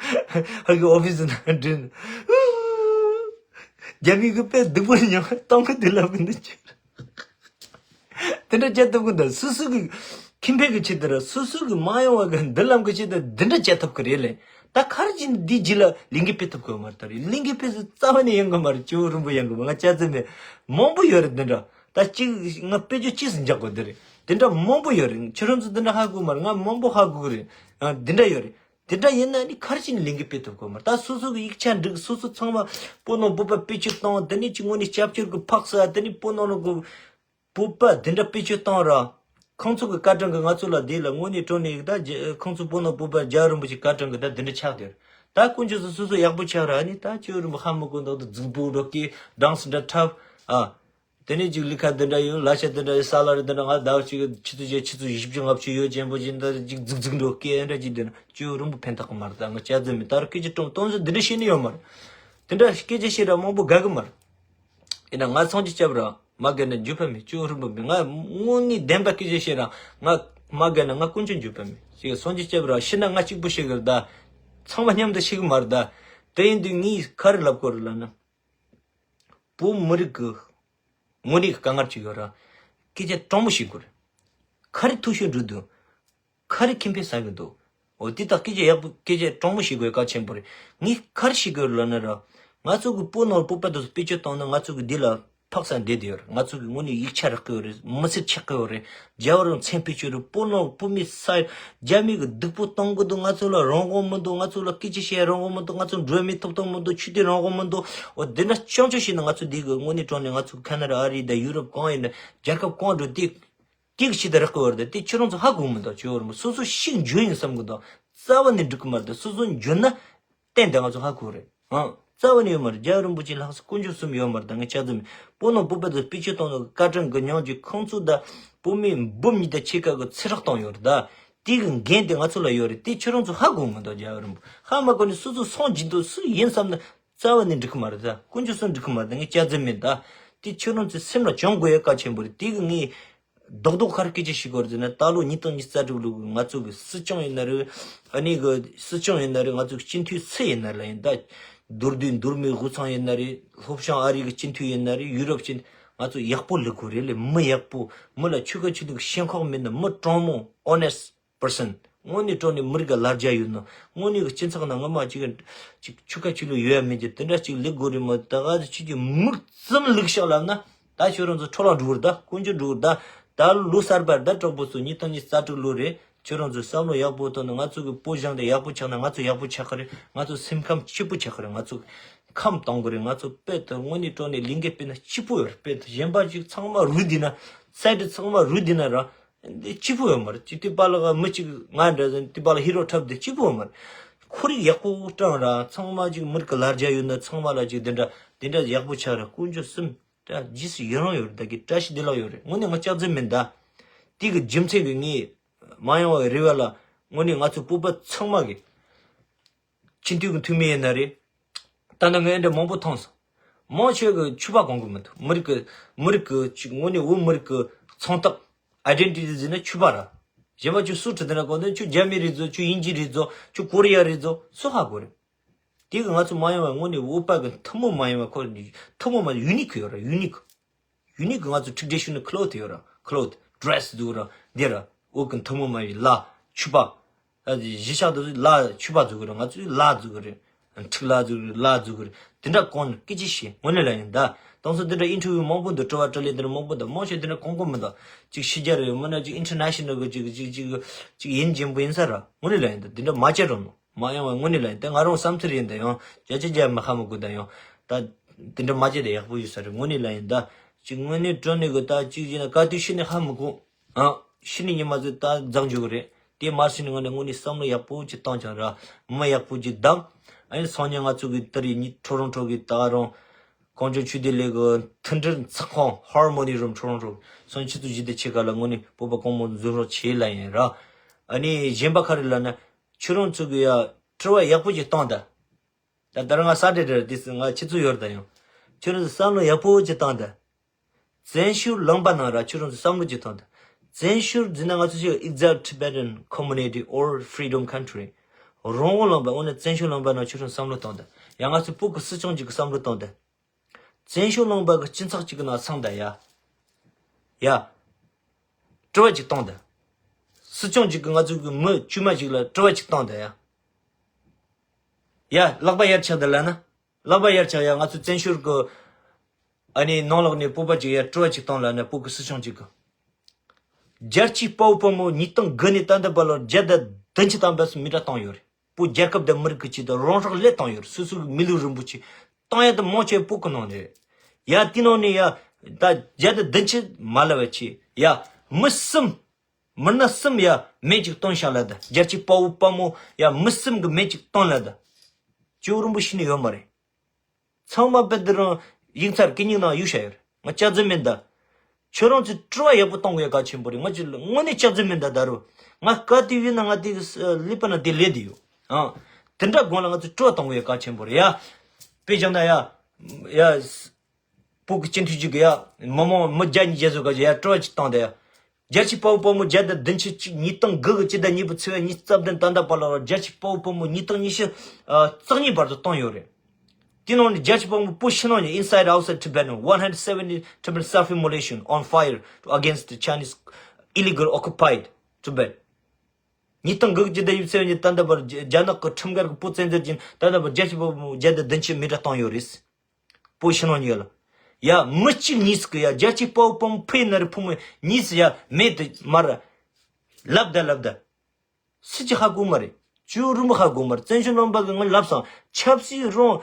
ཧ་གི་ཨོ་ཕི་སི་ན་འདྲིན་རྒྱ་མི་གི་དཔེ་སྡུག་པོ་ཉོ་གཏོང་གི་འདུག་ལབ་གི་འདུག་ཅིག་དེ་འདྲ་བྱེད་ཐུབ་གི་འདུག་སུ་སུ་གི་ཁྱིམ་པའི་གི་ཆེད་དུ་ར་སུ་སུ་གི་མ་ཡོང་བ་གི་མདུན་ལམ་གི་ཆེད་དུ་འདི་འདྲ་བྱེད་ཐུབ་གི་རེད་ལེ། ད་གར་གྱིན་འདི་རྗེས་ལ་ལིང་གི་ཕེ་ཐུབ་གི་མ་རེད་ད་རེད་ལིང་གི་ཕེ་སུ་རྩ་བ་ནས་ཡོང་གི་མ་རེད་ཅོ་རིན་པོ་ཡོང་གི་མ་ང་ཅག་ཙེ་མེད་མང་པོ་ཡོད་རེད་འདི་འདྲ། ད་གཅིག་ང་དཔེ་བརྗོད་གཅིག་སུ་འཇག་དགོས་འདི་རེད། དེ་འདྲ་མང་པོ་ཡོད་རེད། ཁྱེད་རང་ཚོ་འདི་འདྲ་ཧ་གོ་མ་རེད། ང་མང་པོ་ཧ་གོ་གི་རེད། ཨ་འདི་འདྲ་ཡོད་རེད། དེ་འདྲ་ཡིན་ན་ནི་གར་ཕྱིན་ལིང་གི་དཔེ་ཐུབ་གོ་མ་རེད། ད་སོ་སོ་གི་ཡིག་ཆ་འགྲིག་སོ་སོ་ཚང་མ་སྤོ་ནོ་བོད་པ་དཔེ་ཆོས་བཏང་དེ་ནི་ཅི་ངོ་ནི་སྐྱབས་བཅོལ་གི་ཕག་ས་དེ་ནི་སྤོ་ནོ་ནོ་གི་བོད་པ་དེ་འདྲ་དཔེ་ཆོས་བཏང་ར། ཁོང་ཚོ་གི་བཀའ་དྲིན་གི་ང་ཚོ་ལ་དེ་ལ་དངོས་གནས་དྲང་གནས་ད་རྒྱ་ཁོང་ཚོ་སྤོ་ནོ་བོད་པ་རྒྱལ་རིན་པོ་ཆེ་བཀའ་དྲིན་གི་ད་དེ་འདྲ་ཆགས་དེར། ད་དཀོན་མཆོག་སོ་སོ་སོ་ཡག་པོ་ཆགས་ར་ནི་ད་ཅི་རིན་པོ་ཧ་མི་གོ་འདུག་ད་རྫིག་པོ་འགྲོ་སྐད་སྦྲང་སི་འདྲ་འཁྲབ་ཨ། དེ་ནས་ཅིག་ལི་ཁ་འདི་འདྲ་ཡོད་ལ་ཤ་འདི་འདྲ་ཡོད་ས་ལ་རི་འདི་འདྲ་ང་ཟླ་བ་གཅིག་གི་ཆུ་ཚོད་བརྒྱད་ཆུ་ཚོད་བཞི་བཅུ་ལྔ་བཅུ་ཡོད་ཅན་པོ་ཅིག་འདི་ཅིག་རྫིག་རྫིག་འགྲོ་སྐད་འདྲ་ཅིག་འདི་ན་ཅིག་རིན་པོ་ཕན་ཐོགས་གི་མ་རེད། ད་ང་སྐྱ་རྫུན་མེད་ད་རུང་སྐད་ཆ་དྲང་གཏམ་བཟོ་འདི་འདྲ་བཤད་ནི་ཡོད་མ་རེད། དེ་འདྲ་སྐད་ཆ་བཤད་ར་མང་པོ་དགའ་གི་མ་རེད། ཡིན་ན་ང་སངས་རྒྱས་སྐྱབས་ར་མ་དགའ་ན་འགྱོད་པ་མེད་ཅོ་རིན་པོ་མེད་ང་དངོས་གནས་བདེན་པ་སྐད་ཆ་བཤད་ར་ང་མ་དགའ་ན་ང་དཀོན་མཆོག་འགྱོད་པ་མེད་ཅིག་སངས་རྒྱས་སྐྱབས་ར་ཤི་ན་ང་གཅིག་པུ་ཤི་གི་རེད་ད། ཚང་མ་མཉམ་དུ་ཤི་གི་མ་རེད་ད། དེ་ཡིན་དུས་ངས་ག་རེ་ལབ་དགོས་རེད་ལབ་ན། བོད་མི་རིགས་ཀྱི་དངོས་གནས་ཀྱི་དཀའ་ངལ་ཅིག་ཡོད་ར། སྐད་ཆ་དྲང་མོ་བཤད་དགོས་རེད། ག་རེ་ཐུགས་ཤོར་འགྲོ་འདུག་ག་རེ་ཁེ་ཕན་ཟ་གི་འདུག་འོ་དེ་དག་སྐད་ཆ་ཡག་པོ་སྐད་ཆ་དྲང་མོ་བཤད་དགོས་གལ་ཆེན་པོ་རེད། ངས་ག་རེ་བཤད་དགོས་རེད་ལབ་ན་ར། ང་ཚོ་གི་བོད་ནང་བོད་པ་དེ་ཚོ་དཔེ་སྐྱོན་བཏང་ན་ང་ཚོ་གི་འདི་ལ་ཕག་ས་འདེད་དེ་ཡོད་རེད། ང་ཚོ་གི་དངོས་གནས་ཡིག་ཆ་རག་གི་ཡོད་རེད། མི་སེར་ཆགས་གི་ཡོད་རེད། རྒྱལ་བ་རང་མཚན་དཔེ་སྐྱོན་རེད། བོད་ནང་བོད་མི་ས་རྒྱ་མི་གི་སྡུག་པོ་གཏོང་གི་འདུག་ང་ཚོ་ལ་རང་དབང་མི་འདུག་ང་ཚོ་ལ་སྐད་ཆ་བཤད་རང་དབང་མི་འདུག་ང་ཚོ་འགྲོ་མི་ཐོབ་ཐང་མི་འདུག་ཆོས་དད་རང་དབང་མི་འདུག་འོ་འདི་འདྲ་རྐྱང་རྐྱང་བཤད་ན་ང་ཚོ་འདི་གི་དངོས་གནས་དྲང་གནས་ང་ཚོ་ཁ་ན་ཌ་ཨ་རི་དང་ཡུ་རོབ་གང་ཡིན་ན་རྒྱལ་ཁབ་གང་འགྲོ་དེ། དེ་གི་ཆེད་དུ་རག་གི་བར་དུ་དེ་ཁྱེད་རང་ཚོ་ཧ་གོ་མི་འདུག་ཅོ་རིན་པོ་སོ་སོ་ཤིག་འཇོན་ཡིན་བསམ་གི་འདུག་རྩ་བ་ནས་འགྲིག་གི་མ་རེད། ད་སོ་སོ་འཇོན་ན་གཏན་དེ་ང་ཚོ་ཧ་གོ་རེད། ཨང་། རྩ་བ་ནས་ཡོད་མ་རེད། རྒྱལ་བ་རིན་པོ་ཆེ་ལྷག་བསམ་དཀོན་མཆོག་གསུམ་ཡོད་མ་རེད། ད་ངས་ཆ་ཚང་མེད། སྤོ་ནོ་བོད་པ་ཚོ་སྤུས་མཆེད་གཏོང་ནོ་གི་བཀའ་དྲིན་གི་མྱོང་གི་ཁོང་ཚོ་ད་བོད་མི་འབུམ་གཉིས་དང་ཕྱེད་ཀ་གི་ཚེ་སྲོག་བཏང་ཡོད་རེད། ད་དེ་གི་འགན་དེ་ང་ཚོ་ལ་ཡོད་རེད། དེ་ཁྱོད་རང་ཚོ་ཧ་གོ་མི་འདུག་རྒྱལ་བ་རིན་པོ་ཧ་མ་གོ་ནས་སོ་སོ་སོང་སྦྱིན་དུ་སུ་ཡིན་བསམ་ན་རྩ་བ་ནས་འགྲིག་གི་མ་རེད། ད་དཀོན་མཆོག་གསུམ་འགྲིག་གི་མ་རེད། ད་ངས་ཆ་ཚང་མེད། ད་དེ་ཁྱོད་རང་ཚོའི་སེམས་ལ་བཅངས་དགོས་ཡ་གལ་ཆེན་པོ་རེད། དེ་གི་ངས་རྡོག་རྡོག་ཁར་སྐད་ཆ་ཞིག་གོ་རེད་ཟེར་ན། ད་ལོ་ཉིས་སྟོང་ཉི་ཤུ་རྩ་དྲུག་ལོ་ང་ཚོ་གི་སྲིད་སྐྱོང་ཡིན་ན་རེད། ཨ་ནི་གི་སྲིད་སྐྱོང་ཡིན་ན་རེད། ང་ཚོ་གི་སྤྱི་འཐུས་སུ་ཡིན་ན་ལ་ཡིན། ད་མདོར་བསྡུས་མདོ་སྨད་དབུས་གཙང་ཡིན་ན་རེད། ལྷོ་བྱང་ཨ་རི་གི་སྤྱི་འཐུས་ཡིན་ན་རེད། ཡུ་རོབ་སྤྱི་འཐུས། ང་ཚོ་ཡག་པོ་ལས་དགོས་རེད་ལས། མི་ཡག་པོ། མི་ལ་ཆོལ་ཁ་ཆོས་ལུགས་ཤན་ཁག་མེད་ན། མི་དྲང་མོ་honest person། དངོས་གནས་དྲང་གནས་མི་རིགས་ལ་ལ་རྒྱ་ཡོད་ན། དངོས་གནས་ཀྱི་སྤྱི་ཚོགས་ནང་ངོ་མ་ཅིག་ཅིག་ཆོལ་ཁ་ཆོས་ལུགས་ཡོད་ཡ་མེད་ཀྱི་དེ་འདྲ་ཅིག་ལས་དགོས་རེད་མ། ད་ག་ཚོད་ཅིག་མིག་ཙམ་ལུག་ཤག་ལབ་ན། ད་ཁྱོད་རང་ཚོ་འཕྲོ་བརླག་འགྲོ་གི་རེད། ད་དཀོན་མཆོག་འགྲོ་གི་རེད། ད་ད་ལོ་གསར་པ་རེད། ད་གྲོགས་པོ་ཚོ་ཉིས་སྟོང་ཉི་ཤུ་རྩ་དྲུག་ལོ་རེད། ཁྱོད་རང་ཚོ་བསམ་བློ་ཡག་པོ་བཏང་ན། ང་ཚོ་གི་བོད་གཞུང་དེ་ཡག་པོ་ཆགས་ན་ང་ཚོ་ཡག་པོ་ཆགས་ཀྱི་རེད། ང་ཚོ་སེམས་ཁམས་སྐྱིད་པོ་ཆགས་ཀྱི་རེད། ང་ཚོ་ཁམས་གཏོང་གི་རེད། ང་ཚོ་དཔེ་དེ་དངོས་གནས་དྲང་གནས་ལས་འགན་སྤེལ་ན་སྐྱིད་པོ་ཡོད་རེད། དཔེ་དེ་གཞན་པ་ཅིག་ཚང་མ་རུལ་བསྡད་ན། སའི་ཌི་ཚང་མ་རུལ་བསྡད་ན་ར། འདི་སྐྱིད་པོ་ཡོད་མ་རེད། ཅིག་དེ་པ་ལ་མི་གཅིག་ང་འདྲ་ཟིན་དེ་པ་ལ་ཧི་རོ་འཁྲབ་དེ་སྐྱིད་པོ་ཡོད་མ་རེད། ཁོར་ཡུག་ཡག་པོ་བསྐྲུན་ར། ཚང་མ་ཅིག་མི་རིགས་ཀྱི་ལ་རྒྱ་ཡོད་ན་ཚང་མ་ལ་ཅིག་དེ་འདྲ་དེ་འདྲ་ཡག་པོ་ཆགས་ར། དཀོན་མཆོག་གསུམ་ད་རྗེས་སུ་ཡི་རང་ཡོད་རེད། ད་གི་བཀྲ་ཤིས་བདེ་ལེགས་ཡོད་རེད། དངོས་གནས་ང་སྐྱག་རྫུན་མིན་ད། དེ་གི་རྒྱུ་མཚན་གི་ངས་མ་ཡོང་བའི་རེ་བ་ལ་དངོས་གནས་ང་ཚོ་བོད་པ་ཚང་མ་གི་སྤྱི་འཐུས་ཀྱི་འཐུས་མི་ཡིན་ན་རེད། ད་ནི་ངས་འདྲ་མང་པོ་མཐོང་སོང་། མང་ཆེ་གི་ཕྱུ་པ་གོན་གི་མི་འདུག་མི་རིགས་ཀྱི་མི་རིགས་ཀྱི་ཅིག་དངོས་གནས་བོད་མི་རིགས་ཀྱི་ཚོང་རྟགས་ཨའི་ཌེན་ཊི་ཊི་ཟེར་ན་ཕྱུ་པ་ར། གཞན་པ་ཁྱོད་སུ་ཁྲིད་དེ་ན་གོ་དོན་ཁྱོད་རྒྱ་མི་རེད་ཚོ། ཁྱོད་དབྱིན་ཇི་རེད་ཚོ། ཁྱོད་ཀོ་རི་ཡ་རེད་ཚོ། སུ་ཧ་གོ་རེད། དེ་གི་ང་ཚོ་མ་ཡོང་བའི་དངོས་གནས་བོད་པ་གི་ཐུན་མོང་མ་ཡིན་པ་ཁོ་ཐུན་མོང་མ་ཡུ་ནི་ཀི་ཡོད་ར། ཡུ་ནི་ཀི་ཡུ་ནི་ཀི་ང་ཚོ་ཊི་རེ་ཌི་ཤི་ནལ་ཁི་ལོ་ཐི་ཡོད་ར། ཁི་ལོ་ཐི་ཌི་རེ་སི་འདུག་ར། འདི་ར་བོད་གི་ཐུན་མོང་མ་ཡིན་ལ་ཕྱུ་པ། ཨ་གཞིས་ཆགས་དུ་ལ་ཕྱུ་པ་འཛུགས་གི་རེད། ང་ཚོས་ལ་འཛུགས་གི་རེད། འཁྲིག་ལ་འཛུགས་གི་རེད། ལ་འཛུགས་གི་རེད། དེ་འདྲ་གོང་ནས་སྐད་ཆ་བཤད་དངོས་གནས་ལ་ཡིན་ད། དང་སོ་དེ་འདྲ་ཨིན་ཊར་བིའུ་མང་པོ་འདུག་དྲི་བ་དྲིས་ལན་དེ་འདྲ་མང་པོ་འདུག་མང་ཆེ་དེ་འདྲ་གོང་གོ་མི་འདུག་ཅིག་ཕྱི་རྒྱལ་རེད། མིན་ན་ཅིག་ཨིན་ཊར་ནེ་ཤི་ནལ་གི་ཅིག་ཅིག་ཅིག་ཅིག་ཡིན་ཅན་པོ་ཡིན་ས་ར། དངོས་གནས་ལ་ཡིན་ད། དེ་འདྲ་མ་བྱེད་རོགས་གནང་། མ་ཡོང་བ་དངོས་གནས་ལ་ཡིན་ད། ང་རང་བསམ་ཚུལ་ཡིན་ད། ཡང་བརྒྱ་ཆ་བརྒྱ་མ་ཧ་མ་གོ་ད། ཡང་ད་དེ་འདྲ་མ་བྱེད་ད་ཡག་པོ་ཡོད་ས་རེད། དངོས་གནས་ལ་ཡིན་ད། ཅིག་དངོས་གནས་དྲང་གནས་གི་ད་ཅིག་ཡིན་ན་ག་དུས་ཤི་ནས་ཧ་མི་གོ་ཨ། ཤི་ནས་ཉི་མ་ཟིག་ད་འཛག་འཇུག་གི་རེད། དེ་མ་ཤི་ནས་ངོ་ནས་དངོས་གནས་བསམ་བློ་ཡག་པོ་ཅིག་བཏང་ཀྱང་ར། མི་ཡག་པོ་ཅིག་བདམས། ཨ་ནི་སང་ཉིན་ང་ཚོ་གི་ད་རེས་ཉིད་ཁྲོ་རོང་ཁྲོ་གི་ད་རང་གངས་ལྗོངས་ཆོས་སྡེ་ལས་གི་མཐུན་སྒྲིལ་ཚོགས་ཁང་ཧར་མོ་ནི་རུམ་ཁྲོ་རོང་ཁྲོ་སང་ཉིན་ཆུ་ཚོད་བཞི་དང་ཕྱེད་ཀ་ལ་དངོས་གནས་བོད་པ་གོང་མ་འཛོམས་རོགས་བྱེད་ལ་ཡིན་ར། ཨ་ནི་གཞན་པ་ག་རེ་ལབ་ན། ཁྱོད་རང་ཚོ་གི་ཡ་དྲི་བ་ཡག་པོ་ཅིག་བཏང་ད། ད་ལྟ་ང་ས་ཏྲེ་ཏྲེ་དེ་སི་ང་ཁྱེད་ཚོ་ཡོད་ད། ཡང་ཁྱོད་རང་ཚོ་བསམ་བློ་ཡག་པོ་ཅིག་བཏང་ད། བཙན་བྱོལ་ལུང་པ་ནང་ར་ཁྱོད་རང་ཚོ་བསམ་བློ་ཅིག་བཏང་ད། བཙན་བྱོལ་ཟེར་ན་ང་ཚོ་ཞིག་exiled Tibetan community or freedom country། རང་དབང་ལུང་པ། འོ་ན་བཙན་བྱོལ་ལུང་པ་ནང་ཁྱོད་རང་བསམ་བློ་བཏང་ད། ཡང་ང་ཚོ་བོད་ཀྱི་སྲིད་སྐྱོང་ཅིག་གི་བསམ་བློ་བཏང་ད། བཙན་བྱོལ་ལུང་པ་གི་སྤྱི་ཚོགས་གཅིག་གི་ནང་སོང་ད་ཡ། ཡ། དྲི་བ་གཅིག་བཏང་ད། སྲིད་སྐྱོང་གཅིག་གི་ང་ཚོ་གི་མི་དཀྱུས་མ་གཅིག་ལ་དྲི་བ་གཅིག་བཏང་ད་ཡ། ཡ་ལག་པ་ཡར་ཆག་ད་ལ་ན། ལག་པ་ཡར་ཆག་ཡ། ང་ཚོ་བཙན་བྱོལ་གི་ཨ་ནི་ནང་ལོགས་ནས་བོད་པ་གཅིག་ཡ་དྲི་བ་གཅིག་བཏང་ལ་ན། བོད་གི་སྲིད་སྐྱོང་གཅིག་གི། རྒྱལ་གཅེས་དཔའ་བོ་དཔའ་མོ་ཉིས་སྟོང་དགུ་ནས་ད་ལྟ་བར་ལ་བརྒྱ་དང་བདུན་ཅུ་ཐམ་པ་སུ་མི་གྲངས་བཏང་ཡོད་རེད། བོད་རྒྱལ་ཁབ་དང་མི་རིགས་ཀྱི་ཆེད་དུ་རང་སྲོག་བློས་བཏང་ཡོད་རེད། སོ་སོའི་མི་ལུས་རིན་པོ་ཆེ་བཏང་ཡ་དེ་མང་ཆེ་བོད་ཀྱི་ནང་རེད། ཡ་དེ་ནང་ནས་ཡ་ད་བརྒྱ་དང་བདུན་ཅུ་མ་ལབ་པ་ཆེ་ཡ་མི་གསུམ། མི་སྣ་གསུམ་ཡ་མེ་གཅིག་བཏང་བཞག་ལ་ད། རྒྱལ་གཅེས་དཔའ་བོ་དཔའ་མོ་ཡ་མི་གསུམ་གི་མེ་གཅིག་བཏང་ལ་ད། ཇོ་རིན་པོ་ཤི་ནི་ཡོད་མ་རེད། ཚང་མ་དཔེ་དེ་རང་ཡིག་ཚར་གི་སྙིང་ནང་གཡུག་བཞག་ཡོད་རེད། ང་སྐྱག་རྫུན་མིན་ད། ཁྱོད་རང་ཚོས་དྲི་བ་ཡག་པོ་གཏོང་དགོས་ཡ་གལ་ཆེན་པོ་རེད། ང་ཅི་དངོས་གནས་སྐྱག་རྫུན་མིན་ད། ད་རུང་ང་ག་དུས་ཡིན་ན་ང་དེ་གི་ལི་པ་ན་དེ་ལས་དེ་ཡོད། ཨང་། དེ་འདྲ་དགོངས་ལ་ང་ཚོས་དྲི་བ་གཏོང་དགོས་ཡ་གལ་ཆེན་པོ་རེད་ཡ། དཔེ་བཞག་ན་ཡ། ཡ། བོད་ཀྱི་སྤྱི་འཐུས་གཅིག་གི་ཡ། མི་མང་མི་བརྒྱ་ཉིས་བརྒྱ་ཚོ་ག་ཡ་དྲི་བ་གཅིག་བཏང་དེ་ཡ། རྒྱལ་གཅེས་དཔའ་བོ་དཔའ་མོ་བརྒྱ་དང་བདུན་ཅུ་གཅིག་ཉིས་སྟོང་དགུ་གི་སྤྱི་ཟླ་གཉིས་པའི་ཚེས་པ་ཉི་ཤུ་རྩ་བདུན་ད་ལྟ་བར་ལ་རྒྱལ་གཅེས་དཔའ་བོ་དཔའ་མོ་ཉིས་སྟོང་ཉི་ཤུ་རྩ་གཉིས་བར་དུ་བཏང་ཡོད་རེད། དེ་ནང་ནས་རྒྱལ་གཅེས་དཔའ་བོ་བོད་ཕྱི་ནང་གཉིས། Inside outside Tibetan, one hundred seventy Tibetan self-immolation on fire against the Chinese illegal occupied Tibet. ཉིས་སྟོང་དགུ་གི་སྤྱི་ཟླ་ཉི་ཤུ་རྩ་གཉིས་ད་ལྟ་བར་རྒྱ་རྒྱ་ནག་གི་ཁྲིམས་འགལ་གྱི་བོད་བཙན་འཛུལ་གྱིས་ད་ལྟ་བར་རྒྱལ་གཅེས་དཔའ་བོ་དཔའ་མོ་བརྒྱ་དང་བདུན་ཅུ་མི་གྲངས་བཏང་ཡོད་རེད། བོད་ཕྱི་ནང་གཉིས་ལ། ཡ་མི་གཅིག་གཉིས་སུ་གི་ཡ་རྒྱལ་གཅེས་དཔའ་བོ་དཔའ་མོ་ཕུ་ཡིན་ན་རེད། ཕུ་མོ་གཉིས་སུ་ཡ་མེད་དུ་མར་ལབ་ད་ལབ་ད། སུ་གཅིག་ཧ་གོ་མ་རེད། ཇོ་རིན་པོ་ཧ་གོ་མ་རེད། བཙན་བྱོལ་ལུང་པ་གི་ང་ལབ་སོང་། ཆབ་སྲིད་རང་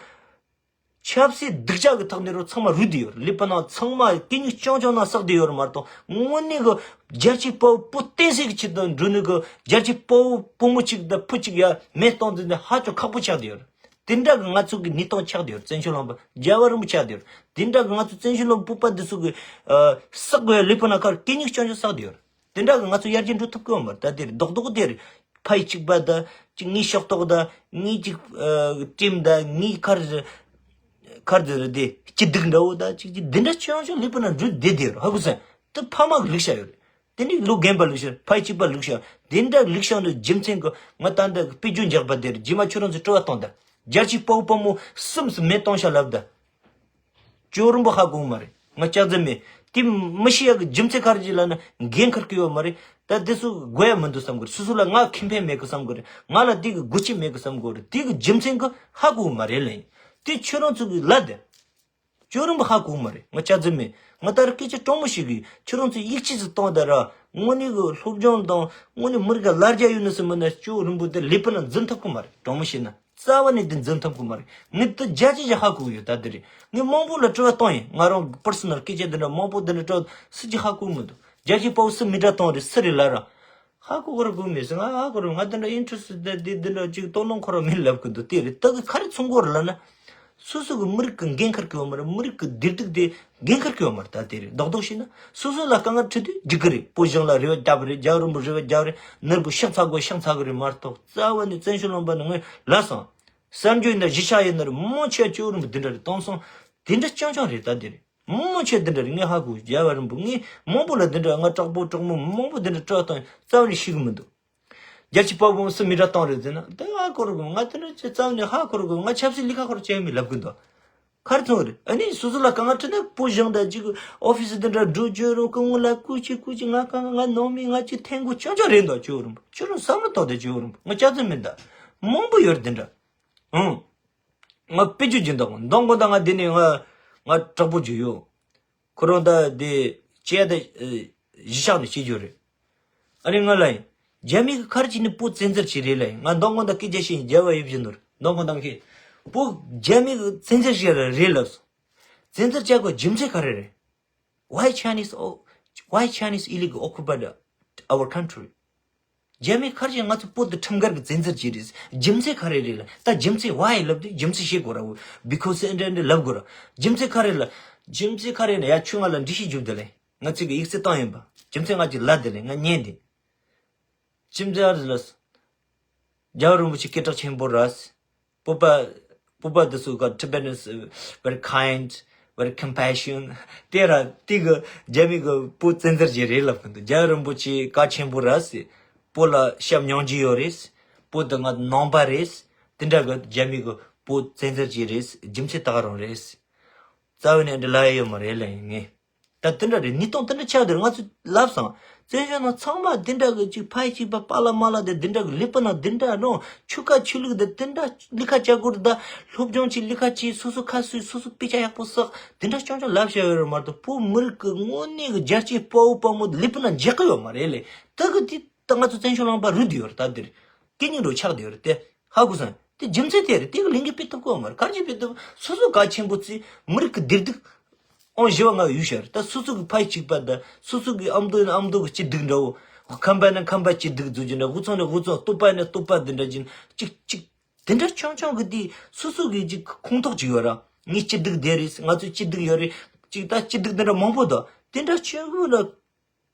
ཆབ་སྲིད་སྡུག་ཅག་གི་ཐོག་ནས་རོ་ཚང་མ་རུལ་བསྡད་ཡོད་རེད། ལི་པི་ན་ཚང་མ་གད་སྙིགས་རྐྱང་རྐྱང་ནང་བསགས་བསྡད་ཡོད་རེད་མ་གཏོགས། དངོས་གནས་གི་རྒྱལ་གཅེས་དཔའ་བོ་བོད་བསྟན་སྲིད་ཀྱི་ཆེད་དུ་འགྲོ་ནི་གི་རྒྱལ་གཅེས་དཔའ་བོ་བུ་མོ་གཅིག་དང་བུ་གཅིག་ཡ་མེ་གཏོང་འདི་འདི་ཧ་ཅང་ཁག་པོ་ཆགས་བསྡད་ཡོད་རེད། དེ་འདྲ་གི་ང་ཚོ་གི་གནས་སྟངས་ཆགས་བསྡད་ཡོད་རེད། བཙན་བྱོལ་ལུང་པ་རྒྱལ་བ་རིན་པོ་ཆེ་ཆགས་བསྡད་ཡོད་རེད། དེ་འདྲ་གི་ང་ཚོ་བཙན་བྱོལ་ལུང་པ་བོད་པ་འདི་ཚོ་གི་ཨ་བསགས་དགོས་ཡ་ལི་པི་ན་ཁར་གད་སྙིགས་རྐྱང་རྐྱང་བསགས་བསྡད་ཡོད་རེད། དེ་འདྲ་གི་ང་ཚོ་ཡར་རྒྱས་འགྲོ་ཐུབ་ཀྱི་ཡོད་མ་རེད། ད་དེ་རེད། རྡོག་རྡོག་དེ་རེད། ཕ་ཡི་གཅིག་པ་དང་གཅིག་ངའི་ཤོག་ཐོག་དང་ངའི་གཅིག་ཨ་ཊིམ་དང་ངའི་ཁར་ཁར་དེ་རེད། དེ་སྐྱིད་སྡུག་འདྲ་བོ་དང་གཅིག་གཅིག་འདི་འདྲ་ཆུང་ཆུང་ལི་པི་ན་འགྲོ་བསྡད་དེ་རེད། ཧ་གོ་སོང་། དེ་ཕ་མ་གི་ལུགས་བཤད་ཡོད་རེད། དེ་ནི་ལོ་རྒན་པ་ལུགས་བཤད། ཕ་ཡི་གཅིག་པ་ལུགས་བཤད། དེ་འདྲ་ལུགས་བཤད་འདི་རྒྱུ་མཚན་གི་ང་ད་འདི་དཔེ་བརྗོད་འཇགས་པ་དེ་རེད། རྗེས་མ་ཁྱོད་རང་ཚོས་དྲི་བ་བཏང་དང་། རྒྱལ་གཅེས་དཔའ་བོ་དཔའ་མོ་གསུམ་གསུམ་མེ་གཏོང་ཤག་ལབ་དང་། ཇོ་རིན་པོ་ཧ་གོ་མ་རེད། ང་ལྕགས་རྩི་མེད། དེ་མི་ཤེས་ཡག་གི་རྒྱུ་མཚན་ག་རེ་ཅིག་ལབ་ན་འགན་འཁུར་གི་ཡོད་མ་རེད། ད་དེ་ཚོ་དགོས་ཡ་མི་འདུག་བསམ་གི་རེད། སོ་སོ་ལ་ང་ཁེ་ཕན་མེད་གི་བསམ་གི་རེད། ང་ལ་དེ་གི་དགོས་ཀྱི་མེད་གི་བསམ་གི་རེད། དེ་གི་རྒྱུ་མཚན་གི་ཧ་གོ་མ་རེད་ལབ་ཡིན། དེ་ཁྱོད་རང་ཚོ་གི་ལབ་དེ། ཇོ་རིན་པོ་ཧ་གོ་མ་རེད། ང་ལྕགས་རྩི་མེད། ང་ད་རེས་སྐད་ཆ་དྲང་མོ་ཞིག་གི་ཁྱོད་རང་ཚོ་ཡིད་ཆེས་སུ་བཏང་དང་ར། དངོས་གནས་གི་སློབ་སྦྱོང་དང་དངོས་གནས་མི་རིགས་ལ་ལར་རྒྱ་ཡོད་ནི་སུ་མིན་ན་ཇོ་རིན་པོ་དེ་ལི་པི་ན་འཛིན་ཐུབ་གི་མ་རེད། དྲང་མོ་བཤད་ན། རྩ་བ་ནས་དེ་འཛིན་ཐུབ་གི་མ་རེད། ངས་དེ་རྒྱ་ཆེ་ཆེ་ཧ་གོ་ཡོད། ད་དེ་རེད། ངས་མང་པོ་ལ་དྲི་བ་བཏང་ཡིན། ང་རང་པར་སོ་ནལ་སྐད་ཆ་འདི་འདྲ་མང་པོ་འདི་འདྲ་དྲི་བ་སུ་གྱིས་ཧ་གོ་མི་འདུག་རྒྱ་ཆེ་དཔའ་བོ་སུ་མི་འདྲ་བཏང་རེད། སུ་རེད་ལབ་ར། ཧ་གོ་གི་ར་གོ་མེད་ཟེར། ང་ཧ་གོ་ར། ང་འདི་འདྲ་ཨིན་ཊི་རེ་སི་ཊི་འདི་འདི་འདི་འདྲ་ཅིག་ལྟོ་སློང་ཁོ་ར་མིན་ལབ་གི་འདུག་དེ་རེད། ད་གི་ག་རེ་མཚོན་གོ་ར་ལབ་ན། སོ་སོ་གི་མི་རིགས་ཀྱི་འགན་འཁུར་གི་ཡོད་མ་རེད། མི་རིགས་ཀྱི་བདེ་སྡུག་དེ་འགན་འཁུར་གི་ཡོད་མ་རེད། ད་དེ་རེད། རྡོག་རྡོག་བཤད་ན་སོ་སོ་ལ་དཀའ་ངལ་འཕྲད་དུས་འགྲིག་གི་རེད། བོད་གཞུང་ལ་རེ་བ་བརྒྱབ་རེད། རྒྱལ་བ་རིན་པོ་རེ་བ་བརྒྱབ་རེད། ནོར་བུ་ཤ་ཚ་དགོས་ཤ་ཚ་གི་རེད་མ་གཏོགས། རྩ་བ་ནས་བཙན་བྱོལ་ལུང་པ་ནས་ངས་ལབ་སོང་། གསར་འགྱུར་ཡིན་ན་གཞིས་ཆགས་ཡིན་ན་རེད། མང་ཆེ་ཇོ་རིན་པོ་འདི་འདྲ་རེད་བཏང་སོང་། དེ་འདྲ་རྐྱང་རྐྱང་རེད། ད་དེ་རེད། མང་ཆེ་འདི་འདྲ་རེད། ངས་ཧ་གོ། རྒྱལ་བ་རིན་པོ་ངས་མང་པོ་ལ་འདི་འདྲ། ང་དྲག་པོ་དྲག་མོ་མང་པོ་འདི་འདྲ་སྤྲད་བཏང་། རྩ་བ་ནས་ཤེས་གི་མི་འདུག་རྒྱལ་གཅེས་དཔའ་བོ་སུ་མི་འདྲ་བཏང་རེད་ཟེར་ན། དེ་ཧ་གོ་རུ་གི། ང་དེ་འདྲ་ཅི་རྩ་བ་ནས་ཧ་གོ་རུ་གི། ང་ཆབ་སྲིད་ལི་ཁ་ཁོ་ར་ཅན་མི་ལབ་གི་འདུག་ག་རེ་མཚོན་གི་རེད། ཨ་ནི་སོ་སོ་ལ་དཀའ་ངལ་འཕྲད་ན་བོད་གཞུང་དང་ཅིག་ཨོ་ཕི་སི་འདི་འདྲ་འགྲོ་བཅོས་རུང་སྐུ་ངོ་ལ་སྐུ་མཁྱེན་སྐུ་མཁྱེན། ང་དཀའ་ངལ། ང་ནང་མི་ང་ཅིག་འཐེན་དགོས་རྐྱང་རྐྱང་རེད་འདུག་ཇོ་རིན་པོ། ཁྱོད་རང་བསམ་བློ་གཏོང་དེ་ཇོ་རིན་པོ། ང་ལྕགས་རྩི་མེད། ད་མང་པོ་ཡོད་རེད་དེ་འདྲ། ཨང་། ང་དཔེ་བརྗོད་ཀྱི་འདུག་མདང་དགོང་དག་ང་འདི་ནས་ང་ང་དྲག་པོ་བརྗོད་ཡོད། ཁོ་རང་ད་དེ་ཅེ་ད་གཞིས་ཆགས་ནས་བྱེད་རྒྱུ་རེད། ཨ་ནི་ང་ལ་ཡིན། རྒྱ་མི་གི་ཁར་ཅིག་ནི་བོད་བཙན་འཛུལ་བྱས་རེད་ལ་ཡིན། ང་མདང་དགོང་དག་སྐད་ཆ་བཤད་ཡིན། རྒྱལ་བ་ཡིད་བཞིན་ནོར་མདང་དགོང་དག་གི་བོད་རྒྱ་མི་གི་བཙན་འཛུལ་བྱས་ར་རེད་ལབ་སོང་། བཙན་འཛུལ་བྱ་དགོས་རྒྱུ་མཚན་ག་རེ་རེད། Why Chinese o- why Chinese illegal occupied our country? རྒྱ་མི་ཁར་ཅིག་ང་ཚོ་བོད་དུ་ཁྲིམས་འགལ་གྱི་བཙན་འཛུལ་བྱས་རེད། རྒྱུ་མཚན་ག་རེ་རེད་ལ། ད་རྒྱུ་མཚན་why ལབ་དུས་རྒྱུ་མཚན་བཤད་དགོས་ར། Because འདྲ་འདྲ་ལབ་དགོས་ར། རྒྱུ་མཚན་ག་རེ་ལ། རྒྱུ་མཚན་ག་རེ་ན་ཡ་ཁྱོད་ང་ལ་འགྲེལ་བཤད་རྒྱོབ་དེ་ལ། ང་ཚོས་ཀྱི་ཡིག་ཚད་བཏང་ཡིན་པ། རྒྱུ་མཚན་ང་ཅིག་ལབ་དེ་ལ་ང་ཉན་དེ། ཁྱིམ་མཚེས་ཨ་རི་ལ། རྒྱལ་བ་རིན་པོ་ཆེ་སྐད་གྲགས་ཆེན་པོ་རེད། བོད་པ། བོད་པ་འདི་ཚོ་ག་Tibetans very kind, very compassion. དེ་ར་དེ་གི་རྒྱ་མི་གི་བོད་བཙན་འཛུལ་བྱས་རེད་ལབ་གི་འདུག་རྒྱལ་བ་རིན་པོ་ཆེ་གལ་ཆེན་པོ་རེད་ཟེར། བོད་ལ་ཞབས་སྙིང་རྗེ་ཡོད་རེད། བོད་དེ་ང་ནང་པ་རེད། དེ་འདྲ་གི་རྒྱ་མི་གི་བོད་བཙན་འཛུལ་བྱས་རེད། རྒྱུ་མཚན་ད་ག་རང་རེད། རྩ་བ་ནས་འདི་ལབ་ཡ་ཡོད་མ་རེད་ལབ་ཡིན་ངས། ད་དེ་འདྲ་རེད། གནས་སྟངས་དེ་འདྲ་ཆགས་དེར་ང་ཚོས་ལབ་སོང་། བཙན་བྱོལ་ནང་ཚང་མ་དེ་འདྲ་གི་ཅིག་ཕ་ཡི་གཅིག་པ་པཱ་ལགས་མ་ལགས་དེ་དེ་འདྲ་གི་ལི་པི་ན་དེ་འདྲ་རང་ཆོལ་ཁ་ཆོས་ལུགས་དེ་དེ་འདྲ་ལི་ཁ་བྱ་དགོས་རེད། ད་སློབ་སྦྱོང་བྱེད། ལི་ཁ་བྱེད། སོ་སོ་ཁ་གསོས། སོ་སོ་དཔེ་ཆ་ཡག་པོ་བསགས། དེ་འདྲ་རྐྱང་རྐྱང་ལབ་བྱ་ཡོད་རེད་མ་གཏོགས། བོད་མི་རིགས་ཀྱི་དངོས་གནས་ཀྱི་རྒྱལ་གཅེས་དཔའ་བོ་དཔའ་མོ་ལི་པི་ན་འཇགས་ཀྱི་ཡོད་མ་རེད་ལེ། ད་གི་དེ་ད་ང་ཚོ་བཙན་བྱོལ་ནང་པ་རུལ་བསྡད་ཡོད་རེད། ད་དེར་སྐད་སྙིགས་འགྲོ་ཆགས་བསྡད་ཡོད་རེད་དེ། ཧ་གོ་སོང་། དེ་རྒྱུ་མཚན་དེ་རེད། དེ་གི་ལས་འགུལ་སྤེལ་ཐུབ་ཀྱི་ཡོད་མ་རེད། ག་རེ་བྱས་སྤེལ་ཐུབ། སོ་སོ་གལ་ཆེན་པོ་བརྩིས། མི་རིགས་ཀྱི་བདེ་སྡུག་ཨང་བཞི་བ་ལྔ་བ་ཡོད་ཤག་རེད། ད་སོ་སོ་གི་ཕ་ཡུལ་གཅིག་པ་དང་སོ་སོ་གི་ཨ་མདོ་ཡིན་ན་ཨ་མདོ་གི་སྐྱིད་སྡུག་འདྲ་བོ། ཁམས་པ་ཡིན་ན་ཁམས་པ་སྐྱིད་སྡུག་བཟོ་རྒྱུ་འདྲ། དབུས་གཙང་ན་དབུས་གཙང་། སྟོད་པ་ཡིན་ན་སྟོད་པ་འདི་འདྲ་ཅིག་ཅིག་ཅིག་དེ་འདྲ་རྐྱང་རྐྱང་གི་དེ་སོ་སོ་གི་ཅིག་ཁོངས་གཏོགས་ཅིག་ཡོད་ར། ངའི་སྐྱིད་སྡུག་དེ་རེད། ང་ཚོའི་སྐྱིད་སྡུག་ཡོད་རེད། ཅིག་ད་སྐྱིད་སྡུག་འདི་འདྲ་མང་པོ་འདུག་དེ་འདྲ་ཆེན་པོ་ལ།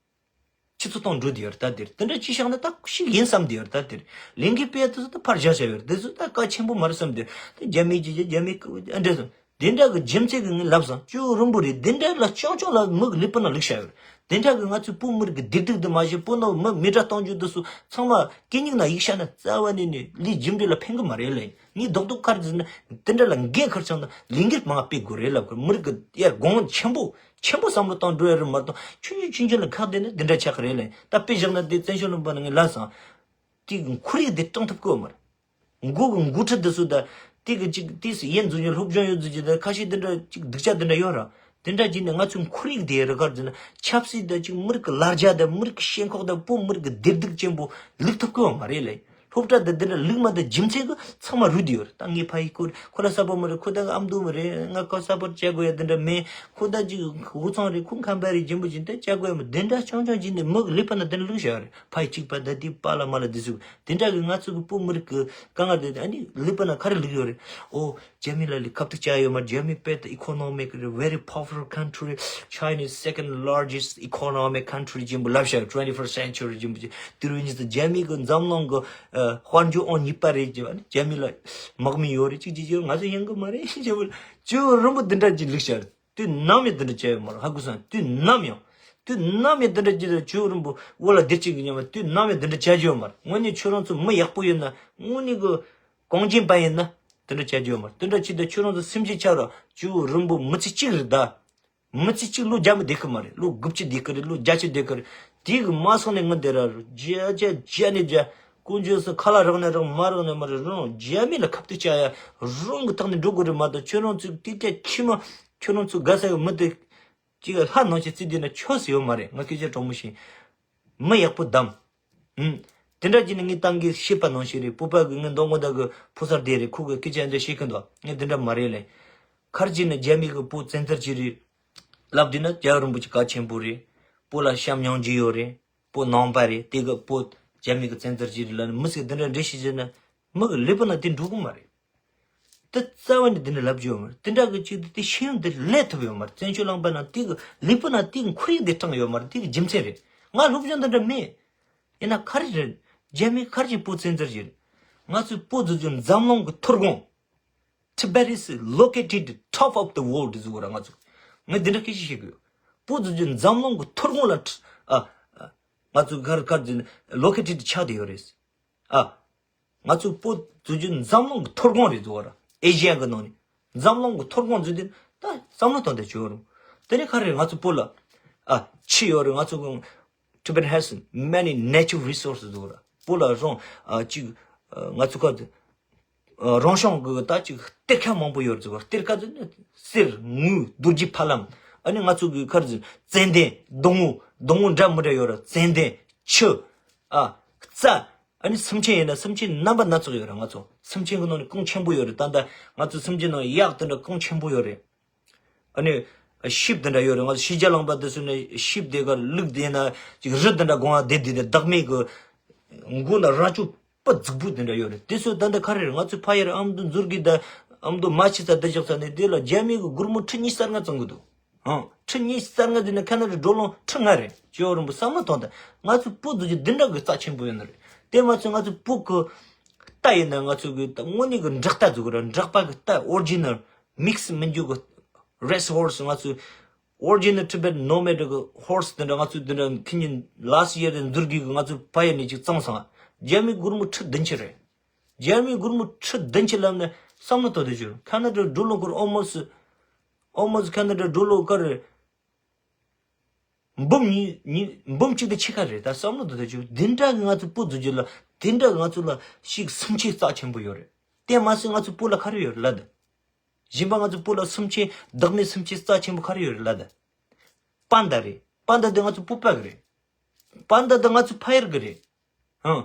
ཁྱེད་ཚོ་དང་འགྲོ་དེ་ཡོད་རེད། ད་དེར་དེ་འདྲ་ཅི་བཞག་ན་ད་ཞིག་ཡིན་བསམ་དེ་ཡོད་རེད། ད་དེར་ལས་འགུལ་སྤེལ་དུས་སུ་ད་ཕར་བཞག་བྱ་ཡོད་རེད། དེ་ཚོ་ད་གལ་ཆེན་པོ་མ་རེད་བསམ་དེ། དེ་རྒྱ་མི་གྱི་རྒྱ་མི་གི་འདྲ་བསམ། དེ་འདྲ་གི་རྒྱུ་མཚན་གི་ངས་ལབ་སོང་། ཇོ་རིན་པོ་རེད། དེ་འདྲ་ལ་རྐྱང་རྐྱང་ལ་མི་གི་ལི་པི་ན་ལུག་བྱ་ཡོད་རེད། དེ་འདྲ་གི་ང་ཚོའི་བོད་མི་རིགས་ཀྱི་བདེ་སྡུག་འདི་མ་གཞི་བོད་ནང་མི་མི་དགྲ་གཏོང་རྒྱུ་འདི་ཚོ་ཚང་མ་གད་སྙིགས་ནང་ཡིག་བཞག་ན་རྩ་བ་ནས་ནས་ལས་རྒྱུ་འབྲས་ལ་ཕན་གི་མ་རེད་ལེ། ངས་རྡོག་རྡོག་ཁར་ཟིན་ན་དེ་འདྲ་ལ་འགན་ཁུར་ཆང་དང་ལས་འགུལ་མང་སྤེལ་དགོས་རེད་ལབ་གི། མི་རིགས་ཀྱི་ཡར་གོང་ཆེན་པོ་ཆེན་པོ་བསམ་བློ་བཏང་འགྲོ་ཡ་རེད་མ་གཏོགས། ཆུང་ཆུང་ཆུང་ཆུང་ལ་ཁག་བསྡད་ན་དེ་འདྲ་ཆགས་ཀྱི་རེད་ལེ། ད་དཔེ་བཞག་ན་དེ་བཙན་བྱོལ་ལུང་པ་ནང་ངས་ལབ་སོང་། དེ་གི་ཁོར་ཡུག་དེ་སྐྲུན་ཐུབ་ཀྱི་ཡོད་མ་རེད། མགོ་གི་འགོ་ཁྲིད་དེ་ཚོ་ད་དེ་གི་ཅིག་དེ་སུ་ཡན་འཛུགས་ཉེ་སློབ་སྦྱོང་ཡོད་འཛུགས་ཀྱི་ད་ཁ་ཤས་དེ་འདྲ་ཅིག་སྡུག་ཅག་དེ་འདྲ་ཡོད་ར། དེ་འདྲ་བྱས་ནས་ང་ཚོའི་ཁོར་ཡུག་དེ་རེ་ཁར་འཛིན་ན་ཆབ་སྲིད་དང་ཅིག་མི་རིགས་ཀྱི་ལ་རྒྱ་དང་མི་རིགས་ཀྱི་ཞེན་ཁོག་དང་བོད་མི་རིགས་ཀྱི་བདེ་སྡུག་ཅན་པོ་ལུག་ཐུབ་ཀྱི་ཡོད་མ་རེད་ལེ། སློབ་གྲྭ་དེ་འདི་འདྲ་ལུགས་མ་དེ་རྒྱུ་མཚན་གྱི་ཚང་མ་རུལ་དུ་ཡོད་རེད། ད་ངའི་ཕ་ཡི་སྐོར་ཁོ་ལ་གསར་པ་མ་རེད། ཁོ་ད་ཨ་མདོ་མ་རེད། ང་ཁོ་གསར་པ་བྱ་དགོས་ཡ་དེ་འདྲ་མེད། ཁོ་ད་ཅིག་ཧུ་ཚང་རེད། ཁོ་ཁམས་པ་རེད། རྒྱུན་པོ་ཅིག་དེ་བྱ་དགོས་ཡ་མ་དེ་འདྲ་ཆུང་ཆུང་ཅིག་ནས་མི་གི་ལུས་པ་ན་དེ་འདྲ་ལུགས་བྱ་ཡ་རེད། ཕ་ཡི་གཅིག་པ་ད་དེ་པ་ལ་མ་ལ་དེ་ཟུག་དེ་འདྲ་གི་ང་ཚོ་གི་བུ་མི་རིགས་གི་དཀའ་ངལ་དེ་ཨ་ནི་ལུས་པ་ན་ག་རེ་ལུགས་ཡོད་རེད། ཨོ། རྒྱ་མི་ལ་ལས་ཁ་ཐུག་བྱ་ཡོད་མ། རྒྱ་མི་དཔེ་ད་economic very powerful country, China is second largest economic country ཅིག་ཡིན་པ་ལབ་བྱ། twenty-first century ཅིག་ཡིན་པ་ཅིག་དུས་རབས་ཉི་ཤུ་རྒྱ་མི་གི་འཛམ་གླིང་གི་ཨ་དཔལ་འབྱོར་ཨང་གཉིས་པ་རེད་ཅེས་པ་ནི། རྒྱ་མི་ལ་དམག་མི་ཡོད་རེད་ཅིག་ཅིག་ཅིག་ང་ཚོ་ཡིན་གི་མ་རེད་ཅེས་པ་ལ་ཅིག་རིང་པོ་འདི་འདྲ་ཅིག་ལུགས་བྱ། དུས་ནམ་ཡང་འདི་འདྲ་བྱ་ཡོད་མ་རེད། ཧ་གོ་སོང་། དུས་ནམ་ཡང་དུས་ནམ་ཡང་འདི་འདྲ་ཅིག་ཅིག་རིང་པོ་འོ་ལ་སྡེར་གཅིག་གི་ཉམས་དུས་ནམ་ཡང་འདི་འདྲ་བྱ་རྒྱུ་ཡོད་མ་རེད། དངོས་གནས་ཁྱོད་རང་ཚོ་མི་ཡག་པོ་ཡིན་ན། དངོས་གནས་གི་གངས་ཅན་པ་ཡིན་ན་དེ་འདྲ་བྱ་རྒྱུ་ཡོད་མ་རེད། དེ་འདྲ་བྱེད་དུས་ཁྱོད་རང་ཚོ་སེམས་ཅན་ཆགས་ར་ཅིག་རིང་པོ་མི་ཚེ་གཅིག་རེད་ད། མི་ཚེ་གཅིག་ལོ་བརྒྱ་མི་བསྡད་གི་མ་རེད། ལོ་དགུ་བཅུ་བསྡད་གི་རེད། ལོ་བརྒྱད་ཅུ་བསྡད་གི་རེད། དེ་གི་མ་སོང་ནས་ངི་འདི་ར་རུ་བརྒྱ་བརྒྱ་བརྒྱ་ནས་བརྒྱ་ཀུན་སྤྱོད་སུ་ཁ་ལ་རག་ནས་རག་མ་རག་ནས་མ་རེད། རང་རྒྱ་མི་ལ་ཁ་གཏད་བཅག་ཡ་རང་གི་ཐག་ནས་འགྲོ་དགོས་རེད་མ་གཏོགས། ཁྱོད་རང་ཚོ་དེ་ག་ཁྱི་མ་ཁྱོད་རང་ཚོ་དགའ་ས་གི་མི་དེ་གཅིག་ལྷ་ནང་བཞིན་བརྩི་བསྡད་ན་ཆོག་ས་ཡོད་མ་རེད། ང་སྐད་ཆ་དྲང་མོ་བཤད། མི་ཡག་པོ་བདམས། ཨུམ། དེ་འདྲ་བྱས་ནས་ངས་ཏང་གིས་བཤད་པ་ནང་བཞིན་རེད། སྤོབས་པ་གི་ངའི་མདང་དགོང་དག་གི་ཕོ་གསར་དེ་རེད། ཁོ་གི་སྐད་ཆ་འདི་བཤད་གི་འདུག་ངས་དེ་འདྲ་མ་རེད་ལེ། ཁར་ཅིག་ནི་རྒྱ་མི་གི་བུ་བཙན་འཛུལ་བྱས་རེད་ལབ་དུས་ན། རྒྱལ་བ་རིན་པོ་ཆེ་གལ་ཆེན་པོ་རེད། བུ་ལ་བྱམས་སྙིང་རྗེ་ཡོད་རེད། བུ་ནང་པ་རེད། དེ་གི་བུ་རྒྱ་མི་གི་བཙན་འཛུལ་བྱས་རེད་ལབ་ནས་མི་ཟིག་དེ་འདྲ་འགྲེལ་བཤད་བྱས་ན། མི་གི་ལུས་པོ་ན་དེ་འགྲོ་གི་མ་རེད། དེ་རྩ་བ་ནས་དེ་འདྲ་ལབ་རྒྱུ་ཡོད་མ་རེད། དེ་འདྲ་གི་ཅིག་དེ་ཤེས་ཡོན་དེ་ལས་ཐུབ་ཡོད་མ་རེད། བཙན་བྱོལ་ལུང་པ་ན་དེ་གི་ལུས་པོ་ན་དེ་གི་ཁོར་ཡུག་དེ་དྲངས་ཡོད་མ་རེད། དེ་གི་རྒྱུ་མཚན་རེད། ང་སློབ་སྦྱོང་དེ་འདྲ་མེད། ཡིན་ན་ག་རེ་རེད། རྒྱ་མི་ག་རེ་བྱས་བུ་བཙན་འཛུལ་བྱས་རེད། ང་ཚོའི་བུ་འཛུལ་རྒྱུ་འཛམ་གླིང་གི་ཐོར་གོང་། Tibet is located top of the world ཟེར་གོ་ར་ང་ཚོ། ངས་འདི་འདྲ་སྐད་ཆ་བཤད་གི་ཡོད། བུ་འཛུལ་རྒྱུ་འཛམ་གླིང་གི་ཐོར་གོང་ལ་ཁྲི་ཨ། ཨ། ང་ཚོ་གར་གར་འཛུལ་located ཆགས་བསྡད་ཡོད་རེད། ཨ། ང་ཚོའི་བུ་འཛུལ་རྒྱུ་འཛམ་གླིང་གི་ཐོར་གོང་རེད་ཟེར་གོ་ར། ཨེ་ཤི་ཡ་གི་ནང་ནས་འཛམ་གླིང་གི་ཐོར་གོང་འཛུལ་དུས་ད་བསམ་བློ་གཏོང་དེ་བྱོས་རུང་། དེ་ནས་ག་རེ་ང་ཚོའི་བུ་ལ་ཨ་ཆུ་ཡོད་རེད། ང་ཚོ་གི Tibet has many natural resources ཟེར་གོ་ར། བུ་ལ་རང་ཨ་ཅིག་ཨ་ང་ཚོ་ག་དེ་ཨ་རང་བྱུང་གི་ད་ཅིག་གཏེར་ཁ་མང་པོ་ཡོད་རེད་ཟེར་གོ་ར། གཏེར་ཁ་དེ་ནི་གསེར་དངུལ་རྡོ་རྗེ་ཕ་ལམ། ཨ་ནི་ང་ཚོ་གི་ག་རེ་ཟེར་ཙན་དན་སྡོང་བོ་སྡོང་བོ་འདྲ་མི་འདྲ་ཡོད་ར། ཙན་དན་ཆུ་ཨ་རྩྭ། ཨ་ནི་སེམས་ཅན་ཡིན་ན་སེམས་ཅན་རྣམ་པ་སྣ་ཚོགས་ཡོད་རེད། ང་ཚོ་སེམས་ཅན་གྱི་ནང་ནས་གོང་ཆེན་པོ་ཡོད་རེད། ད་ལྟ་ང་ཚོ་སེམས་ཅན་ནང་གཡག་དེ་འདྲ་གོང་ཆེན་པོ་ཡོད་རེད། ཨ་ནི་ཤིབ་དེ་འདྲ་ཡོད་རེད། ང་ཚོ་ཕྱི་རྒྱལ་ལུང་པ་དེ་ཚོ་ནས་ཤིབ་དེ་གར་ལུག་དེ་ན་ཅིག་རི་དེ་འདྲ་སྒང་ང་བསྡད་བསྡད་དེ་བདག་མེད་གི་མགོ་ན་རྭ་ཅོ་པ་རྫིག་པོ་དེ་འདྲ་ཡོད་རེད། དེ་ཚོ་ད་ལྟ་ག་རེ་རེད། ང་ཚོ་ཕ་ཡུལ་ཨ་མདོ་མཛོད་དགེ་ད་ཨ་མདོ་མ་ཕྱི་ས་དེ་ཕྱོགས་ས་ནས་དེ་ལ་རྒྱ་མི་གི་སྒོར་མོ་ཁྲི་ཉི་ཤུ་རྩ་ལྔ་བཙོང་གི་འདུག་ཨང་། ཁྲི་ཉི་ཤུ་རྩ་ལྔ་དེ་ནི་ཁ་ན་ཌའི་ཌོ་ལར་ཁྲི་ལྔ་རེད། ཇོ་རིན་པོ་བསམ་བློ་ཐོངས་དང་། ང་ཚོའི་བུ་འཛུལ་རྒྱུ་འདི་འདྲ་གི་རྩ་ཆེན་པོ་ཡོད་ནི་རེད། དེ་མ་ཚད་ང་ཚོའི་བུ་གི་རྟ་ཡིན་ན་ང་ཚོ་གི་དངོས་གནས་གི་འབྲོག་རྟ་ཟེར་གི་རེད། འབྲོག་པ་གི་རྟ་ཨོ་རི་ཇི་ནལ་མིག་སི་མི་འཇུག་གི་རེས་ཧོར་སི། ང་ཚོའི་ཨོ་རི་ཇི་ནལ་ཊི་བེ་ཊན་ནོ་མེཌ་གི་ཧོར་སི་དེ་འདྲ་ང་ཚོས་དེ་འདྲ་ཁྱེད་ཉིད་ལ་སི་ཡེར་དེ་འཛུལ་དགོས་གི་ང་ཚོའི་ཕ་ཡུལ་ནས་ཅིག་བཙོངས་སོང་། རྒྱ་མིའི་སྒོར་མོ་ཁྲི་བདུན་ཅུ་རེད། རྒྱ་མིའི་སྒོར་མོ་ཁྲི་བདུན་ཅུ་ལབ་ན་བསམ་བློ་ཐོངས་དེ་ཅིག་ཁ་ན་ཌའི་ཌོ་ལར་ཁོར་ཨོལ་མོ་སི་ཨོལ་མོ་སི་ཁ་ན་ཌའི་ཌོ་ལར་ག་རེ་འབུམ་གཉིས་གཉིས་འབུམ་གཅིག་དང་ཕྱེད་ཀ་རེད། ད་བསམ་བློ་ཐོངས་དེ་ཅིག་དེ་འདྲ་གི་ང་ཚོའི་བུ་འཛུལ་རྒྱུ་ལ་དེ་འདྲ་གི་ང་ཚོ་ལ་ཞིག་སེམས་ཅན་རྩ་ཆེན་པོ་ཡོད་རེད། དེ་མ་ཟད་ང་ཚོའི་བུ་ལ་ག་རེ་ཡོད་རེད་ལབ་དང་། གཞན་པ་ང་ཚོའི་བུ་ལ་སེམས་ཅན་བདག་མེད་སེམས་ཅན་རྩ་ཆེན་པོ་ག་རེ་ཡོད་རེད་ལབ་དང་། པཱན་དཱ་རེད། པཱན་དཱ་དེ་ང་ཚོའི་སྤོབས་པ་གི་རེད། པཱན་དཱ་དེ་ང་ཚོའི་ཕ་ཡུལ་གི་རེད། ཧང་།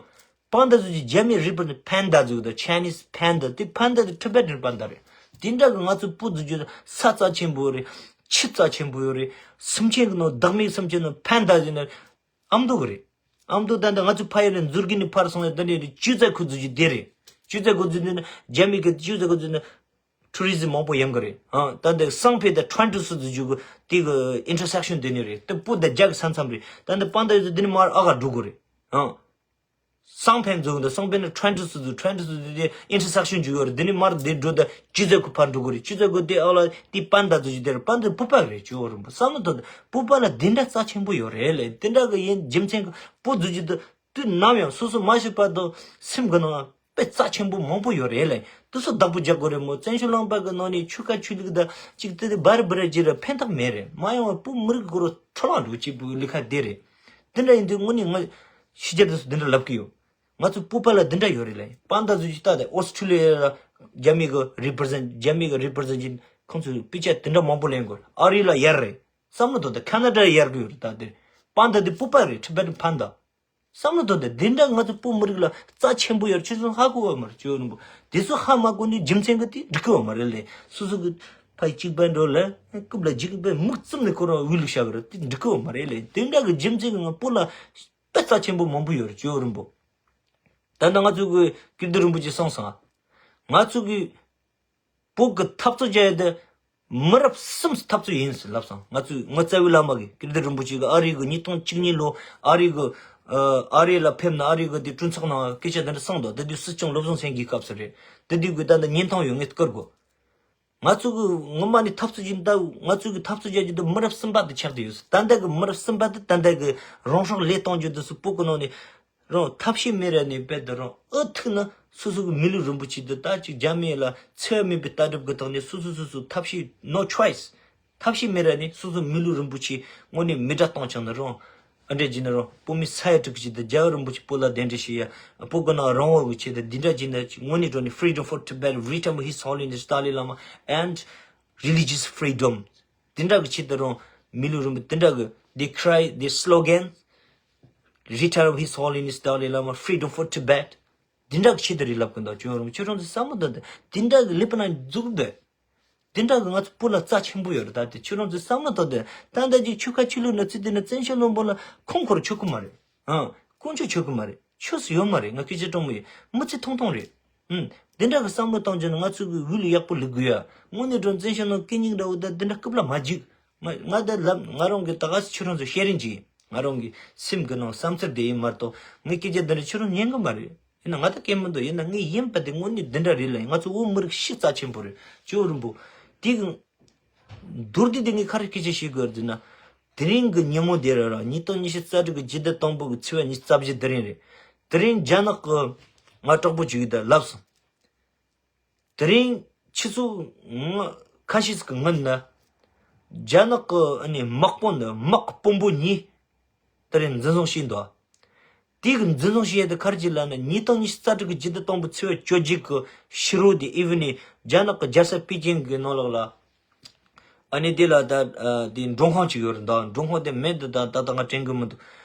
པཱན་དཱ་ཟེར་རྒྱུ་རྒྱ་མིའི་རི་པར་ནི་ཕན་དཱ་ཟེར་གི་འདུག Chinese panda དེ་ཕན་དཱ་དེ་Tibetan panda རེད། དེ་འདྲ་གི་ང་ཚོའི་བུ་འཛུལ་རྒྱུ་ས་རྩ་ཆེན་པོ་རེད། ཆུ་རྩ་ཆེན་པོ་ཡོད་རེད། སེམས་ཅན་གི་ནང་བདག་མེད་སེམས་ཅན་ནང་ཕན་དཱ་ཟེར་ན་ཨ་མདོ་གི་རེད། ཨ་མདོ་ད་ལྟ་ང་ཚོའི་ཕ་ཡུལ་ནས་འཛུལ་གི་ནས་ཕར་སོང་ནས་ད་ནས་ཅུ་ཙེ་ཁུ་འཛུལ་རྒྱུ་དེ་རེད། ཅུ་ཙེ་ཁུ་འཛུལ་ནས་རྒྱ་མི་གི་ཅུ་ཙེ་ཁུ་འཛུལ་ནས་ཊུ་རི་ཛིམ་མང་པོ་ཡོང་གི་རེད། ཨ་ད་འདི་སང་ཕེ་དང་ཁྲོན་ཏུ་སུ་ཟེར་རྒྱུ་གི་དེ་གི་ཨིན་ཊར་སེག་ཤན་དེ་ནས་རེད། དེ་སྤུ་ཟླ་བརྒྱ་གི་ས་མཚམས་རེད། ད་འདི་པཱན་དཱ་ཡོད་ཚད་དེ་ནས་མར་ཨ་ག་འགྲོ་གི་རེད། ཨ་སང་ཕེ་འཛུལ་འདི་སང་ཕེ་ནས་ཁྲོན་ཏུ་སུ་འཛུལ། ཁྲོན་ཏུ་སུ་འཛུལ་དེ་ཨིན་ཊར་སེག་ཤན་ཅིག་ཡོད་རེད། དེ་ནས་མར་དེ་འགྲོ་ད་ཅུ་ཙེ་ཁུ་ཕར་འགྲོ་གི་རེད། ཅུ་ཙེ་ཁུ་དེ་ཨ་ལ་དེ་པཱན་དཱ་འཛུལ་རྒྱུ་དེ་རེད། པཱན་དཱ་སྤོབས་པ་རེད། ཇོ་རིན་པོ་བསམ་བློ་ཐོངས་ད། སྤོབས་པ་ལ་དེ་འདྲ་རྩ་ཆེན་པོ་ཡོད་རེད་ལེ། དེ་འདྲ་གི་ཡིན་རྒྱུ་མཚན་གི་བུ་འཛུལ་རྒྱུ་དེ་དུས་ནམ་ཡང་སོ་སོ་མ་ཤི་བར་དུ་སེམས་གི་ནང་དཔེ་རྩ་ཆེན་པོ་མང་པོ་ཡོད་རེད་ལེ། དེ་ཚོ་བདག་པོ་རྒྱག་དགོས་རེད་མོ། བཙན་བྱོལ་ལུང་པ་གི་ནང་ནས་ཆོལ་ཁ་ཆོས་ལུགས་དང་གཅིག་དེ་དེ་བར་བར་རྒྱུ་ར་ཕན་ཐོགས་མེད་རེད། མ་ཡོང་བ་བུ་མི་རིགས་གི་རོ་འཕྲོ་བརླག་འགྲོ་གཅིག་པུ་ལི་ཁ་དེ་རེད། དེ་འདྲ་ཡིན་དུས་དངོས་གནས་ང་ཕྱི་རྒྱལ་དེ་ཚོ་དེ་འདྲ་ལབ་གི་ཡོད། ང་ཚོ་སྤོབས་པ་ལ་དེ་འདྲ་ཡོད་རེད་ལེ། པཱན་དཱ་ཚོ་ཅིག་ལྟ་དེ་ཨོ་སི་ཁྲུ་ལི་ཡ་ལ་རྒྱ་མི་གི་རི་པར་ཛེན་རྒྱ་མི་གི་རི་པར་ཛེན་ཅིག་ཁོང་ཚོས་དཔེ་ཆ་དེ་འདྲ་མང་པོ་ལེན་དགོས། ཨ་རི་ལ་ཡར་རེད། བསམ་བློ་ཐོངས་ད། ཁ་ན་ཌ་ཡར་གི་ཡོད་རེད། ད་དེ་པཱན་དཱ་དེ་སྤོབས་པ་རེད། ཊི་བེ་ཊན་པཱན་དཱ། བསམ་བློ་གཏོང་དང་། དེ་འདྲ་ང་ཚོ་བོད་མི་རིགས་ལ་རྩ་ཆེན་པོ་ཡོད་རེད། ཁྱེད་ཚོ་ཧ་གོ་བ་མ་རེད། ཇོ་བོ་རིན་པོ་དེ་ཚོ་ཧ་མ་གོ་ནས་རྒྱུ་མཚན་གི་དེ་འགྲིག་གི་བ་མ་རེད་ལེ། སོ་སོ་གི་ཕ་གཅིག་པ་འགྲོ་ལ་རྐུབ་ལ་འཇིགས་པའི་མིག་བཙུམ་ནས་ཁོ་རང་དབུས་ལུག་བྱ་གི་རེད། དེ་འགྲིག་གི་བ་མ་རེད་ལེ། དེ་འདྲ་གི་རྒྱུ་མཚན་གི་ང་བོད་ལ་དཔེ་རྩ་ཆེན་པོ་མང་པོ་ཡོད་རེད། ཇོ་བོ་རིན་པོ། ད་ལྟ་ང་ཚོ་གི་ཀིརྟི་རིན་པོ་ཆེ་གསུངས་སོང་ང་། ང་ཚོ་གི་བོད་ཀྱི་འཐབ་རྩོད་བྱ་ཡ་དེ་མི་རབས་གསུམ་འཐབ་རྩོད་ཡིན་ཟེར་ལབ་སོང་། ང་ཚོའི་ངོ་རྩ་བའི་བླ་མ་གིས། ཀིརྟི་རིན་པོ་ཆེ་གིས་ཨ་རི་གི་ཉིས་སྟོང་བཅུ་གཉིས་ལོ་ཨ་རི་གི་ཨ་རི་ལ་ཕེབས་ནས་ཨ་རི་གི་དེ་གྲོས་ཚོགས་ནང་སྐད་ཆ་དེ་འདྲ་གསུངས་འདུག་དེ་དུས་སྲིད་སྐྱོང་བློ་བཟང་སེང་གེའི་སྐབས་སུ་རེད། དེ་དུས་ཀྱི་ད་ལྟ་བརྙན་ཐུང་ཡོད། ངས་བསྐུར་དགོས། ང་ཚོ་གི་ངོ་མ་ནས་འཐབ་རྩོད་ཀྱི་ད་ང་ཚོ་གི་འཐབ་རྩོད་བྱ་རྒྱུ་དེ་མི་རབས་གསུམ་པ་དེ་ཆགས་བསྡད་ཡོད། ད་ལྟ་གི་མི་རབས་གསུམ་པ་དེ་ད་ལྟ་གི་རང་སྲོག་བློས་གཏོང་རྒྱུ་དེ་ཚོ་བོད་ཀྱི་ནང་ནས་རང་ཐབས་ཤེས་མེད་ར་ནས་རྦད་དེ་རང་ཨུ་ཐུག་ན་སོ་སོ་གི་མི་ལུས་རིན་པོ་ཆེ་འདི་ད་ཅིག་རྒྱ་མི་ལ་འཚེ་བ་མེད་པའི་ལྟ་གྲུབ་ཀྱི་ཐོག་ནས་སོ་སོ་སོ་སོ་ཐབས་ཤེས་no choice ཐབས་ཤེས་མེད་ར་ནས་སོ་སོ་མི་ལུས་རིན་པོ་ཆེ་དངོས་གནས་མེ་དགྲ་གཏོང་ཆང་ནི་རང་ཨ་འདྲ་བྱས་ན་རང་བོད་མི་ས་ཡ་དྲུག་གི་ཆེད་དུ་རྒྱལ་བ་རིན་པོ་ཆེ་བོད་ལ་གདན་འདྲེན་བྱས་ཡ། བོད་ཀྱི་ནང་རང་དབང་གི་ཆེད་དུ་འདི་འདྲ་བྱས་ན་ཅིག་དངོས་གནས་དྲང་གནས་freedom for Tibet, freedom of His Holiness Dalai Lama and religious freedom འདི་འདྲ་གི་ཆེད་དུ་རང་མི་ལུས་རིན་པོ་འདི་འདྲ་གི་they cry, they slogan, return of His Holiness Dalai Lama, freedom for Tibet འདི་འདྲ་གི་ཆེད་དུ་རེད་ལབ་གི་འདུག་ཇོ་བོ་རིན་པོ་ཆེ། ཁྱོད་རང་ཚོ་བསམ་བློ་གཏོང་དང་། འདི་འདྲ་གི་ལེ་པ་ན་འཛུགས་འདོད། འདི་འདྲ་གི་ང་ཚོ་བོད་ལ་རྩ་ཆེན་པོ་ཡོད་རེད། ད་དེ་ཁྱོད་རང་ཚོ་བསམ་བློ་གཏོང་དང་། ད་ལྟ་ཅིག་ཆོལ་ཁ་ཆོས་ལུགས་ནང་ཚུད་དེ་ན་བཙན་བྱོལ་ལུང་པ་ལ་ཁོང་ཁོར་ཆོག་གི་མ་རེད། ཨང་། དཀོན་མཆོག་ཆོག་གི་མ་རེད། ཆོས་སུ་ཡོད་མ་རེད། ང་སྐད་ཆ་དྲང་མོ་ཡིན། མི་ཚེ་ཐུང་ཐུང་རེད། ཨང་། འདི་འདྲ་གི་བསམ་བློ་གཏོང་རྒྱུ་ན་ང་ཚོ་གི་དབུས་ལ་ཡག་པོ་ལུས་དགོས་ཡ། དངོས་གནས་དྲང་བཙན་བྱོལ་ནང་སྐད་སྙིགས་འདྲ་བོ་ད་འདི་འདྲ་རྐུབ་ལ་མ་འཇུག་ང་ང་ད་ལབ་ང་རང་གི་ད་ག་སེ་ཁྱོད་རང་ཚོ་ཤེར་རིང་གྱིས་ང་རང་གི་སེམས་གི་ནང་བསམ་ཚུལ་དེ་ཡིན་མ་གཏོགས་ངའི་སྐད་ཆ་འདི་འདྲ་ཁྱོད་རང་ཉན་གི་མ་རེད། ཡིན་ན་ང་ད་སྐད་མི་འདུག་ཡིན་ན་ངས་ཡིན་པ་དེ་དངོས་གནས་འདི་འདྲ་རེད་ལ། ང་ཚོ་བོད་མི་རིགས་ཤི་རྩ་ཆེན་པོ་རེད། ཇོ་བོ་རིན་པོ། དེ་གི་མདོར་བསྡུས་དེ་ངས་ག་རེ་སྐད་ཆ་བཤད་དགོས་རེད་ཟེར་ན། དེ་རིང་གི་ཉིན་མོ་དེ་ར་ར་ཉིས་སྟོང་ཉི་ཤུ་རྩ་དྲུག་གི་ཕྱི་ཟླ་དང་པོ་གི་ཚེས་པ་ཉི་ཤུ་རྩ་བཞི་དེ་རིང་རེད། དེ་རིང་རྒྱ་ནག་གི་ང་གྲོགས་པོ་ཅིག་གིས་ད་ལབ་སོང་། དེ་རིང་ཆུ་ཚོད་ང་ཁ་ཤས་ཀྱི་སྔོན་ན་རྒྱ་ནག་གི་ཨ་ནི་དམག་དཔོན་འདི་དམག་དཔོན་པོ་གཉིས་དེ་རིང་འཛིན་བཟུང་བྱས་འདུག་དེ་གི་འཛིན་བཟུང་བྱས་ཏེ་ག་རེ་བྱས་ལབ་ན། ཉིས་སྟོང་ཉི་ཤུ་རྩ་དྲུག་གི་ཕྱི་ཟླ་དང་པོ་ཚེས་པ་བཅོ་བརྒྱད་གི་ཕྱི་དྲོ་དེ་evening རྒྱ་ནག་གི་རྒྱལ་ས་པེ་ཅིང་གི་ནང་ལོགས་ལ་ཨ་ནི་དེ་ལ་ད་དེ་མགྲོན་ཁང་ཅིག་ཡོད་རེད། ད་མགྲོན་ཁང་དེ་མིང་དེ་ད་ད་ད་ང་དྲན་གི་མི་འདུག་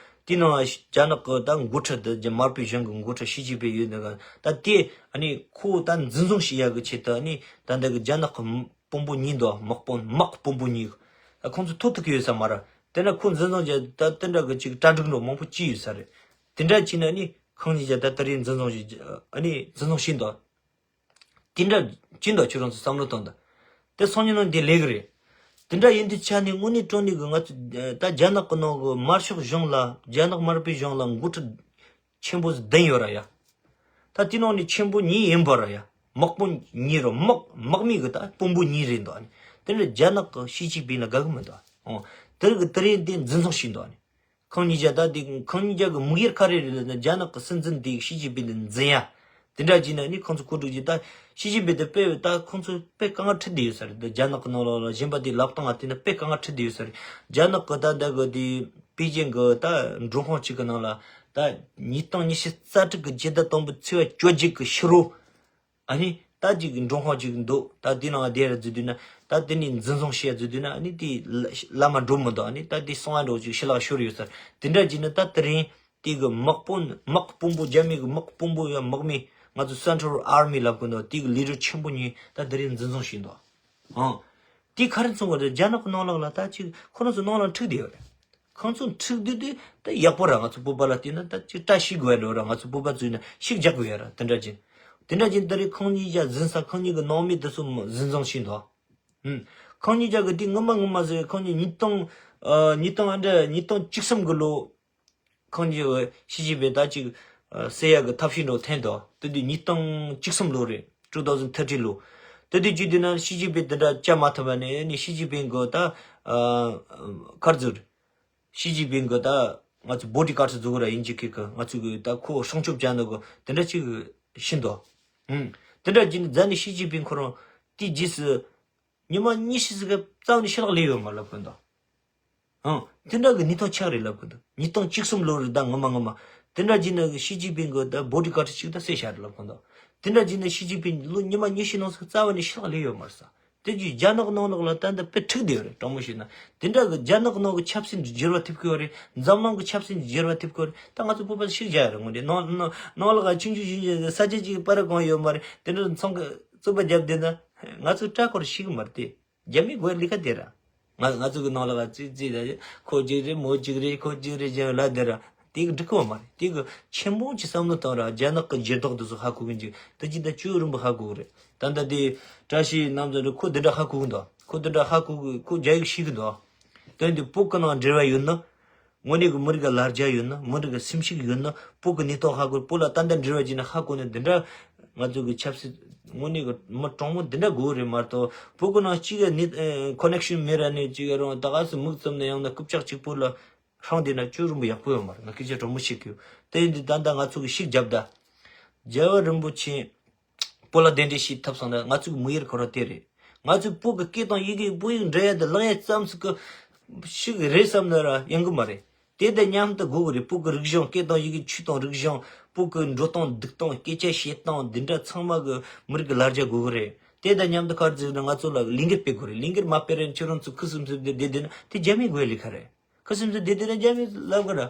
དེ་ནང་རྒྱ་ནག་གི་ད་འགོ་ཁྲིད་དེ་རྒྱ་དམར་པོའི་གཞུང་གི་འགོ་ཁྲིད་ཞི་ཅིན་ཕིང་ཡོད་འདུག་ད་དེ་ཨ་ནི་ཁོ་ད་འཛིན་བཟུང་བྱེད་ཡག་གི་ཆེད་དུ་ཨ་ནི་ད་འདི་གི་རྒྱ་ནག་གི་དཔོན་པོ་གཉིས་འདུག་དམག་དཔོན་དམག་དཔོན་པོ་གཉིས། ད་ཁོང་ཚོ་ཐོབ་ཐུབ་ཀྱི་ཡོད་ས་མ་རེད། དེ་ན་ཁོ་འཛིན་བཟུང་བྱས་ད་དེ་འདྲ་གི་ཅིག་གྲ་སྒྲིག་འགྲོ་མང་པོ་ཅི་ཡོད་ས་རེད། དེ་འདྲ་བྱས་ན་ནི་ཁོང་གཉིས་ཀྱང་ད་དེ་རིང་འཛིན་བཟུང་བྱས་ཨ་ནི་འཛིན་བཟུང་བྱས་འདུག་དེ་འདྲ་བྱས་འདུག་ཁྱོད་རང་ཚོ་བསམ་བློ་གཏོང་དང་། དེ་སང་ཉིན་ནང་འདི་ལས་གི་རེད། དེ་འདྲ་ཡིན་དུས་ཆ་ནས་དངོས་གནས་དྲང་གནས་གི་ང་ཚོ་ད་རྒྱ་ནག་གི་ནང་གི་དམར་ཤོག་གཞུང་ལ་རྒྱ་ནག་དམར་པོའི་གཞུང་ལ་འགོ་ཁྲིད་ཆེན་པོ་བདུན་ཡོད་ར་ཡ། ད་དེ་ནང་ནས་ཆེན་པོ་གཉིས་ཡིན་པ་ར་ཡ། དམག་དཔོན་གཉིས་ར་དམག་དམག་མི་གི་ད་དཔོན་པོ་གཉིས་རེད་འདུག་ཨ་ནི་དེ་འདྲ་རྒྱ་ནག་གི་ཞི་ཅིན་ཕིང་ལ་དགའ་གི་མི་འདུག་ཨོ། དེ་གི་དེ་རིང་དེ་འཛིན་བཟུང་བྱས་འདུག་ཨ་ནི། ཁོང་གཉིས་ཀྱང་ད་དེ་ཁོང་གཉིས་ཀྱང་གི་དམིགས་ཡུལ་ག་རེ་རེད་ལབ་ན་རྒྱ་ནག་གི་སྲིད་འཛིན་དེ་ཞི་ཅིན་ཕིང་དེ་འཛིན་ཡ། དེ་འདྲ་བྱས་ན་ནི་ཁོང་ཚོ་གོ་སྒྲིག་བྱས། ད་ཞི་ཅིན་ཕིང་དེ་དཔེ་ད་ཁོང་ཚོ་དཔེ་དཀའ་ངལ་འཕྲད་བསྡད་ཡོད་ས་རེད། ད་རྒྱ་ནག་གི་ནང་ལོགས་ལ་གཞན་པ་དེ་ལབ་སྟངས་ལ་བལྟས་ན་དཔེ་དཀའ་ངལ་འཕྲད་བསྡད་ཡོད་ས་རེད། རྒྱ་ནག་གི་ད་ད་གི་དེ་པེ་ཅིང་གི་ད་མགྲོན་ཁང་གཅིག་གི་ནང་ལ་ད་ཉིས་སྟོང་ཉི་ཤུ་རྩ་དྲུག་གི་ཕྱི་ཟླ་དང་པོ་ཚེས་པ་བཅོ་བརྒྱད་གི་ཕྱི་དྲོ། ཨ་ནི་ད་ཅིག་མགྲོན་ཁང་ཅིག་འདུག་ད་དེ་ནང་བསྡད་ར་འཛུལ་དུས་ན་ད་དེ་ནས་འཛིན་བཟུང་བྱས་འཛུལ་དུས་ན་ཨ་ནི་དེ་བླ་མ་འགྲོ་མི་འདུག་ཨ་ནི་ད་དེ་སོང་ཨ་འགྲོ་ཅིག་ཕྱི་ལོགས་ཤོར་ཡོད་ས་རེད། དེ་འདྲ་བྱས་ན་ད་དེ་རིང་དེ་གི་དམག་དཔོན་དམག་དཔོན་པོ་རྒྱ་མི་གི་དམག་དཔོན་པོ་ཡ་དམག་མི་ང་ཚོ་Central Army ལབ་གི་འདུག་དེ་གི་ལི་ཌར་ཆེན་པོ་གཉིས་ད་དེ་རིང་འཛིན་བཟུང་བྱས་འདུག་ཨང་། དེ་ག་རེ་མཚོན་པ་རེད། རྒྱ་ནག་གི་ནང་ལོགས་ལ་ད་ཅིག་ཁོ་རང་ཚོ་ནང་ལ་འཁྲུག་བསྡད་ཡོད་རེད། ཁོང་ཚོ་འཁྲུག་བསྡད་དུས་ད་ཡག་པོ་ར་ང་ཚོ་བོད་པ་ལ་བལྟས་ན་ད་ཅིག་བཀྲ་ཤིས་དགོས་ར། ང་ཚོ་བོད་པ་ཚོས་ན་ཤུགས་རྒྱག་དགོས་ཡ་ར། དེ་འདྲ་ཅིག་དེ་འདྲ་ཅིག་ད་རེས་ཁོང་གཉིས་ཀྱང་འཛིན་ས་ཁོང་གཉིས་ཀྱི་ནང་མི་དེ་ཚོ་འཛིན་བཟུང་བྱས་འདུག་ཨུམ། ཁོང་གཉིས་ཀྱང་གི་དེ་ངོ་མ་ངོ་མ་ཟེར་ཁོང་གཉིས་ཉིས་སྟོང་ཨ་ཉིས་སྟོང་ཨ་འདྲ་ཉིས་སྟོང་བཅུ་གསུམ་གི་ལོ། ཁོང་གཉིས་ཞི་ཅིན་ཕིང་ད་ཅིག་ཨ་བསད་ཡག་གི་ཐབས་ཤེས་འགྲོ་འཐེན་འདུག་དེ་དུས་ཉིས་སྟོང་བཅུ་གསུམ་ལོ་རེད། two thousand thirteen ལོ། དེ་དུས་ཅིག་དུས་ན་ཞི་ཅིན་ཕིང་དེ་འདྲ་བཅའ་མ་ཐུབ་པ་ནས་ནི་ཞི་ཅིན་ཕིང་གི་ད་ཨ་ག་རེ་ཟེར། ཞི་ཅིན་ཕིང་གི་ད་ང་ཚོ་བོ་ཌི་གཱཌ་བཟོ་གི་ར་ཡིན་གྱི་ཁེ་གི་ང་ཚོ་གི་ད་ཁོ་སྲུང་སྐྱོབ་བྱ་འདུག་གི་དེ་འདྲ་ཅིག་ཤི་འདུག་ཨུམ། དེ་འདྲ་ཅིག་ནི་རྫ་ནི་ཞི་ཅིན་ཕིང་ཁོ་རང་དེ་རྗེས་སུ་ཉི་མ་ཉི་ཤུ་ཟིག་གི་རྩ་བ་ནས་ཕྱི་ལོགས་ལས་ཡོད་མ་ལབ་གི་འདུག་ཨང་། དེ་འདྲ་གི་གནས་སྟངས་ཆགས་རེད་ལབ་གི་འདུག་ཉིས་སྟོང་བཅུ་གསུམ་ལོ་རེད་ད་ངོ་མ་ངོ་མ། དེ་འདྲ་བྱས་ན་ཞི་ཅིན་ཕིང་གི་ད་བོ་ཌི་གཱཌ་ཅིག་ད་བསད་བཞག་རེད་ལབ་གི་འདུག་དེ་འདྲ་བྱས་ན་ཞི་ཅིན་ཕིང་ལོ་ཉི་མ་ཉི་ཤུ་ནང་ཚུད་རྩ་བ་ནས་ཕྱི་ལོགས་ལས་ཡོད་མ་རེད་ས། དེ་རྗེས་རྒྱ་ནག་ནང་ལོགས་ལ་ད་ལྟ་དཔེ་འཁྲུག་བསྡད་ཡོད་རེད། དྲང་མོ་བཤད་ན་དེ་འདྲ་གི་རྒྱ་ནག་ནང་གི་ཆབ་སྲིད་འགྱུར་བ་ཐེབས་ཀྱི་ཡོད་རེད། འཛམ་གླིང་གི་ཆབ་སྲིད་འགྱུར་བ་ཐེབས་ཀྱི་ཡོད་རེད། ད་ང་ཚོ་བོད་པ་ཞིག་རྒྱ་ཡོད་རེད། དངོས་གནས་ནང་ནང་ནང་ལོགས་ཆུང་ཆུང་ཞིག་ས་ཆ་གཅིག་པར་གང་ཡོད་མ་རེད། དེ་འདྲ་ཚང་གི་རྩོད་པ་རྒྱབ་བསྡད་ན་ང་ཚོ་སྐྲག་སྐོར་ཞིག་མ་རེད་དེ། རྒྱ་མིའི་དགོས་ལས་ཀ་དེ་ར། ང་ང་ཚོ་གི་ནང་ལ་ག་ཙི་ཙི་ད་ཁོ་གཅིག་རེད། མོ་གཅིག་རེད། ཁོ་གཅིག་རེད་ཅེས་ལབ་དེ་ར། དེ་གི་འགྲིག་གི་མ་རེད། དེ་གི་ཆེན་པོ་གི་བསམ་བློ་བཏང་ར། རྒྱ་ནག་གི་འགྱུར་ལྡོག་དེ་ཚོ་ཧ་གོ་གི་འཇུག་དེ་ཅི་ད་ཅུ་རིན་པོ་ཧ་གོ་གི་རེད། ད་ལྟ་དེ་བཀྲ་ཤིས་རྣམ་ཚོ་རེད། ཁོ་དེ་འདྲ་ཧ་གོ་གི་འདུག་ཁོ་དེ་འདྲ་ཧ་གོ་གི། ཁོ་རྒྱ་ཡིག་ཤེས་གི་འདུག་དོན་དེ་བོད་གི་ནང་འབྲེལ་བ་ཡོད་ན། དངོས་གནས་ཀྱི་མི་རིགས་ཀྱི་ལ་རྒྱ་ཡོད་ན། མི་རིགས་ཀྱི་སེམས་ཤུགས་ཡོད་ན། བོད་ཀྱི་གནས་སྟངས་ཧ་གོ། བོད་ལ་ཏན་ཏན་འབྲེལ་བ་བྱས་ན་ཧ་གོ་ནས་འདི་འདྲ་ང་ཚོ་གི་ཆབ་སྲིད་དངོས་གནས་ཀྱི་མི་གྲོང་མོ་འདི་འདྲ་དགོས་རེད་མ་གཏོགས། བོད་ཀྱི་ནང་གཅིག་གི་ནི་ཁོ་ནེག་ཤན་མེད་ར་ནས་གཅིག་གི་རང་ད་ག་སུ་མིག་བཙུམ་ནས་ཡང་ན་རྐུབ་བཀྱག་གཅིག་པོ་ལ་ཧྲང་བསྡད་ན་ཅུང་རིན་པོ་ཡག་པོ་ཡོད་མ་རེད། ང་སྐད་ཆ་དྲང་མོ་བཤད་གི་ཡོད། དེ་ཡིན་དུས་ད་ལྟ་ང་ཚོ་གི་ཤིག་རྒྱབ་ད་རྒྱལ་བ་རིན་པོ་ཆེ། བོད་ལ་གདན་འདྲེན་ཞུས་ཐུབ་སོང་ན་ང་ཚོའི་དམིགས་ཡུལ་ཁོ་རང་དེ་རེད། ང་ཚོའི་བོད་ཀྱི་སྐད་དང་ཡི་གེ་བོད་ཡིག་འབྲི་ཡ་དེ་བརླག་ཡ་ཙམ་ཟིག་གི་ཞིག་རེད་བསམ་ན་ར་ཡོང་གི་མ་རེད། དེ་དང་མཉམ་དུ་དགོས་གི་རེད། བོད་ཀྱི་རིག་གཞུང་། སྐད་དང་ཡི་གེ། ཆོས་དང་རིག་གཞུང་། བོད་ཀྱི་འགྲོ་སྟངས་འདུག་སྟངས། སྐད་ཆ་བཤད་སྟངས། འདི་འདྲ་ཚང་མ་གི་མི་རིགས་ཀྱི་ལ་རྒྱ་དགོས་གི་རེད། དེ་དང་མཉམ་དུ་ག་རེ་ཟེར་ན་ང་ཚོ་ལ་ལས་འགུལ་སྤེལ་དགོས་རེད། ལས་འགུལ་མ་སྤེལ་རན་ཁྱེད་རང་ཚོ་ཁུ་སིམ་སིམ་དེ་བསྡད་བསྡད་ན་དེ་རྒྱ་མིའི་དགོས་ལས་ཀ་རེད། ཁུ་སིམ་སིམ་བསྡད་བསྡད་ན་རྒྱ་མི་ལབ་གི་ར།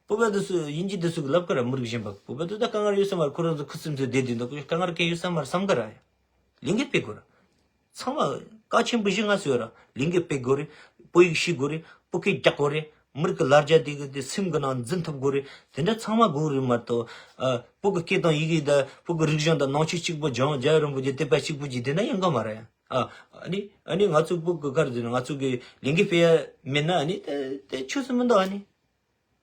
བོད་པ་དེ་ཚོ་དབྱིན་ཇི་དེ་ཚོ་གི་ལབ་གི་ར། མི་རིགས་གཞན་པ་བོད་པ་དེ་ད་དཀའ་ངལ་ཡོད་ས་མ་རེད། ཁོ་རང་ཚོ་ཁུ་སིམ་སིམ་བསྡད་བསྡད་འདུག་དཀའ་ངལ་གང་ཡོད་ས་མ་རེད་བསམ་གི་ར། ཡ་ལས་འགུལ་སྤེལ་དགོས་ར། ཚང་མ་བཀའ་ཆེན་པོ་བཞི་ལྔ་ཟེར་ར། ལས་འགུལ་སྤེལ་དགོས་རེད། བོད་ཡིག་ཤེས་དགོས་རེད། བོད་སྐད་རྒྱག་དགོས་རེད། མི་རིགས་ཀྱི་ལ་རྒྱ་དེ་གི་དེ་སེམས་གི་ནང་འཛིན་ཐུབ་དགོས་རེད། དེ་འདྲ་ཚང་མ་དགོས་རེད་མ་གཏོགས། ཨ། བོད་ཀྱི་སྐད་དང་ཡི་གེ་དང་བོད་ཀྱི་རིག་གཞུང་དང་ནང་ཆོས་གཅིག་པོ་སྦྱང་། རྒྱལ་བ་རིན་པོ་ཆེ་དད་པ་གཅིག་པོ་གྱིས་དེ་འདྲ་ཡོང་གི་མ་རེད། ཨ། ཨ་ནི་ཨ་ནི་ང་ཚོ་བོད་ཀྱི་ག་རེ་ཟེར་ན་ང་ཚོ་གི་ལས་འགུལ་སྤེལ་ཡ་མེད་ན་ཨ་ནི་དེ་དེ་ཆོས་སུ་མི་འདུག་ཨ་ནི།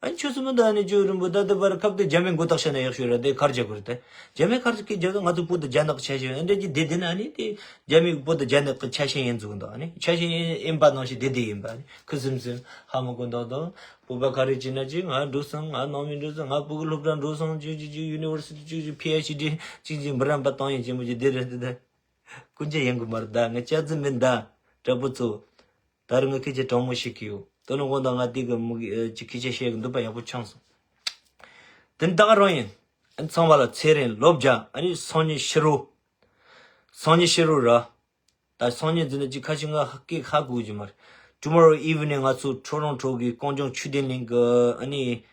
ཨ་ནི་ཆོས་སུ་མི་འདུག་ཨ་ནི་ཇོ་རིན་པོ་ད་ལྟ་བར་སྐབས་དེ་རྒྱ་མི་མགོ་བཏགས་བྱས་ན་ཡག་ཤོས་རེད། དེ་ག་རེ་བྱ་དགོས་རེད་དེ། རྒྱ་མི་ག་རེ་སྐད་རྒྱབ་ན་ང་ཚོ་བོད་དང་རྒྱ་ནག་གི་ཆ་ཤས་ཡིན་འདྲ་གྱི་དེ་དེ་ན་ཨ་ནི་དེ་རྒྱ་མི་བོད་དང་རྒྱ་ནག་གི་ཆ་ཤས་ཡིན་འཛུགས་འདུག་ཨ་ནི་ཆ་ཤས་ཡིན་ཡིན་པ་ནང་བཞིན་དེ་དེ་ཡིན་པ། ཨ་ནི་ཁུ་སིམ་སིམ་ཧ་མ་གོ་འདུག་འདུག་བོད་པ་ག་རེ་བྱས་ན་ཅིག་ང་འགྲོ་སོང་། ང་ནང་མི་འགྲོ་སོང་། ང་བོད་ཀྱི་སློབ་གྲྭ་འགྲོ་སོང་། ཅིག་ཅིག་ཅིག་ཡུ་ནི་ཝར་སི་ཊི་ཅིག་ཅིག་པི་ཨེཆ་ཌི་ཅིག་ཅིག་འབུམ་རམས་པ་བཏང་ཡིན་ཅེས་མོ་ཅིག་དེ་རེད་དེ་དེ། ཀུན་ཅི་ཡིན་གི་མ་རེད་ད། ངས་སྐྱག་རྫུན་མིན་ད། དྲག་པོ་ཚོ། ད་རུང་ངས་སྐད་ཆ་དྲང་མོ་བཤད་གི་ཡོད། དོ་ནུབ་དགོང་དག་ང་དེ་གི་མུ་གེ་ཅིག་སྐད་ཆ་བཤད་གི་འདུག་པ་ཡག་པོ་ཆགས་སོང་། དེ་ནི་ད་ག་རང་ཡིན། ཨ་ནི་ཚང་མ་ལ་ཚེ་རིང་ལོ་བརྒྱ། ཨ་ནི་སང་ཉིན་ཕྱི་དྲོ། སང་ཉིན་ཕྱི་དྲོ་ར། ད་སང་ཉིན་ཟེར་ན་ཅིག་ཁ་ཤས་ང་སྐད་ཧ་གོ་གི་མ་རེད། Tomorrow evening ང་ཚོ་ཊོ་རོན་ཊོ་གི་གངས་ལྗོངས་ཆོས་ལྡན་གླིང་གི་ཨ་ནི་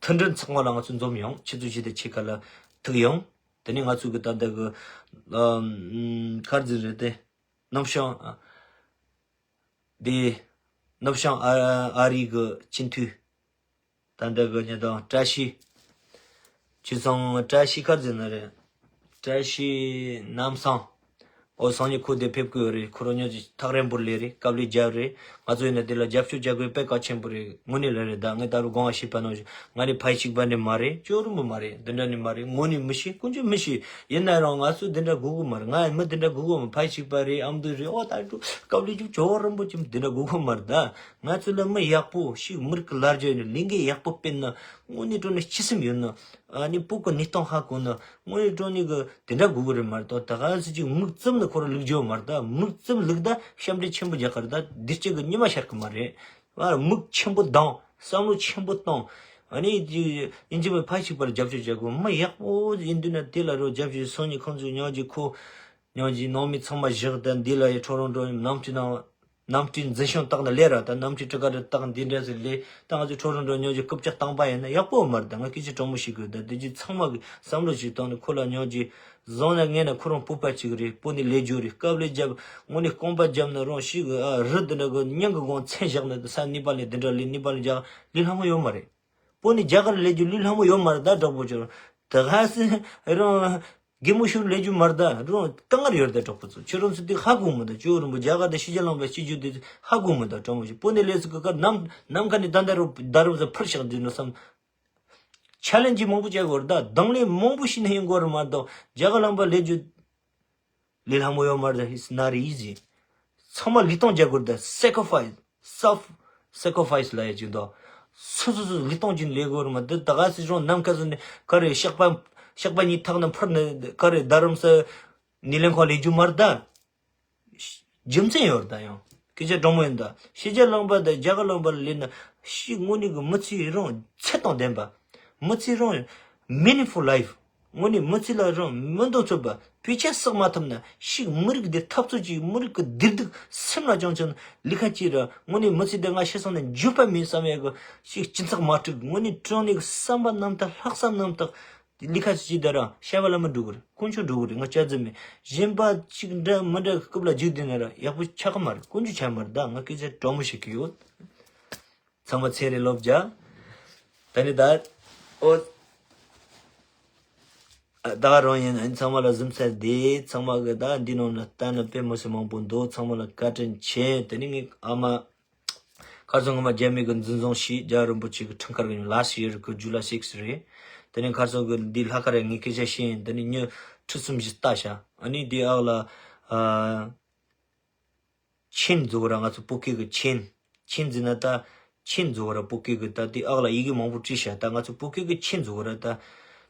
མཐུན་སྒྲིལ་ཚོགས་པ་ལ་ང་ཚོ་འཛོམས་ཡོང་། ཁྱེད་ཚོ་ཇི་ལྟར་ཆེ་ཁ་ལ་ཐུག་ཡོང་། དེ་ནས་ང་ཚོ་གི་ད་ལྟ་གི་ཨམ། ག་རེ་ཟེར་རེད་དེ། ནུབ་བྱང་ཨ། དེ། ནུབ་བྱང་ཨ་ཨ་རི་གི་སྤྱི་འཐུས། ད་ལྟ་གི་ཉེ་དང་བཀྲ་ཤིས། ཁྱེད་ཚང་བཀྲ་ཤིས་ག་རེ་ཟེར་ན་རེད། བཀྲ་ཤིས་རྣམ་བཟང་། ཨོ་སང་ཉིན་ཁོ་དེ་ཕེབས་ཀྱི་ཡོད་རེད། ཁོ་རང་ཉོ་ཅིག་ཐག་རིང་པོར་སླེབས་རེད། དཀའ་ལས་བརྒྱབ་རེད། ང་ཚོ་ཡིན་ན་དེ་ལ་རྒྱབ་སྐྱོར་བྱ་དགོས་དཔེ་གལ་ཆེན་པོ་རེད། དངོས་གནས་ལ་རེད། ད་ངས་ད་རུང་དགོངས་པ་བཞེས་པ་ནང་བཞིན་ང་ནི་ཕ་ཡུལ་གཅིག་པ་ནི་མ་རེད། ཅོ་རུ་མི་མ་རེད། འདི་འདྲ་ནི་མ་རེད། ངོ་ནི་མི་ཤེས། ཀུན་སྤྱོད་མི་ཤེས། ཡིན་ན་རང་ང་ཚོ་འདི་འདྲ་དགོས་ཀྱི་མ་རེད། ང་མི་འདི་འདྲ་དགོས་ཀྱི་མ་རེད། ཕ་ཡུལ་གཅིག་པ་རེད། ཨ་མདོ་རེད། ཨོ་ད་དཀའ་ལས་རྒྱབ་ཅོ་རིན་པོ་ཆེ་འདི་འདྲ་དགོས་ཀྱི་མ་རེད། ད་ང་ཚོ་ལ་མི་ཡག་པོ་ཞིག་མི་རིགས་ཀྱི་ལ་རྒྱ་ཡོད་ན་ལས་འགན་ཡག་པོ་སྤེལ་ན། དངོས་གནས་དྲང་གནས་སྤྱི་སེམས་ཡོད་ན། ཨ་ནི་བོད་ཀྱི་གནས་སྟངས་ཧ་གོ་ན། དངོས་གནས་དྲང་གནས་ཀྱི་དེ་འདྲ་དགོས་ཀྱི་རེད་མ་གཏོགས། ད་ག་ཟེ་ཅིག་མིག་བཙུམ་ནས་ཁོ་རང་ལུག་རྒྱུ་མ་རེད། ད་མིག་བཙུམ་ལུག་ད་ཞབས་འདྲེན་ཆེན་པོ་རྒྱག་གི་རེད། ད་འདི་སྐྱེ་གི་ཉི་མ་ཤར་གི་མ་རེད། ཨ། མིག་ཆེན་པོ་གདངས། བསམ་བློ་ཆེན་པོ་བཏང་། ཨ་ནི་དེ་ཡིན་གཅིག་མིན་ཕ་གཅིག་པར་རྒྱབ་སྐྱོར་བྱ་དགོས། མི་ཡག་པོ་ཡིན་དུས་ན་དེ་ལ་རོགས་རྒྱབ་སྐྱོར། སང་ཉིན་ཁོང་ཚོ་ཉོ་རྒྱུ་ཁོ། ཉོ་རྒྱུ་ནང་མི་ཚང་མ་བཞག་དང་འདི་ལ་ཡི་ཁྲོ་རོང་འགྲོ་ཡིན། གནམ་གྲུ་ནང་། གནམ་གྲུའི་འཛིན་སྐྱོང་བཏང་ནས་སླེབས་ར། ད་གནམ་གྲུ་ཊི་ཀེ་ཊི་བཏང་འདི་འདྲ་ཟིག་སླེབས། ད་ང་ཚོ་ཁྲོ་རོང་འགྲོ་ཉོ་རྒྱུ་རྐུབ་བཀྱག་བཏང་པ་ཡིན་ན་ཡག་པོ་མ་རེད། ད་ང་སྐད་ཆ་དྲང་མོ་ཞིག་གི་ད་དེ་རྒྱུ་ཚང་མ་གི་བསམ་བློ་ཞིག་བཏང་ནས་ཁོ་ལ་ཉོ་རྒྱུ། བཟང་ན་ངན་ན་ཁོ་རང་བོད་པ་གཅིག་རེད། བོད་ནས་སླེབས་རྒྱུ་རེད། དཀའ་ལས་བརྒྱབ། དངོས་གནས་རྐང་པ་བརྒྱབ་ན་རང་ཤི་གི། ཨ། རི་འདི་འདྲ་གི་མྱང་གི་སྒང་མཚན་བཞག་ན་ས་གནས་པ་ལས་འདི་འདྲ་ལས་གནས་པ་ལས་རྒྱ་ལས་སླ་མོ་ཡོད་མ་རེད། བོད་ནས་རྒྱ་གར་སླེབས་རྒྱུ་ལས་སླ་མོ་ཡོད་མ་རེད། ད་དྲག་པོ་ཅིག་ད་ག་སེ་རང་གད་མོ་ཤོར་སླེབས་རྒྱུ་མ་རེད། ད་རང་དཀའ་ངལ་ཡོད་རེད། ད་དྲག་པོ་ཚོ་ཁྱོད་རང་ཚོ་དེ་ཧ་གོ་མི་འདུག་ཇོ་རིན་པོ་རྒྱ་གར་དང་ཕྱི་རྒྱལ་ལུང་པ་སྐྱིད་རྒྱུ་དེ་ཧ་གོ་མི་འདུག་དྲང་མོ་ཞིག་བོད་ནས་སླེབས་སུ་གི་ཀར་ནམ་ནམ་མཁའ་ནས་ད་ལྟ་རུ་ད་རུ་ཚོ་ཕར་བཞག་རྒྱུ་ནོ་བསམ། ཆེ་ལེན་ཇི་མང་པོ་བྱེད་དགོས་རེད། ད་དང་ལེན་མང་པོ་ཞིག་ནས་ཡིན་དགོས་རེད་མ་གཏོགས། རྒྱ་གར་ལུང་པ་སླེབས་རྒྱུ་ལས་སླ་མོ་ཡོད་མ་རེད། It's not easy. ཚང་མ་ལུས་སྟོབས་རྒྱག་དགོས་རེད། ད་sacrifice, self sacrifice ལབ་ཡ་ཅིག་འདུག་སོ་སོ་སོ་ལུས་སྟོབས་ཀྱིས་ལས་དགོས་རེད་མ། འདི་ད་ག་སེ་རང་ནམ་མཁའ་ཟེར་ནས་ག་རེ་ཞགས་པ་ཞགས་པ་གཉིས་ཐག་ནས་འཕུར་ནས་ག་རེ་རྡ་རམ་ས་སྣེ་ལེན་ཁང་སླེབས་རྒྱུ་མ་རེད་ད། རྒྱུ་མཚན་ཡོད་རེད། ད་ཡང་སྐད་ཆ་དྲང་མོ་ཡིན། ད་ཕྱི་རྒྱལ་ལུང་པ་དང་རྒྱ་གར་ལུང་པ་ལ་སླེབས་ན་ཤི་དངོས་གནས་ཀྱི་མི་ཚེ་རང་ཚད་དང་ལྡན་པ། མི་ཚེ་རང་meaningful life། དངོས་གནས་མི་ཚེ་ལ་རང་མི་འདོད་ཚོད་པ་བེད་སྤྱད་བསགས་མ་ཐུབ་ན། ཞིག་མི་རིགས་འདི་འཐབ་རྩོད་ཀྱི་མི་རིགས་ཀྱི་བདེ་སྡུག་སེམས་ལ་བཅངས་ཀྱང་ལས་ཀ་ཅིག་ར། དངོས་གནས་མི་ཚེ་འདི་ང་ཤི་སོང་ན་འགྱོད་པ་མེད་བསམ་ཡས་ཀྱི་ཞིག་སྦྱིན་སྲེག་མ་སྤྲུགས། དངོས་གནས་དྲང་གནས་ཀྱི་བསམ་པ་རྣམ་དག་ལྷག་བསམ་རྣམ་དག་ལས་ཀ་ཅིག་བྱེད་ད་ར་བྱ་བ་ལ་མི་འགྲོ་གི་རེད། དཀོན་མཆོག་འགྲོ་གི་རེད། ང་སྐྱག་རྫུན་མེད། གཞན་པ་ཅིག་འདྲ་མི་འདྲ་གི་རྐུབ་ལ་རྒྱུག་བསྡད་ན་ར་ཡག་པོ་ཆགས་ཀྱི་མ་རེད། དཀོན་མཆོག་ཆགས་མ་རེད། ད་ང་སྐད་ཆ་དྲང་མོ་བཤད་ཀྱི་ཡོད། ཚང་མ་ཚེ་རིང་ལོ་བརྒྱ། ད་ནི་ད། ཨོ། ཨ། ད་ག་རང་ཡིན། ཨ། ཚང་མ་ལ་གཟིམ་ཚད་བདེ། ཚང་མ་གི་ད་འདི་ནང་ན་ལྟ་ན་དཔེ་མི་སྲིད་མང་པོ་འདུག་ཚང་མ་ལ་བཀའ་དྲིན་ཆེ། དེ་ནི་ངའི་ཨ་མ་ཁ་སང་ངོ་མ་རྒྱ་མི་གི་འཛིན་བཟུང་བྱས། རྒྱལ་བ་རིན་པོ་ཆེ་གི་འཁྲུངས་སྐར་གི་last year གི་July six རེད། དེ་ནི་ཁ་སང་གི་འདི་ལྷག་དཀར་རེད། ངའི་སྐད་ཆ་བཤད་ཡིན། དེ་ནི་མྱི་ཁྲི་གསུམ་བཞི་ལྟ་བྱ། ཨ་ནི་འདི་ཨག་ལ། ཨ། མཆན་འཛུགས་ར། ང་ཚོ་བོད་སྐད་ཀྱི་མཆན། མཆན་འཛིན་ན་ད་མཆན་འཛུགས་ར། བོད་སྐད་ཀྱི་ད་དེ་ཨག་ལ་ཡི་གེ་མང་པོ་བྲིས་ཤག་ད་ང་ཚོ་བོད་སྐད་ཀྱི་མཆན་འཛུགས་ར། ད་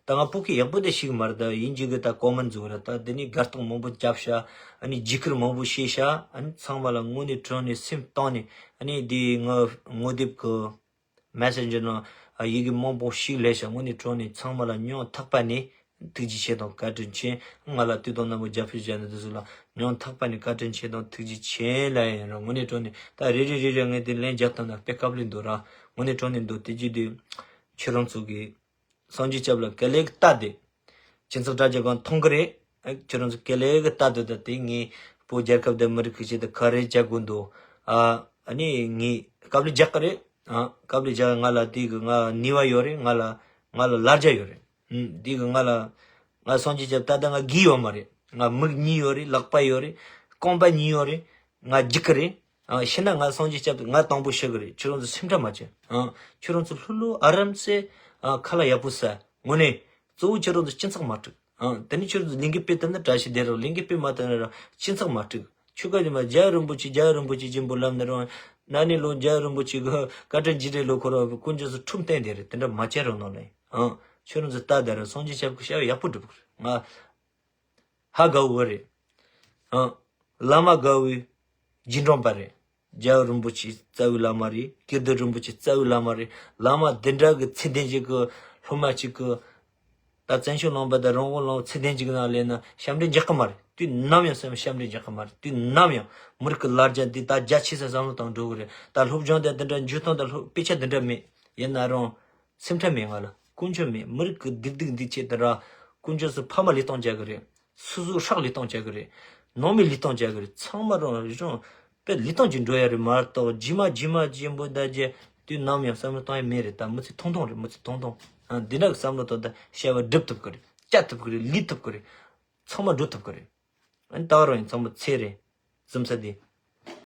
ད་ང་བོད་སྐད་ཡག་པོ་དེ་ཤེས་ཀྱི་མ་རེད། ད་དབྱིན་ཇི་གི་ད་comment འཛུགས་ར། ད་དེ་ནས་དགའ་རྟགས་མང་པོ་བརྒྱབ་ཤག་ཨ་ནི་བརྗེ་སྐུལ་མང་པོ་བྱས་ཤག་ཨ་ནི་ཚང་མ་ལ་དངོས་གནས་དྲང་གནས་སེམས་གཏིང་ནས་ཨ་ནི་དེ་ངོ་ངོ་དེབ་ཀྱི་Messenger ནང་ཡི་གེ་མང་པོ་ཞིག་སླེབས་ཤག་དངོས་གནས་དྲང་གནས་ཚང་མ་ལ་སྙིང་ཐག་པ་ནས་ཐུགས་རྗེ་ཆེ་དང་བཀའ་དྲིན་ཆེ། ང་ལ་དུས་དང་རྣམ་པར་རྒྱབ་སྐྱོར་བྱས་ནས་དེ་ཚོ་ལ་སྙིང་ཐག་པ་ནས་བཀའ་དྲིན་ཆེ་དང་ཐུགས་རྗེ་ཆེ་ལབ་ཡིན་ར། དངོས་གནས་དྲང་གནས་ད་རེ་རེ་རེ་རེ་ངས་དེ་ལན་རྒྱག་སྟངས་ན་དཔེ་དཀའ་ལས་འདུག་ར། དངོས་གནས་དྲང་གནས་འདུག་དེ་རྗེས་དུས་ཁྱེད་རང་ཚོ་གིས་སངས་རྒྱས་སྐྱབས་ལ་དཀའ་ལས་ཀྱི་ལྟ་དེ། སྤྱི་ཚོགས་དྲ་རྒྱ་སྒང་མཐོང་གི་རེད། ཨ། ཁྱེད་རང་ཚོ་དཀའ་ལས་ཀྱི་ལྟ་དེ་ད་དེ་ངས་བོད་རྒྱལ་ཁབ་དང་མི་རིགས་ཁག་ཅིག་ད་ག་རེ་བྱ་དགོས་འདུག་ཨ། ཨ་ནི་ངས་དཀའ་ལས་རྒྱག་གི་རེད། ཨ། དཀའ་ལས་རྒྱག་ང་ལ་དེ་གི་ང་ནུས་པ་ཡོད་རེད། ང་ལ་ང་ལ་ལར་རྒྱ་ཡོད་རེད། ཨུམ། དེ་གི་ང་ལ་ང་སངས་རྒྱས་སྐྱབས་ད་ལྟ་ང་རྒས་ཡོད་མ་རེད། ང་མིག་གཉིས་ཡོད་རེད། ལག་པ་ཡོད་རེད། རྐང་པ་གཉིས་ཡོད་རེད། ང་རྒྱུག་གི་རེད། ཨ། ཤི་ན་ང་སངས་རྒྱས་སྐྱབས་ང་དང་པོ་ཤི་གི་རེད། ཁྱོད་རང་ཚོ་སེམས་ཁྲལ་མ་བྱེད། ཨ། ཁྱོད་རང་ཚོ་ལྷོད་ལྷོད་ཨ་རམ་སེ། ཨ། ཁ་ལག་ཡག་པོ་ཟ། དངོས་གནས་གཙོ་བོ་ཁྱོད་རང་ཚོ་སྤྱི་ཚོགས་མ་དཀྲུག་ཨ། དེ་ནས་ཁྱོད་ཚོ་ལས་འགུལ་སྤེལ་ཐུབ་ན་བཀྲ་ཤིས་བདེ་ལེགས། ལས་འགུལ་སྤེལ་མ་ཐུབ་ན་ར་སྤྱི་ཚོགས་མ་དཀྲུག་ཆོལ་ཁ་ཡིན་པ་རྒྱལ་བ་རིན་པོ་ཆེ་རྒྱལ་བ་རིན་པོ་ཆེ་ཅན་པོ་ལབ་ན་རང་། ན་ནིང་ལོ་རྒྱལ་བ་རིན་པོ་ཆེ་གི་བཀའ་དྲིན་རྗེས་དྲན་ལོ་འཁོར་བ་དཀོན་མཆོག་གསུམ་ཁྲིམས་བསྟན་དེ་རེད། དེ་འདྲ་མ་བྱེད་རོགས་གནང་ལེ། ཨ། ཁྱོད་རང་ཚོ་ལྟ་དེ་ར་སངས་རྒྱས་སྐྱབས་ཀྱི་བྱ་བ་ཡག་པོ་སྒྲུབ་གི་རེད། ང་ཧ་དགའ་བོ་རེད། ཨ། བླ་མ་དགའ་བོའི་རྗེས་འབྲང་པ་རེད། རྒྱལ་བ་རིན་པོ་ཆེ་རྩ་བའི་བླ་མ་རེད། ཀིརྟི་རིན་པོ་ཆེ་རྩ་བའི་བླ་མ་རེད། བླ་མ་འདི་འདྲ་གི་ཚད་ལྡན་ཞིག་གི་སློབ་མ་ཅིག་གི་ད་བཙན་བྱོལ་ནང་པ་དང་རང་དབང་ལུང་པ་ཚད་ལྡན་ཅིག་ནང་སླེབས་ན་ཞབས་འདྲེན་རྒྱག་གི་མ་རེད། དུས་ནམ་ཡང་སེམས་ཞབས་འདྲེན་རྒྱག་གི་མ་རེད། དུས་ནམ་ཡང་མི་རིགས་ཀྱི་ལར་རྒྱ་འདི་ད་རྒྱ་ཆེ་ས་བསམ་བློ་བཏང་འགྲོ་གི་རེད། ད་སློབ་སྦྱོང་དང་འདི་འདྲ་འཇུ་སྟངས་དང་སློབ་དཔེ་ཆ་འདི་འདྲ་མེད། ཡིན་ན་རང་སེམས་ཁྲལ་མེད། ང་ལ་དཀོན་མཆོག་མེད། མི་རིགས་ཀྱི་བདེ་སྡུག་འདི་ཆེད་དུ་ར་དཀོན་མཆོག་གསུམ་ཕ་མ་ལུས་སྟོང་རྒྱག་གི་རེད། སོ་སོའི་སྲོག་ལུས་སྟོང་རྒྱག་གི་རེད། ནང་མི་ལུས་སྟོང་རྒྱག་གི་རེད། ཚང་མ་རང་རང་དཔེ་ལུས་སྟོང་གི་འགྲོ་ཡ་རེད་མ་གཏོགས་རྗེས་མ་རྗེས་མ་རྗེས་འབོད་ད་རྗེས་དུས་ནམ་ཡང་བསམ་བློ་གཏོང་ཡ་མེད་རེད། ད་མི་ཚེ་ཐུང་ཐུང་རེད། མི་ཚེ་ཐུང་ཐུང་། ཨ། འདི་འདྲ་གི་བསམ་བློ་གཏོང་ད་བྱ་བ་སྒྲུབ་ཐུབ་ཀྱི་རེད། བྱ་ཐུབ་ཀྱི་རེད། ལས་ཐུབ་ཀྱི་རེད། ཚང་མ་འགྲོ་ཐུབ་ཀྱི་རེད། ཨ་ནི་ད་ག་རང་ཡིན། ཚང་མ་ཚེ་རིང་། གཟིམ་ས་བདེ།